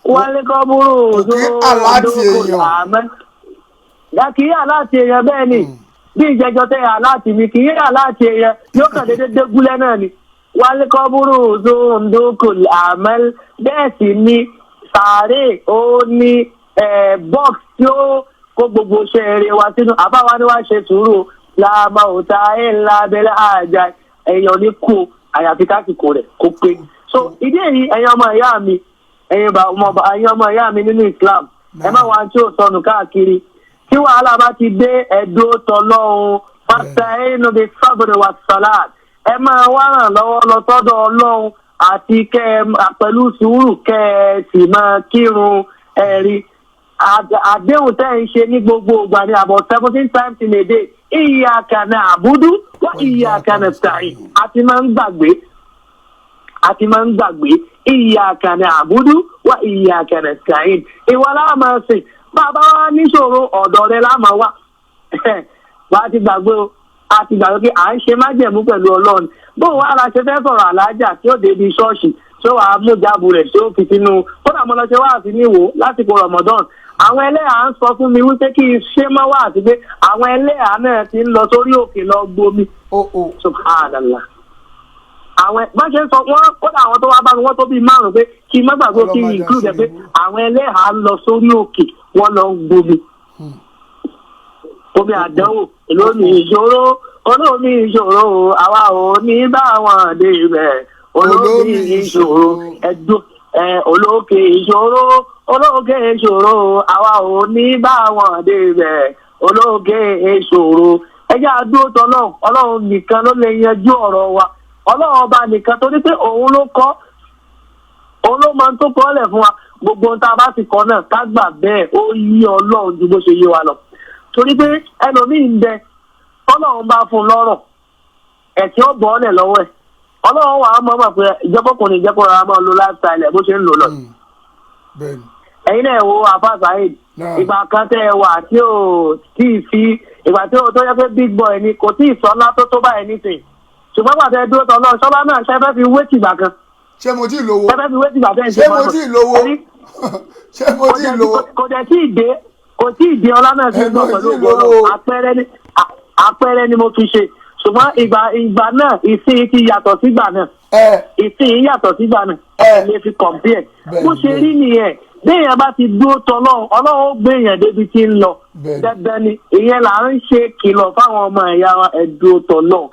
Wálé kọ́ búrú Kò kí aláàtì èèyàn. Kì í aláàtì èèyàn bẹ́ẹ̀ ni. Bí ìjẹjọ tẹ aláàtì mi kì í aláàtì èèyàn yóò kàn déédéé dégúnlẹ̀ náà ni. Wálé kọ́ búrú zondoko àmọ́ bẹ́ẹ̀ sì ni sàárè ó ní box tí ó kó gbogbo iṣẹ́ eré wa sínú. Àbáwá ni wàá ṣe sùúrù láàmà òta ẹ̀ ńlá abẹ́lẹ́ àjà èèyàn ní kú àyàfi kásìkò rẹ̀ kó pé. So ìdí èyí, ẹ̀yin ọmọ ìyá mi, ẹ̀yin ọmọ ìyá mi nínú Islam, ẹ má wá tí ò sọnù káàkiri. Tí wàhálà bá ti dé, ẹ̀dùn tọlọ́hun fasta'inu bis sabri was salat, ẹ máa wá ràn lọ́wọ́ lọ sọ́dọ̀ Ọlọ́run àti kẹ́ ẹ pẹ̀lú sùúrù kẹ́ ẹ sì máa kírun. Ẹ̀rí àdéhùn tẹ́ ń ṣe ní gbogbo ìgbà ní about 17 times in a day, iyyaka na'budu wa iyyaka nasta'in. Àti máa ń gbàgbé, àti máa ń gbàgbé iyyaka na'budu wa iyyaka nasta'in. Ìwọ la máa sìn, bàbá wa níṣòro ọ̀dọ̀ rẹ la máa wà. Wà á ti gbàgbé o, a ti gbàgbé pé à ń ṣe májẹ̀mú pẹ̀lú Ọlọ́run. Bó wàá la ṣe fẹ́ sọ̀rọ̀ àlájà tí ó débi ṣọ́ọ̀ṣì tí ó wàá mú jáàbù rẹ̀ tí ó fi sínú kódà mo lọ ṣe wáàsí ní Ìwó lásìkò Ramadan. Àwọn ẹlẹ́hà ń sọ fún mi wípé kí n ṣe má wáàsí pé àwọn ẹlẹ́hà náà ti ń lọ sórí òkè lọ gbomi. Subhanallah. Àwọn bá ṣe ń sọ wọn kódà àwọn tó wá bá mi wọ́n tó bíi márùn-ún pé kí n má gbàgbé kí n include ẹ pé àwọn ẹlẹ́hà ń lọ sórí òkè wọ́n lọ ń gbomi. Omi àdánwò, olómi ìṣòro, olómi ìṣòro, àwa ò ní bá wọn dé ibẹ̀. Olómi ìṣòro, ẹdùn olókè ìṣòro, olókè ìṣòro, àwa ò ní bá wọn dé ibẹ̀. Olókè ìṣòro. Ẹ jẹ́ àdúró tọ́lọ́run, Ọlọ́run nìkan ló lè yanjú ọ̀rọ̀ wa. Ọlọ́run ọba nìkan, torí pé òun ló kọ́, òun ló máa ń tó kọ́ lẹ̀ fún wa. Gbogbo ohun tá a bá ti kọ́ náà ká gbà bẹ́ẹ̀, ó yí Ọlọ́run ju bó ṣe yé wa lọ. Torí pé ẹlòmíì ń bẹ, Ọlọ́run bá fún un lọ́rọ̀, ẹ̀sìn ó bọ́ ọ́lẹ̀ lọ́wọ́ ẹ̀. Ọlọ́run wà á mọ̀ mọ̀ pé ìjẹ́kọ̀kùnrin ìjẹ́kọ̀rọ̀ máa lo lifestyle ẹ̀ bó ṣe ń lò lọ. Ẹ̀yin náà wo Afa Saheed, ìgbà kan tẹ́ ẹ wà tí ò tí ì fi ìgbà tí ó tó yẹ pé big boy ni, kò tí ì sọ ńlá tó tó báyìí nísìnyí. Ṣùgbọ́n pàtẹ dúró tọ́ náà, ṣọ́bá náà ṣe fẹ́ fi wé tìgbà kan. Ṣé mo ti lówó? Ṣe fẹ́ fi wé tìgbà tẹ́ ẹ ṣe Ṣé mo ti lówó? Ṣé mo ti lówó? Kò dẹ̀ tí ì dé, kò tí ì dé ọlá náà sí gbọ́ pẹ̀lú ògbó. Àpẹẹrẹ ni mo fi ṣe. Ṣùgbọ́n ìgbà náà ìsìn ti yàtọ̀ sígbà náà. Ìsìn yàtọ̀ sígbà náà. Lè fi compare. Bó ṣe rí nìyẹn, béèyàn bá ti dúró tọ́lọ́run, Ọlọ́run ó gbé èèyàn débi tí ń lọ. Dandan ni ìyẹn là ń ṣe kìlọ̀ fáwọn ọmọ ẹ̀yà ẹ dúró tọ́lọ́run.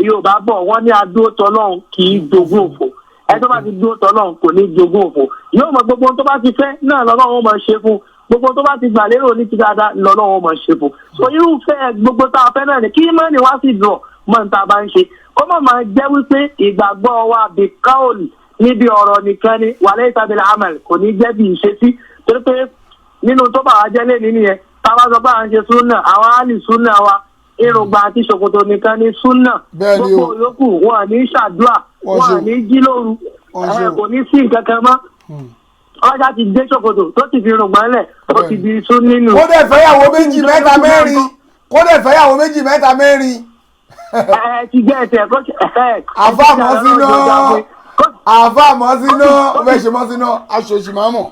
Yorùbá bọ̀ wọ́n ní adúró tọ́lọ́run kì í jogún òfò. Ẹ tó bá ti dúró tọ́lọ́run kò ní jogún òfò. Yóò mọ gbogbo ohun tó bá ti fẹ́ náà lọ́lọ́run ó máa ṣe fún. Gbogbo tó bá ti gbà lérò ní ti dáadáa lọ́lọ́run ó máa ṣe fún. So irúfẹ́ gbogbo tá a fẹ́ náà ni kí mọ́ni wá sí dùn mọ́ ní tá a bá ń ṣe. Kó má máa jẹ́ wípé ìgbàgbọ́ wa bìkáòlì níbi ọ̀rọ̀ nìkan ni wàlẹ́ ìtàbílẹ̀ amal kò ní jẹ́ bí ìṣesí. Torí pé nínú tó bá wa jẹ́ lé nínú yẹn, tá a bá sọ pé à ń ṣe súnà, àwọn àlì súnà wa irùngbà àti ṣòkòtò nìkan ni súnà. Gbogbo yòókù wọn ní ṣàdúrà, wọn ní jí lóru, kò ní sí nǹkan kan mọ́. Ọjà ti dé ṣòkòtò tó ti fi irùngbà lẹ̀, ó ti di sún nínú. Kó dẹ̀ fẹ́yàwó méjì mẹ́ta mẹ́rin. Kó dẹ̀ fẹ́yàwó méjì mẹ́ta mẹ́rin. Ẹ ti gẹ́ ẹ̀sẹ̀ kó ṣe. Àfa mọ́ sínú, àfa mọ́ sínú, ó fẹ́ ṣe mọ́ sínú, aṣọ òṣì máa mọ̀.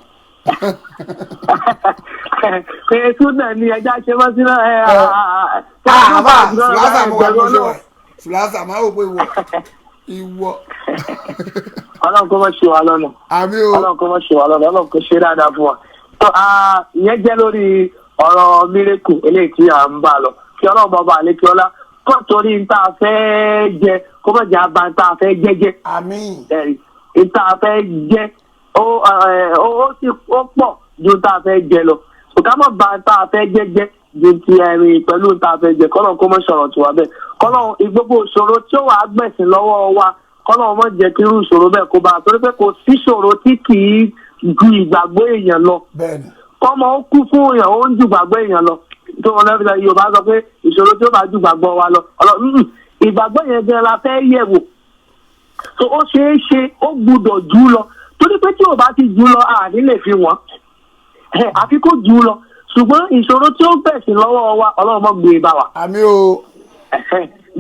Ètò náà ni ẹja ṣe mọ́ sínú. Àfa Sùlásà mo wà ní oṣù wa. Sùlásà máa wò pé ìwọ. Ìwọ. Ọlọ́run kó mọ̀ ṣe wà lọ́nà. Àmín o. Ọlọ́run kó mọ̀ ṣe wà lọ́nà, Ọlọ́run kó ṣe dáadáa fún wa. Ìyẹn jẹ́ lórí ọ̀rọ̀ mírèkù eléyìí tí à ń bá lọ. Kí Ọlọ́run bàbá àlékí ọlá kó torí n tá a fẹ́ jẹ kó má jẹ́ àbá n tá a fẹ́ jẹ́jẹ́. Àmín. N tá a fẹ́ jẹ ó sì ó pọ̀ ju n tá a fẹ́ jẹ lọ. Ká má ba n tá a fẹ́ jẹ́jẹ́ ju ti ẹ̀rìn pẹ̀lú n tá a fẹ́ jẹ. Kọ́lọ́n kó má sọ̀rọ̀ tiwa bẹ́ẹ̀. Kọ́lọ́n gbogbo ìṣòro tí ó wàá gbẹ̀sìn lọ́wọ́ wa, kọ́lọ́n má jẹ́ kí irú ìṣòro bẹ́ẹ̀ kó bá a. Torí pé kò sí ìṣòro tí kì í ju ìgbàgbọ́ èèyàn lọ. Kọ́mọ ó kú fún èèyàn, ó ń ju ìgbàgbọ́ èèyàn lọ. Tó wọn lọ́ọ́ Yorùbá sọ pé ìṣòro tí ó bá ju ìgbàgbọ́ wa lọ. Ìgbàgbọ́ yẹn gan la fẹ́ yẹ̀ wò. So ó ṣeé ṣe ó gbúdọ̀ jù lọ. Torí pé tí ò bá ti jù lọ, àní lè fi wọ́n. Àfi kó jù lọ. Ṣùgbọ́n ìṣòro tí ó gbẹ̀sìn lọ́wọ́ wa, Ọlọ́run má gbé e bá wa. Àmín o.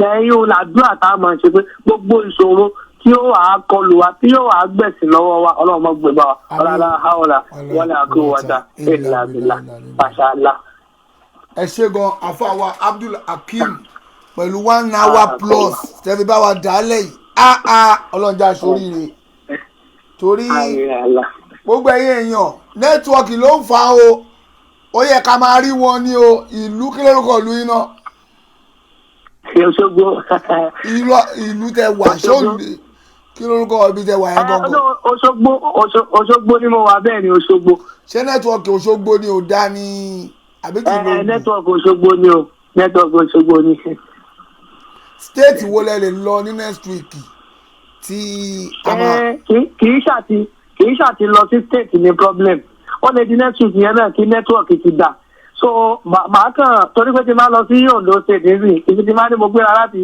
Lẹ́yìn òun làdúrà tá a máa ṣe pé gbogbo ìṣòro tí ó wàá kọlù wa, tí yóò wàá gbẹ̀sìn lọ́wọ́ wa, Ọlọ́run mọ́ gbé bá wa. Ọlọ́lá haúlà wala quwwata illa billah, mashallah. Ẹ ṣe gan, àfàwà Abdul Hakeem, pẹ̀lú one hour plus tẹ́fi bá wa dálẹ̀ yìí. Áá, ọlọ́njà sóríire, torí gbogbo ẹ̀yin èèyàn, network ló ń fa o. Ó yẹ ká máa rí wọn ní o. Ìlú kí lórúkọ ìlú yín náà? Òṣogbo. Ìlú tẹ wà ṣó, kí lórúkọ ibi tẹ wà yẹn gangan? Òṣogbo, Òṣogbo ni mo wà, bẹ́ẹ̀ ni, Òṣogbo. Ṣé network Òṣogbo ni ò dá ní àbí kì í lóògùn? Network Òṣogbo ni o, network Òṣogbo ni. State wo lẹ lè lọ ní next week tí a máa? Kì í ṣàti lọ sí state ní problem. Ó lè di next week yẹn náà kí network ti dà. So màá kàn, torí pé tí máa lọ sí Ondo State nísìn, ibi tí máa ní mo gbéra láti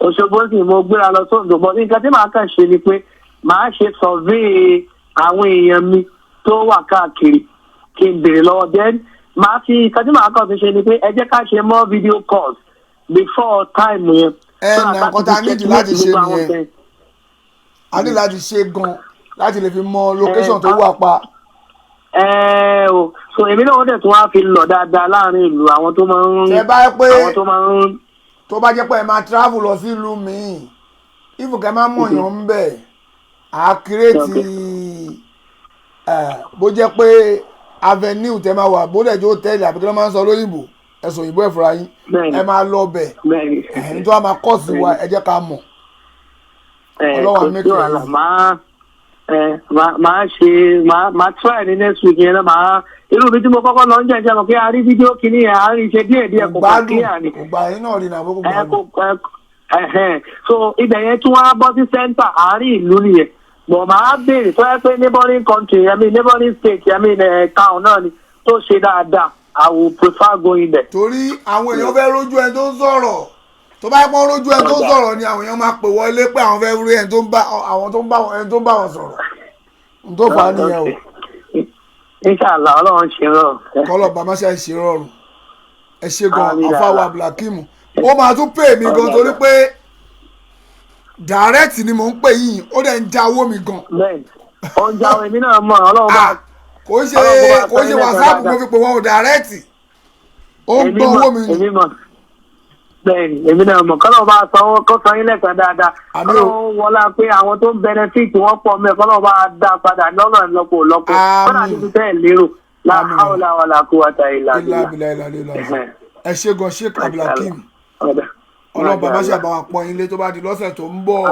Òṣogbo sì mo gbéra lọ sóńdò bọ́. Nǹkan tí màá kàn ṣe ni pé màá ṣe survey àwọn èèyàn mi tó wà káàkiri, kí n béèrè lọ́wọ́. Then màá fi nǹkan tí màá kàn fi ṣe ni pé ẹ jẹ́ ká ṣe more video calls before time yẹn. Ẹ nà nǹkan tá a nídìí láti ṣe nìyẹn. A ní láti ṣe gan láti lè fi mọ location tó wà pa. Ẹ o, so èmi náà wọ́n dẹ̀ tún wá fi lọ dáadáa láàrin ìlú, àwọn tó máa ń Tẹ bá pé àwọn tó máa ń. Tó bá jẹ́ pé ẹ máa travel lọ sí ìlú míì, ìfùkẹ́ máa mọ̀yàn ń bẹ̀, á create bó jẹ́ pé avenue tẹ máa wà, bó dẹ̀ jó hotel àbí kí ló máa ń sọ lóyìnbó, ẹ̀sùn òyìnbó ẹ̀ fúnra yín, ẹ máa lọ bẹ̀. Ẹ̀yìn tó wà máa kọ́ sí wa, ẹ jẹ́ ká mọ̀. Ọlọ́wà mẹ́kẹ̀ ẹ̀ máa ṣe, máa try ní next week yẹn náà. Máa irú mi tí mo kọ́kọ́ lọ ń jẹ́ mọ̀ pé a rí fídíò kìíní yẹn, a rí ṣe díẹ̀ díẹ̀, kò kàn clear ni. Kò gbà yín náà rí nàbó, kò gbádùn. So ibẹ̀ yẹn tún wá bọ́ sí center àárín ìlú nìyẹn bọ̀. Máa béèrè tó yẹ pé neighboring country, I mean neighboring state, I mean town náà ni tó ṣe dáadáa, I will prefer going there. Torí àwọn èèyàn fẹ́ rójú ẹni tó ń sọ̀rọ̀. Tó bá pọ́n rójú ẹni tó ń sọ̀rọ̀ ni àwọn èèyàn máa pè wọlé pé àwọn fẹ́ rí ẹni tó ń bá àwọn tó ń bá ẹni tó ń bá wọn sọ̀rọ̀. N tó fà á nìyẹn o. Inshallah, Ọlọ́run ṣe rọrùn. Kọ́lọ̀ bàmá ṣe ṣe rọrùn. Ẹ ṣe gan, àfàwọ̀ Abdulhakeem. Ó máa tún pè mí gan torí pé direct ni mò ń pè yìí, ó dẹ̀ ń já owó mi gan. Bẹ́ẹ̀ni, ó ń já èmi náà mọ̀. Ọlọ́run bá. Kò ṣe WhatsApp mo fi pè wọ́n o, direct ó ń gbọ́ owó mi. Èmi mọ̀, bẹ́ẹ̀ni, èmi náà mọ̀. Kọ́lọ́ bá sanwó kó san yín lẹ́sàn dáadáa. Kọ́lọ́ wọlá pé àwọn tó ń benefit wọ́n pọ̀ mẹ́. Kọ́lọ́ bá dá padà lọ́nà lọ́pọ̀ lọ́pọ̀, kọ́lá níbi tẹ́ ẹ̀ lérò. La hawla wala quwwata illa billah. Ẹ ṣe gan, Sheikh Abdulhakeem. Ọlọ́run bàbá ṣe àbáwá pọ́n ilé. Tó bá di lọ́sẹ̀ tó ń bọ̀,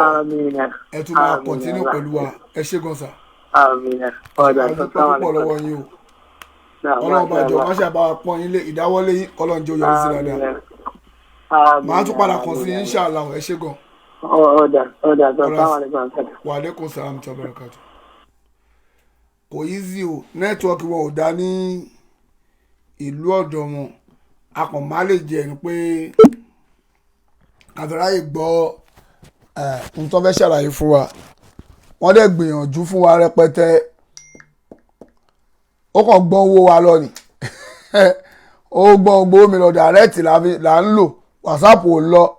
ẹ tún máa continue pẹ̀lú wa. Ẹ ṣe gan, sir. Àdúpẹ́ púpọ̀ lọ́wọ́ yín o. Ọlọ́run bá jọ má ṣe àbáwá pọ́n ilé. Ìdáwọ́lé yín, Ọlọ́run jẹ́ òyọrí sí dáadáa. Màá tún padà kàn sí, inshallah. Ẹ ṣé gan. Ọ̀dà ọ̀dà. Wa alaikum salam tó barakatu. Kò easy o, network wọn ò dá ní ìlú ọ̀dọ̀ wọn. A kàn má lè jẹ́ ni pé kàfẹ́ráyè gbọ́ ohun tó fẹ́ ṣàlàyé fún wa. Wọ́n dẹ̀ gbìyànjú fún wa rẹpẹtẹ. Ó kàn gbọ́n owó wa lọ ni, ó gbọ́n gbowó mi lọ. Direct là ń lò, WhatsApp ò lọ.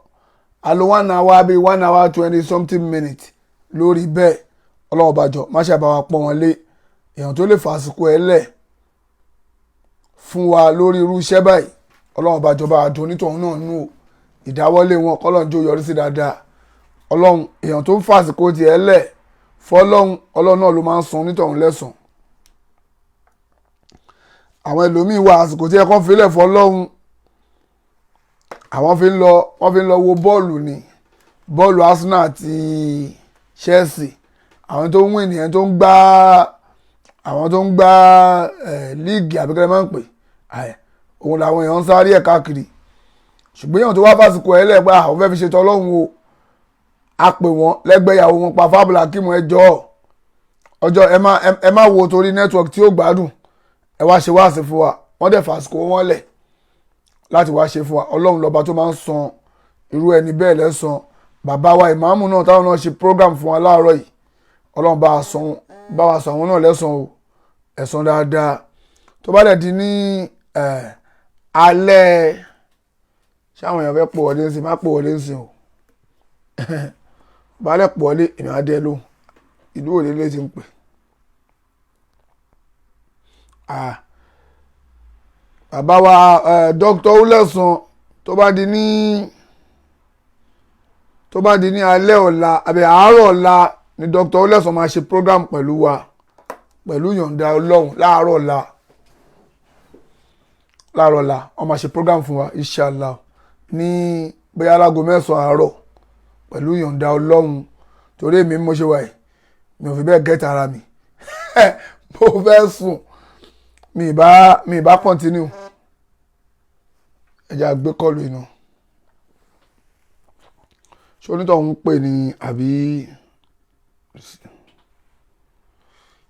A lo one hour, bíi 1 hour 20 something minute lórí bẹ́ẹ̀. Ọlọ́wọ́ bàjọ́ má ṣe àbáwá pọ́n wọn lé. Èèyàn tó lè fàsìkò ẹ̀ lẹ̀ fún wa lórí irú iṣẹ́ báyìí, Ọlọ́wọ́ bàjọ́ bá a dùn onítọ̀hún náà nù o. Ìdáwọ́lé wọn, kọ́lọ́n jó yọrí sí dáadáa. Ọlọ́run, èèyàn tó ń fàsìkò tiẹ̀ lẹ̀ fọlọ́run, Ọlọ́run náà ló máa ń san onítọ̀hún lẹ́san. Àwọn ẹlòmíín wà, àsìkò tí ẹ kàn filẹ̀ fọlọ́run, àwọn fi ń lọ, wọ́n fi ń lọ wo bọ́ọ̀lù ni, bọ́ọ̀lù Arsenal àti Chelsea. Àwọn tó ń win nìyẹn, tó ń gbá, àwọn tó ń gbá league àbíkẹ́lẹ́ máa ń pè òun làwọn èèyàn ń sáré ẹ̀ káàkiri. Ṣùgbọ́n èèyàn tó wá fásitì ẹ̀ lẹ́gbẹ́ àwọn fẹ́ fi ṣètò Ọlọ́run o, a pè wọ́n lẹ́gbẹ̀yàwó wọn pa fábùlà kí mo ẹjọ́ ọjọ́ ẹ má wo torí network tí ó gbádùn, ẹ wá ṣe wáàsí fún wa. Wọ́n dẹ̀ fàsìkò wọn lẹ̀ láti wá ṣe fún wa. Ọlọ́run lọ́ba tó máa ń san irú ẹni bẹ́ẹ̀ lẹ́san. Bàbá wa ìmáàmù náà táwọn náà ṣe program fún wa láàárọ̀ yìí, Ọlọ́run bá wa san àwọn náà lẹ́san o, ẹ̀san dáadáa. Tó bá dẹ̀ di ní alẹ́ Ṣé àwọn èèyàn fẹ́ pò wọlé ń sìn? Má pò wọlé ń sìn o. Baálẹ̀ pò wọlé, èmi á dé lóhùn. Ìlú òde lè ti ń pè. Ah, bàbá wa Dr. Olẹ́sàn, tó bá di ní alẹ́ ọ̀la àbí àárọ̀ ọ̀la ni Dr. Olẹ́sàn máa ṣe program pẹ̀lú wa pẹ̀lú yọ̀ǹda Ọlọ́run. Láàárọ̀ ọ̀la, láàárọ̀ ọ̀la, wọ́n máa ṣe program fún wa, inshallah, ní bóyá alágo 9 àárọ̀ pẹ̀lú yọ̀ǹda Ọlọ́run. Torí èmi mo ṣe wà yìí, mi ò fi bẹ́ẹ̀ get ara mi, mo fẹ́ sùn. Mi ì bá continue. Ẹ jẹ́ àgbé call inú. Ṣé onítọ̀hún ń pè ní àbí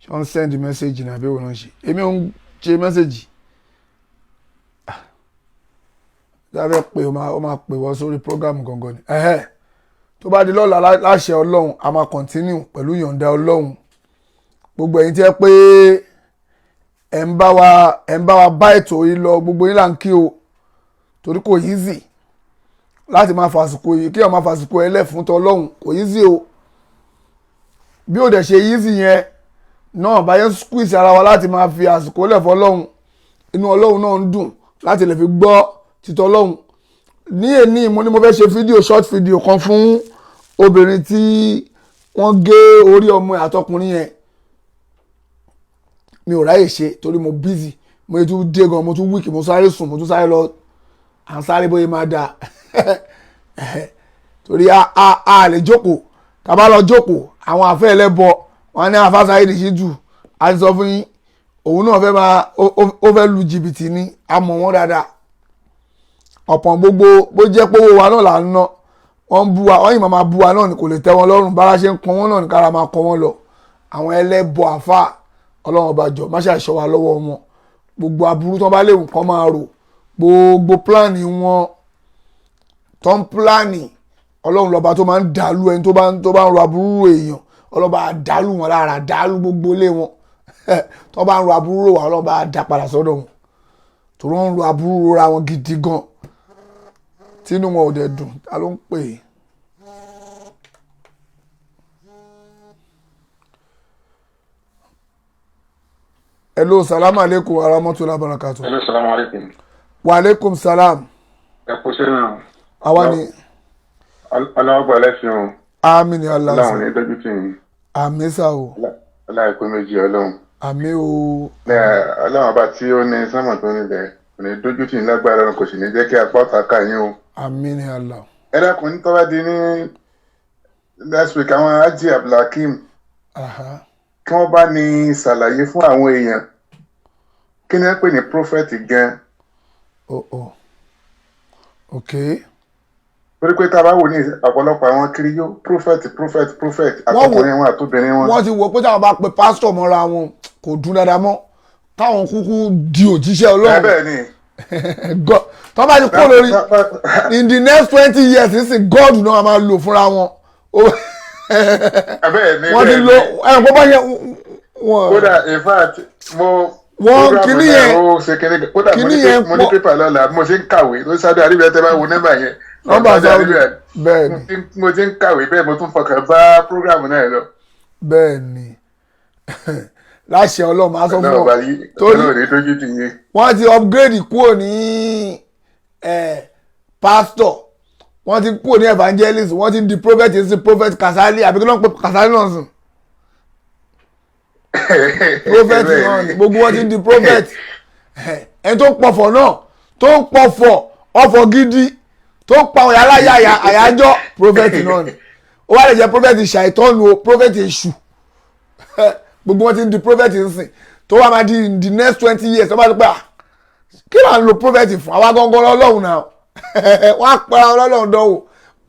ṣé wọ́n ń send message ní àbí òun ṣe? Èmi ò ń ṣe message. Dábẹ́ pé ó máa pè wọ́n sórí program gangan ni. Ẹ̀hẹ́, tó bá di lọ́la, láṣẹ Ọlọ́run, a máa continue pẹ̀lú yọ̀ǹda Ọlọ́run. Gbogbo ẹ̀yin tí ẹ pé ẹ̀ ń bá wa bá ètò yìí lọ, gbogbo yín là ń kí o, torí kò easy láti máa fàsìkò yìí, kí ọ̀ máa fàsìkò ẹlẹ́ fún tọlọ́hun, kò easy o. Bí ó dẹ̀ ṣe easy yẹn náà, báyẹn squeeze ara wa láti máa fi àsìkò lẹ̀ fọlọ́hun, inú Ọlọ́hun náà ń dùn láti lè fi gbọ́ títọ́ Ọlọ́hun. Ní èní, mo ní mo fẹ́ ṣe fídíò, short video kan fún obìnrin tí wọ́n gé orí ọmọ ẹ̀ àtọkùnrin yẹn. Mi ò ráyè ṣe torí mo busy. Mo tún dé gan, mo tún weak, mo sáré sùn, mo tún sáré lọ, à ń sáré bóyá máa da, torí a lè jókòó. Tá a bá lọ jókòó, àwọn àfẹ́ ẹlẹ́bọ wọn ní àfáà Saheed Shittu, a ti sọ fún yín, òun náà fẹ́ máa ó fẹ́ lu jìbìtì ni. A mọ̀ wọ́n dáadáa. Ọ̀pọ̀ gbogbo bó jẹ́ pé owó wa náà là ń ná, wọ́n ń bú wa, wọ́n yìí máa bú wa náà ni, kò lè tẹ́ wọn lọ́rùn. Bára ṣe ń pọn wọn náà ní kára máa kọ́ wọn lọ. Àwọn ẹlẹ́bọ àfáà, Ọlọ́run ọba, jọ má ṣàṣọ wa lọ́wọ́ wọn. Gbogbo aburú tó bá léwu kán máa rò, gbogbo plan wọn tó ń plan, Ọlọ́run lọ́ba tó máa ń dàlú ẹni tó bá ń ro aburú èèyàn. Ọlọ́run bá dàlú wọn lára, dàlú gbogbo ilé wọn tó bá ń ro aburú wà. Ọlọ́run bá dá padà sọ́dọ̀ wọn, torí wọ́n ń ro aburú ra wọn gidi gan, tínú wọn ò dẹ̀ dùn. Ta ló ń pè é? Hello, salaam aleykum wa rahmatulah barakatu. Hello, salaam aleykum. Wa aleykum salam. Ẹ kú sínú. Àwa ni. Ọlọ́wọ́ gbọ́ lẹ́sìn o. Àmín ni Allah. Ọlọ́run ní dójú tì yín. Àmín sà o. Aláìkú méjì Ọlọ́run. Àmín o. Ọlọ́run ọba tí ó ní sánmà tó nílẹ̀ kò ní dójú tì yín lágbára Ọlọ́run, kò sì ní jẹ́ kí apá ọ̀tá ká yín o. Àmín ni Allah. Ẹ dákun, ní tọ́ba di ní last week, àwọn Haji Abdulhakeem, kí wọ́n bá ní ṣàlàyé fún àwọn èèyàn kí ni wọ́n pè ní prophet gan. Oh. Okay. Torí pé tá a bá wò ní ọ̀pọ̀lọpọ̀ àwọn kiriyó, prophet, prophet, prophet, àtọkùnrin wọn àtobìnrin wọn. Wọ́n ti wò pé táwọn bá pe pásítọ̀ mọ́ra wọn, kò dún dáadáa mọ́, káwọn kúkú di òjíṣẹ́ Ọlọ́run. Bẹ́ẹ̀ ni. Tó bá ti kó lórí in the next 20 years nísìn, God náà máa lò fúnra wọn. Bẹ́ẹ̀ ni. Wọ́n ti lo ẹ̀rọ pọ́ bá yẹ wọ́n. Kódà, in fact, mo wọ́n kíní yẹn. Kódà mo ní paper lọ́la, mo ṣe ń kàwé ló Saudi Arabia, tẹ́ bá wo nọ́mbà yẹn. Nọ́mbà Saudi, bẹ́ẹ̀ ni. Mo ti ń kàwé bẹ́ẹ̀, mo tún fọkàn bá program náà lọ. Bẹ́ẹ̀ ni, láṣẹ Ọlọ́run, máa sọ fún ọ. Torí wọ́n ti upgrade kúrò ní pastor, wọ́n ti kúrò ní evangelist, wọ́n ti di prophet sí prophet Kasali, àbí kí ló ń pè Kasali náà sùn, prophet náà ni. Gbogbo wọn ti di prophet. Ẹni tó ń pọ̀fọ̀ náà, tó ń pọ̀fọ̀ ọ̀fọ̀ gidi, tó ń pa àwọn aláya àyájọ́, prophet náà ni. Ó wá lè jẹ́ prophet ṣàìtọ́nu o, prophet èṣù. Gbogbo wọn ti di prophet nsìn. Tó wá máa di in the next 20 years, tó bá ti pẹ́, kí là ń lo prophet fún? Àwa gangan lọ́lọ́run náà. Wọ́n á pẹ́ àwọn ọlọ́run dánwò.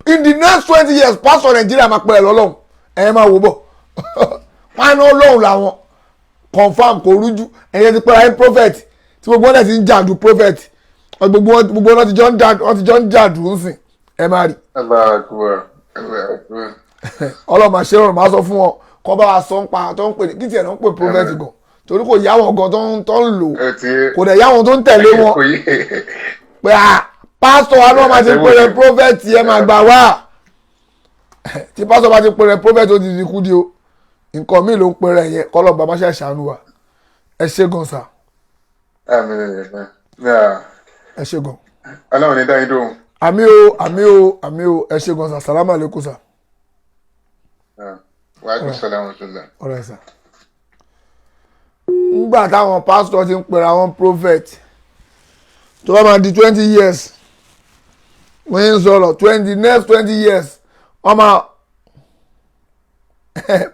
In the next 20 years, pastor Nàìjíríà máa pẹ́ ẹ̀ lọ́lọ́run. Ẹ̀ máa wò bọ̀, wọ́n á ná ọlọ́run làwọn confam, kò rújú. Ẹ̀yẹ ti pẹ́ra ẹ̀ prophet, tí gbogbo wọn dẹ̀ ti ń jàdù prophet, gbogbo wọn ti jọ ń jàdù ńsìn, ẹ máa rí. Ọlọ́run máa ṣe rọrùn. Máa sọ fún wọn kọ́ bá wa sọ ń pa tó ń pè ní kí tiẹ̀ náà ń pè prophet gan, torí kò yá wọn gan tó ń lò, kò dẹ̀ yá wọn tó ń tẹ̀lé wọn pé ah, Pásítọ̀ wa náà máa ti pè rẹ prophet, ẹ máa gbà wá. Tí pásítọ̀ bá ti pè rẹ prophet, ó ti di kú di o. Nǹkan míì ló ń pè rẹ yẹn. Kọ́lọ̀ bàbá ṣe ṣàánú wa. Ẹ ṣé gan sà. Ẹ ṣé gan. Ọlọ́run ní dáyé dóhùn. Àmì o, àmì o, àmì o. Ẹ ṣé gan sà. Sàlámù àlékún sà. Wàhálà sàlámù ṣọlá. Ọ̀rẹ́ sà. Ngbà táwọn pásítọ̀ ti ń pera wọn prophet, tó bá máa di 20 years, wọ́n ń sọ̀rọ̀ 20, next 20 years, wọ́n máa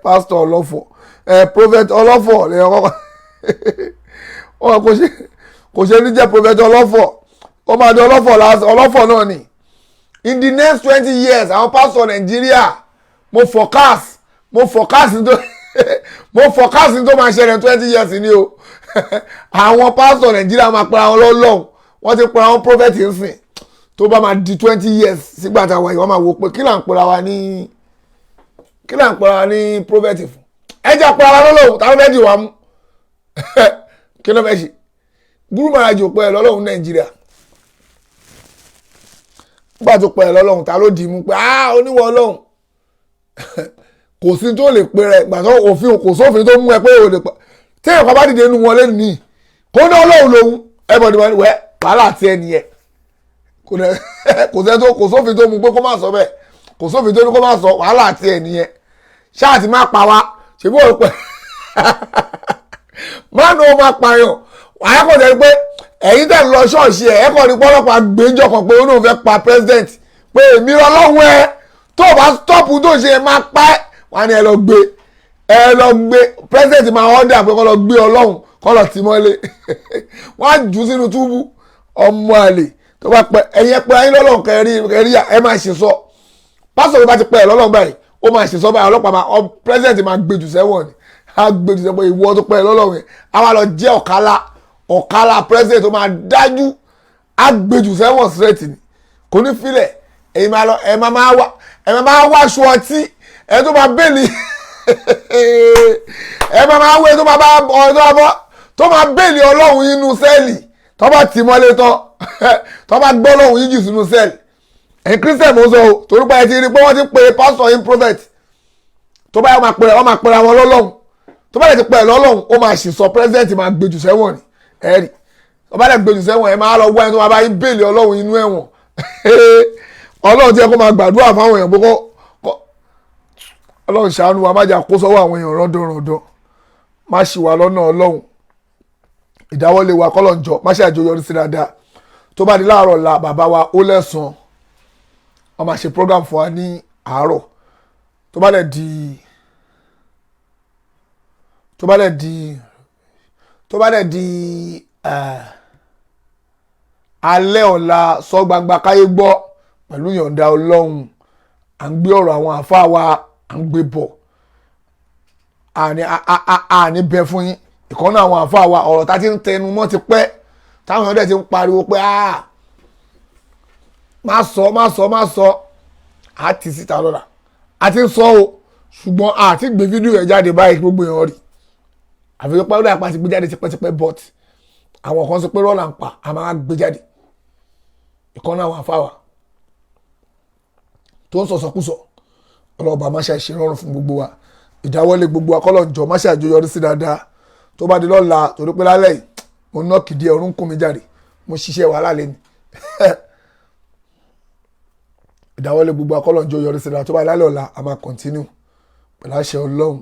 pásítọ̀ ọlọ́fọ̀ ẹ̀, prophet ọlọ́fọ̀ lèyàn kọ́kọ́ wọn kò ṣe ní jẹ́ prophet ọlọ́fọ̀. Ó máa di ọlọ́fọ̀ lásán, ọlọ́fọ̀ náà ni. In the next 20 years, àwọn pásítọ̀ Nàìjíríà, mo forecast tó máa ṣẹlẹ̀ 20 years ni o. Àwọn pásítọ̀ Nàìjíríà máa pera wọn lọ́lọ́hùn. Wọ́n ti pera wọn prophet nsìn. Tó bá máa di 20 years sígbà táwa yìí, wọ́n máa wò pé kí là ń pera wa ní prophet fún? Ẹ jẹ́ pera wa lọ́lọ́hùn. Táwọn fẹ́ di wa mú, kí ló fẹ́ ṣe? Gúrú Màrájì ò pẹ́ lọ́lọ́hùn Nàìjíríà. Nígbà tó pẹ́ lọ́lọ́hùn, ta ló dì í mú pé ah, oníwọ̀ ọlọ́hùn? Kò sí tó lè pe rẹ̀ gbà tó òfin, kò sófin tó mú ẹ pé o lè pa. Tí èèyàn kan bá dìde inú wọn lẹ́nu ní kó ní ọlọ́run lòun, everybody wọ́n wẹ́ wàhálà àti ẹni yẹn. Kò sẹ́ tó, kò sófin tó mú pé kó má sọ bẹ́ẹ̀. Kò sófin tó ní kó má sọ. Wàhálà àti ẹni yẹn ṣáà ti má pa wá. Ṣèbí wọ́n pẹ́ má ní o máa pààyàn. Wàá kò jẹ́ pé ẹ̀yin tẹ̀ ń lọ ṣọ́ọ̀ṣì ẹ̀, ẹ̀ kọ́ ní pọ́lọ́pàá gbẹ́jọ́ kan pé ó náà fẹ́ pa president, pé èmi ọlọ́run ẹ, tó o bá stop tó ṣe ẹ máa pa ẹ́. Wọ́n á ní ẹ lọ gbé, ẹ lọ gbé. President máa order pé kó lọ gbé ọlọ́run, kó lọ tì mọ́lé. Wọ́n á jù sínú túbú. Ọmọ àlè tó bá pẹ ẹ̀yin pẹ ẹ̀yin lọ́lọ́run kẹrí kẹrí, ẹ máa ṣe sọ. Pásítọ̀ tó bá ti pẹ ẹ lọ́lọ́run báyìí, ó máa ṣe sọ báyìí, ọlọ́pàá máa, president máa gbé jù sẹ́wọ̀n ni. Á gbé jù sẹ́wọ̀n. Ìwọ tó pẹ ẹ lọ́lọ́run yẹn, á wá lọ jẹ́ ọ̀kálá, ọ̀kálá president tó máa dájú. Á gbé jù sẹ́wọ̀n straight ni, kò ní filẹ̀. Ẹ̀yin máa lọ, ẹ máa máa wá aṣọ ọtí ẹ tó máa bẹ́ẹ̀lì, ẹ máa máa wé tó máa bá ọ tó máa bẹ́ẹ̀lì ọlọ́run inú cell. Tó bá tì mọ́lé tán, tó bá gbọ́ ọlọ́run yín jù sínú cell, ẹ̀yin Christian mo sọ o, torí pé ẹ ti rí i pé wọ́n ti ń pe pastor yín prophet. Tó bá yẹ, wọ́n máa pera wọn lọ́lọ́run. Tó bá yẹ ti pè é lọ́lọ́run, ó máa sì sọ, president máa gbé jù sẹ́wọ̀n ni. Ẹ rí, tó bá yẹ gbé jù sẹ́wọ̀n, ẹ máa lọ wá ẹni tó máa bá yín bẹ́ẹ̀lì ọlọ́run inú ẹ̀wọ̀n. Ọlọ́run tí ẹ kó máa gbàdúrà fáwọn èèyàn pé kó ọlọ́run ṣàánú wa, má jà kó sọ́wọ́ àwọn èèyàn rọ́dọ̀rọ̀dọ̀, má ṣì wá lọ́nà. Ọlọ́run, ìdáwọ́lé wa, kọ́lọ̀ ń jọ má ṣe àjọyọrí sí dáadáa. Tó bá di láàárọ̀ la, bàbá wa ó lẹ́sàn, wọ́n máa ṣe program fún wa ní àárọ̀. Tó bá dẹ̀ di alẹ́ ọ̀la, sọ gbangba káyé gbọ́, pẹ̀lú ìyọ̀ǹda ọlọ́run, à ń gbé ọ̀rọ̀ àwọn àfáà wa, à ń gbé bọ̀. Àní bẹ fún yín. Ìkànnì àwọn àfáà wa, ọ̀rọ̀ tá ti ń tẹnu mọ́ ti pẹ́, táwọn èèyàn dẹ̀ ti ń pariwo pé má sọ, má sọ, má sọ. Á ti síta lọ́la, a ti ń sọ o, ṣùgbọ́n a ti gbé fídíò yẹn jáde báyìí gbogbo èèyàn rí. Àfi pé ó dà pa ti gbé jáde tipẹ́tipẹ́, but àwọn kan sọ pé rọ́ọ̀là ń pa. A máa gbé jáde. Ìkànnì àwọn àfáà wa tó ń sọ̀sọ̀kúsọ, ọlọ́ọ̀bà má ṣe rọrùn fún gbogbo wa. Ìdáwọ́lé gbogbo akọ́lọ̀ njọ́ má ṣe àjọyọrí sí dáadáa. Tó bá di lọ́la, torí pé lálẹ́ yìí mo ná kìdí ọ̀run kún mi jáde, mo ṣiṣẹ́ wàhálà lẹ́nu. Ìdáwọ́lé gbogbo akọ́lọ̀ njọ́ yọrí sí dáadáa. Tó bá di lálẹ́ ọ̀la, a máa continue pẹ̀lú àṣẹ ọlọ́run.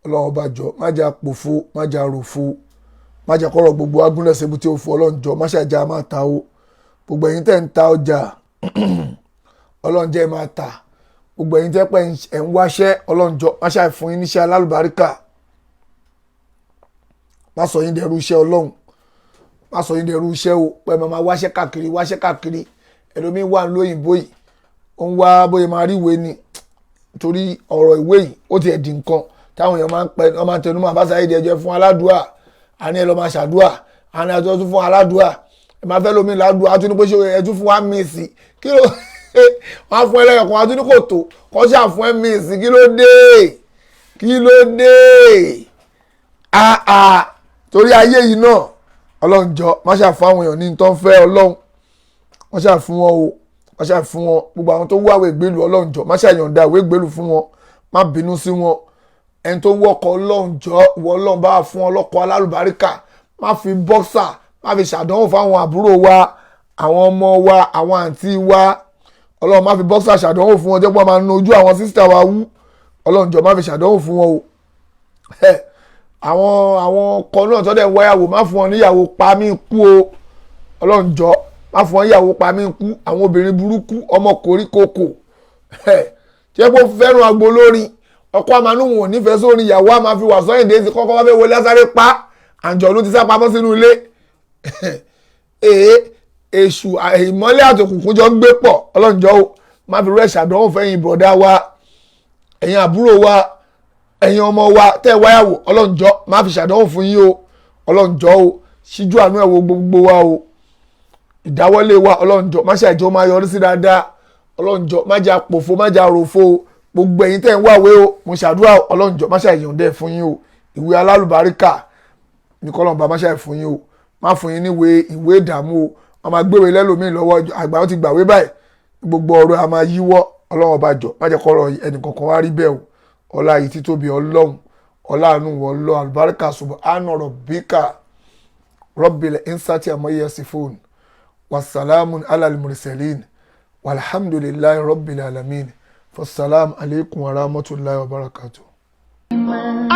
Ọlọ́run ọba jọ, má jẹ́ àpòfo, má jẹ́ àròfo, má jẹ́ kọ́rọ̀ gbogbo agúnlẹ̀ ṣebú tí ó fún. Ọlọ́run jọ, má ṣàjà máa ta o. Gbogbo ẹ̀yin tẹ́ ń ta ọjà, ọlọ́run jẹ́ máa ta. Gbogbo ẹ̀yin tẹ́ pẹ́ ẹ̀ ń wáṣẹ́, ọlọ́run jọ, má ṣàì fún yín níṣẹ́ alálùbáríkà. Má sọ yín dẹrú iṣẹ́. Ọlọ́run, má sọ yín dẹrú iṣẹ́ o, pé ẹ máa wáṣẹ́ káàkiri, wáṣẹ́ káàkiri. Ẹlòmíín wà lóyìnbó yìí, ó ń wá bóyá máa rí ìwé ni, torí ọ̀rọ̀ ìwé yìí ó ti ẹ̀ di nǹkan táwọn èèyàn máa ń pẹ́, wọ́n máa ń tẹnu mọ́. Àbáṣá yìí ẹjọ́ fún aládùúà, àní ẹ lọ máa ṣàdúà, àní ẹjọ́ tún fún aládùúà. Ẹ máa fẹ́ lómi ládùúà, á tún ní pé ṣé ẹ tún fún wa míì sí? Kí ló wọ́n á fún ẹlẹ́yọ̀kan, á tún ní kò tó kọ́ ṣáà fún ẹ míì sí. Kí ló dé? Kí ló dé? Àà, torí ayé yìí náà, ọlọ́run jọ, má ṣáà fún àwọn èèyàn ní tó ń fẹ́. Ọlọ́run, Má ṣe fún wọn o, má ṣe fún wọn. Gbogbo àwọn tó wáwé ìgbélú, Ọlọ́run jọ̀ọ́, má ṣe yọ̀ǹda ìwé ìgbélú fún wọn, má bínú sí wọn. Ẹni tó wọ́kọ̀, Ọlọ́run jọ̀ọ́, ìwọ Ọlọ́run bá fún ọlọ́kọ alálùbáríkà. Má fi bọ́ksà, má fi ṣàdánwò fáwọn àbúrò wa, àwọn ọmọ wa, àwọn àǹtí wa. Ọlọ́run, má fi bọ́ksà ṣàdánwò fún wọn, jẹ́ pé wọ́n máa nu ojú àwọn sister wa wú. Ọlọ́run jọ̀ọ́, má fi ṣàdánwò fún wọn o. Àwọn ọkọ náà tó dẹ̀ ń wáyàwó, má fún wọn níyàwó pa mí kú o. Ọlọ́run jọ̀ọ́, má fún wọn níyàwó pa mí kú, àwọn obìnrin burúkú, ọmọ kòríkòkò jẹ́ pé ó fẹ́ràn agbo lórin. Ọkọ àmàlùwọ̀n ò nífẹ̀ẹ́ sórin, ìyàwó àmà fi wà sọ́yìn dé sí kọ́kọ́ wá fẹ́ wọlé, sáré pa àǹjọ̀nú ti sá pamọ́ sínú ilé. Ee, èṣù ìmọ́lẹ̀ àtòkùnkùn jọ ń gbé pọ̀. Ọlọ́run jọ̀ọ́ o, má fi rẹ̀ ṣàdánwò fẹ́yìn bọ̀dá wa, ẹ̀yin àbúrò wa, ẹ̀yin ọmọ wa tẹ́ ẹ wáyàwó. Ọlọ́run jọ̀ọ́, má fi ṣàdánwò fún yín o. Ọlọ́run jọ̀ọ́ o, ṣíjú àánú ẹ̀ wo gbogbo wa o. Ìdáwọ́lé wa, Ọlọ́run jọ̀ọ́, má ṣe àìjọ máa yọrí sí dáadáa. Ọlọ́run jọ̀ọ́, má jẹ́ àpòfo, má jẹ́ àròfo. Gbogbo ẹ̀yin tẹ́ ń wáwé o, mo ṣàdúrà, Ọlọ́run jọ̀ọ́, má ṣe àìyànjẹ́ fún yín o. Ìwé alálùbáríkà ní kọ́lọ́n bá má ṣe àìfún yín o. Má fún yín níwèé ìwé ìdààmú o. Wọ́n máa gbéwèé lẹ́lòmíì lọ́wọ́, àgbà ó ti gbàwé báyìí, gbogbo ọ̀rọ̀ a máa yíwọ́. Ọlọ́run ọba jọ̀ọ́, má jẹ́ kọ́rọ̀ ẹnìkankan wá rí bẹ́ẹ̀ o. Ọlá yìí títóbi Ọlọ́run, ọlá àánú wọn lọ àlùbáríkà. Subhana rabbika rabbil izzati amma yasifun, wasalamun alal mursalin, walhamdulillahi rabbil alamin. Fasalam alaikum wa rahmatulahi wa barakatuh.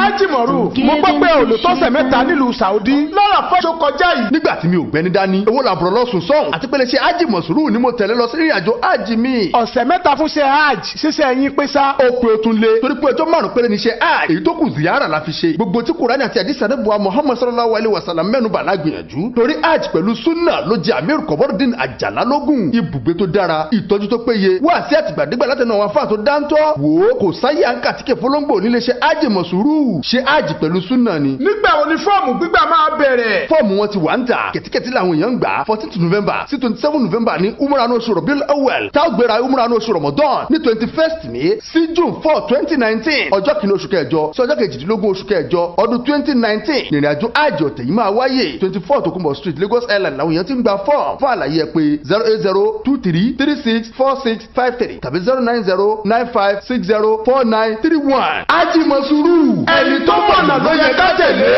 Ájìmọ̀rù, mo gbọ́ pé olùtọ́sẹ̀ 3 nílùú Saudi lọ́rọ̀ fọ́ṣọ kọjá yìí. Nígbà tí mi ò gbẹ́ni dání, owó làbúrò lọ́sùn sọ́hùn àti pé lè ṣe ájìmọ̀sùrù ni mo tẹ̀lé lọ sí ìrìn àjò ájì mi. Ọ̀sẹ̀ 3 fún ṣe hajj, ṣíṣe ẹ̀yìn pé sá. Ó pé, ó tún lé, torí pé ọjọ́ 5 péré ní ṣe hajj, èyí tó kù ziyara la fi ṣe. Gbogbo tí Kùránì àti àdìsí àdébùwà Muhammad sallallahu alayhi wa sallam mẹ́nu bà lágbìyànjú, torí hajj pẹ̀lú sunna ló jẹ́ Amir Kọ̀bọ́rọ̀dín Àjàlá lógún. Ibùgbé tó dára, ìtọ́jú tó péye, wá sí àtìgbàdégbà látẹnu àwọn afáà tó dáńtọ́. Wò ó, kò sáyé à ń kàtíkè fọlọ́ngbò nílé ṣe hajj mọ̀sùrù, ṣe hajj pẹ̀lú sunna ni. Nígbà wo ni fọ́ọ̀mù gbígbà máa bẹ̀rẹ̀? Fọ́ọ̀mù wọn ti wà ń tà, kẹ̀tíkẹ̀tí làwọn èèyàn ń gbà. 14 November sí 27 November ní umrah ní oṣù Rabiul Awwal, tá ó gbéra umrah ní oṣù Ramadan ní 21st May sí June 4, 2019. Ọjọ́ 1 oṣù kẹjọ sí ọjọ́ 18 oṣù kẹjọ ọdún 2019 ìrìn àjò hajj ọ̀tẹ̀ yìí máa wáyé. 24 Tokunbo Street, Lagos Island làwọn èèyàn ti ń gba fọ́ọ̀mù. Fún àlàyé, ẹ pè 08023364653 tàbí 09095604931. Ájì Mọ̀sùrù, ẹni tó mọ̀nà ló yẹ ká tẹ̀lé.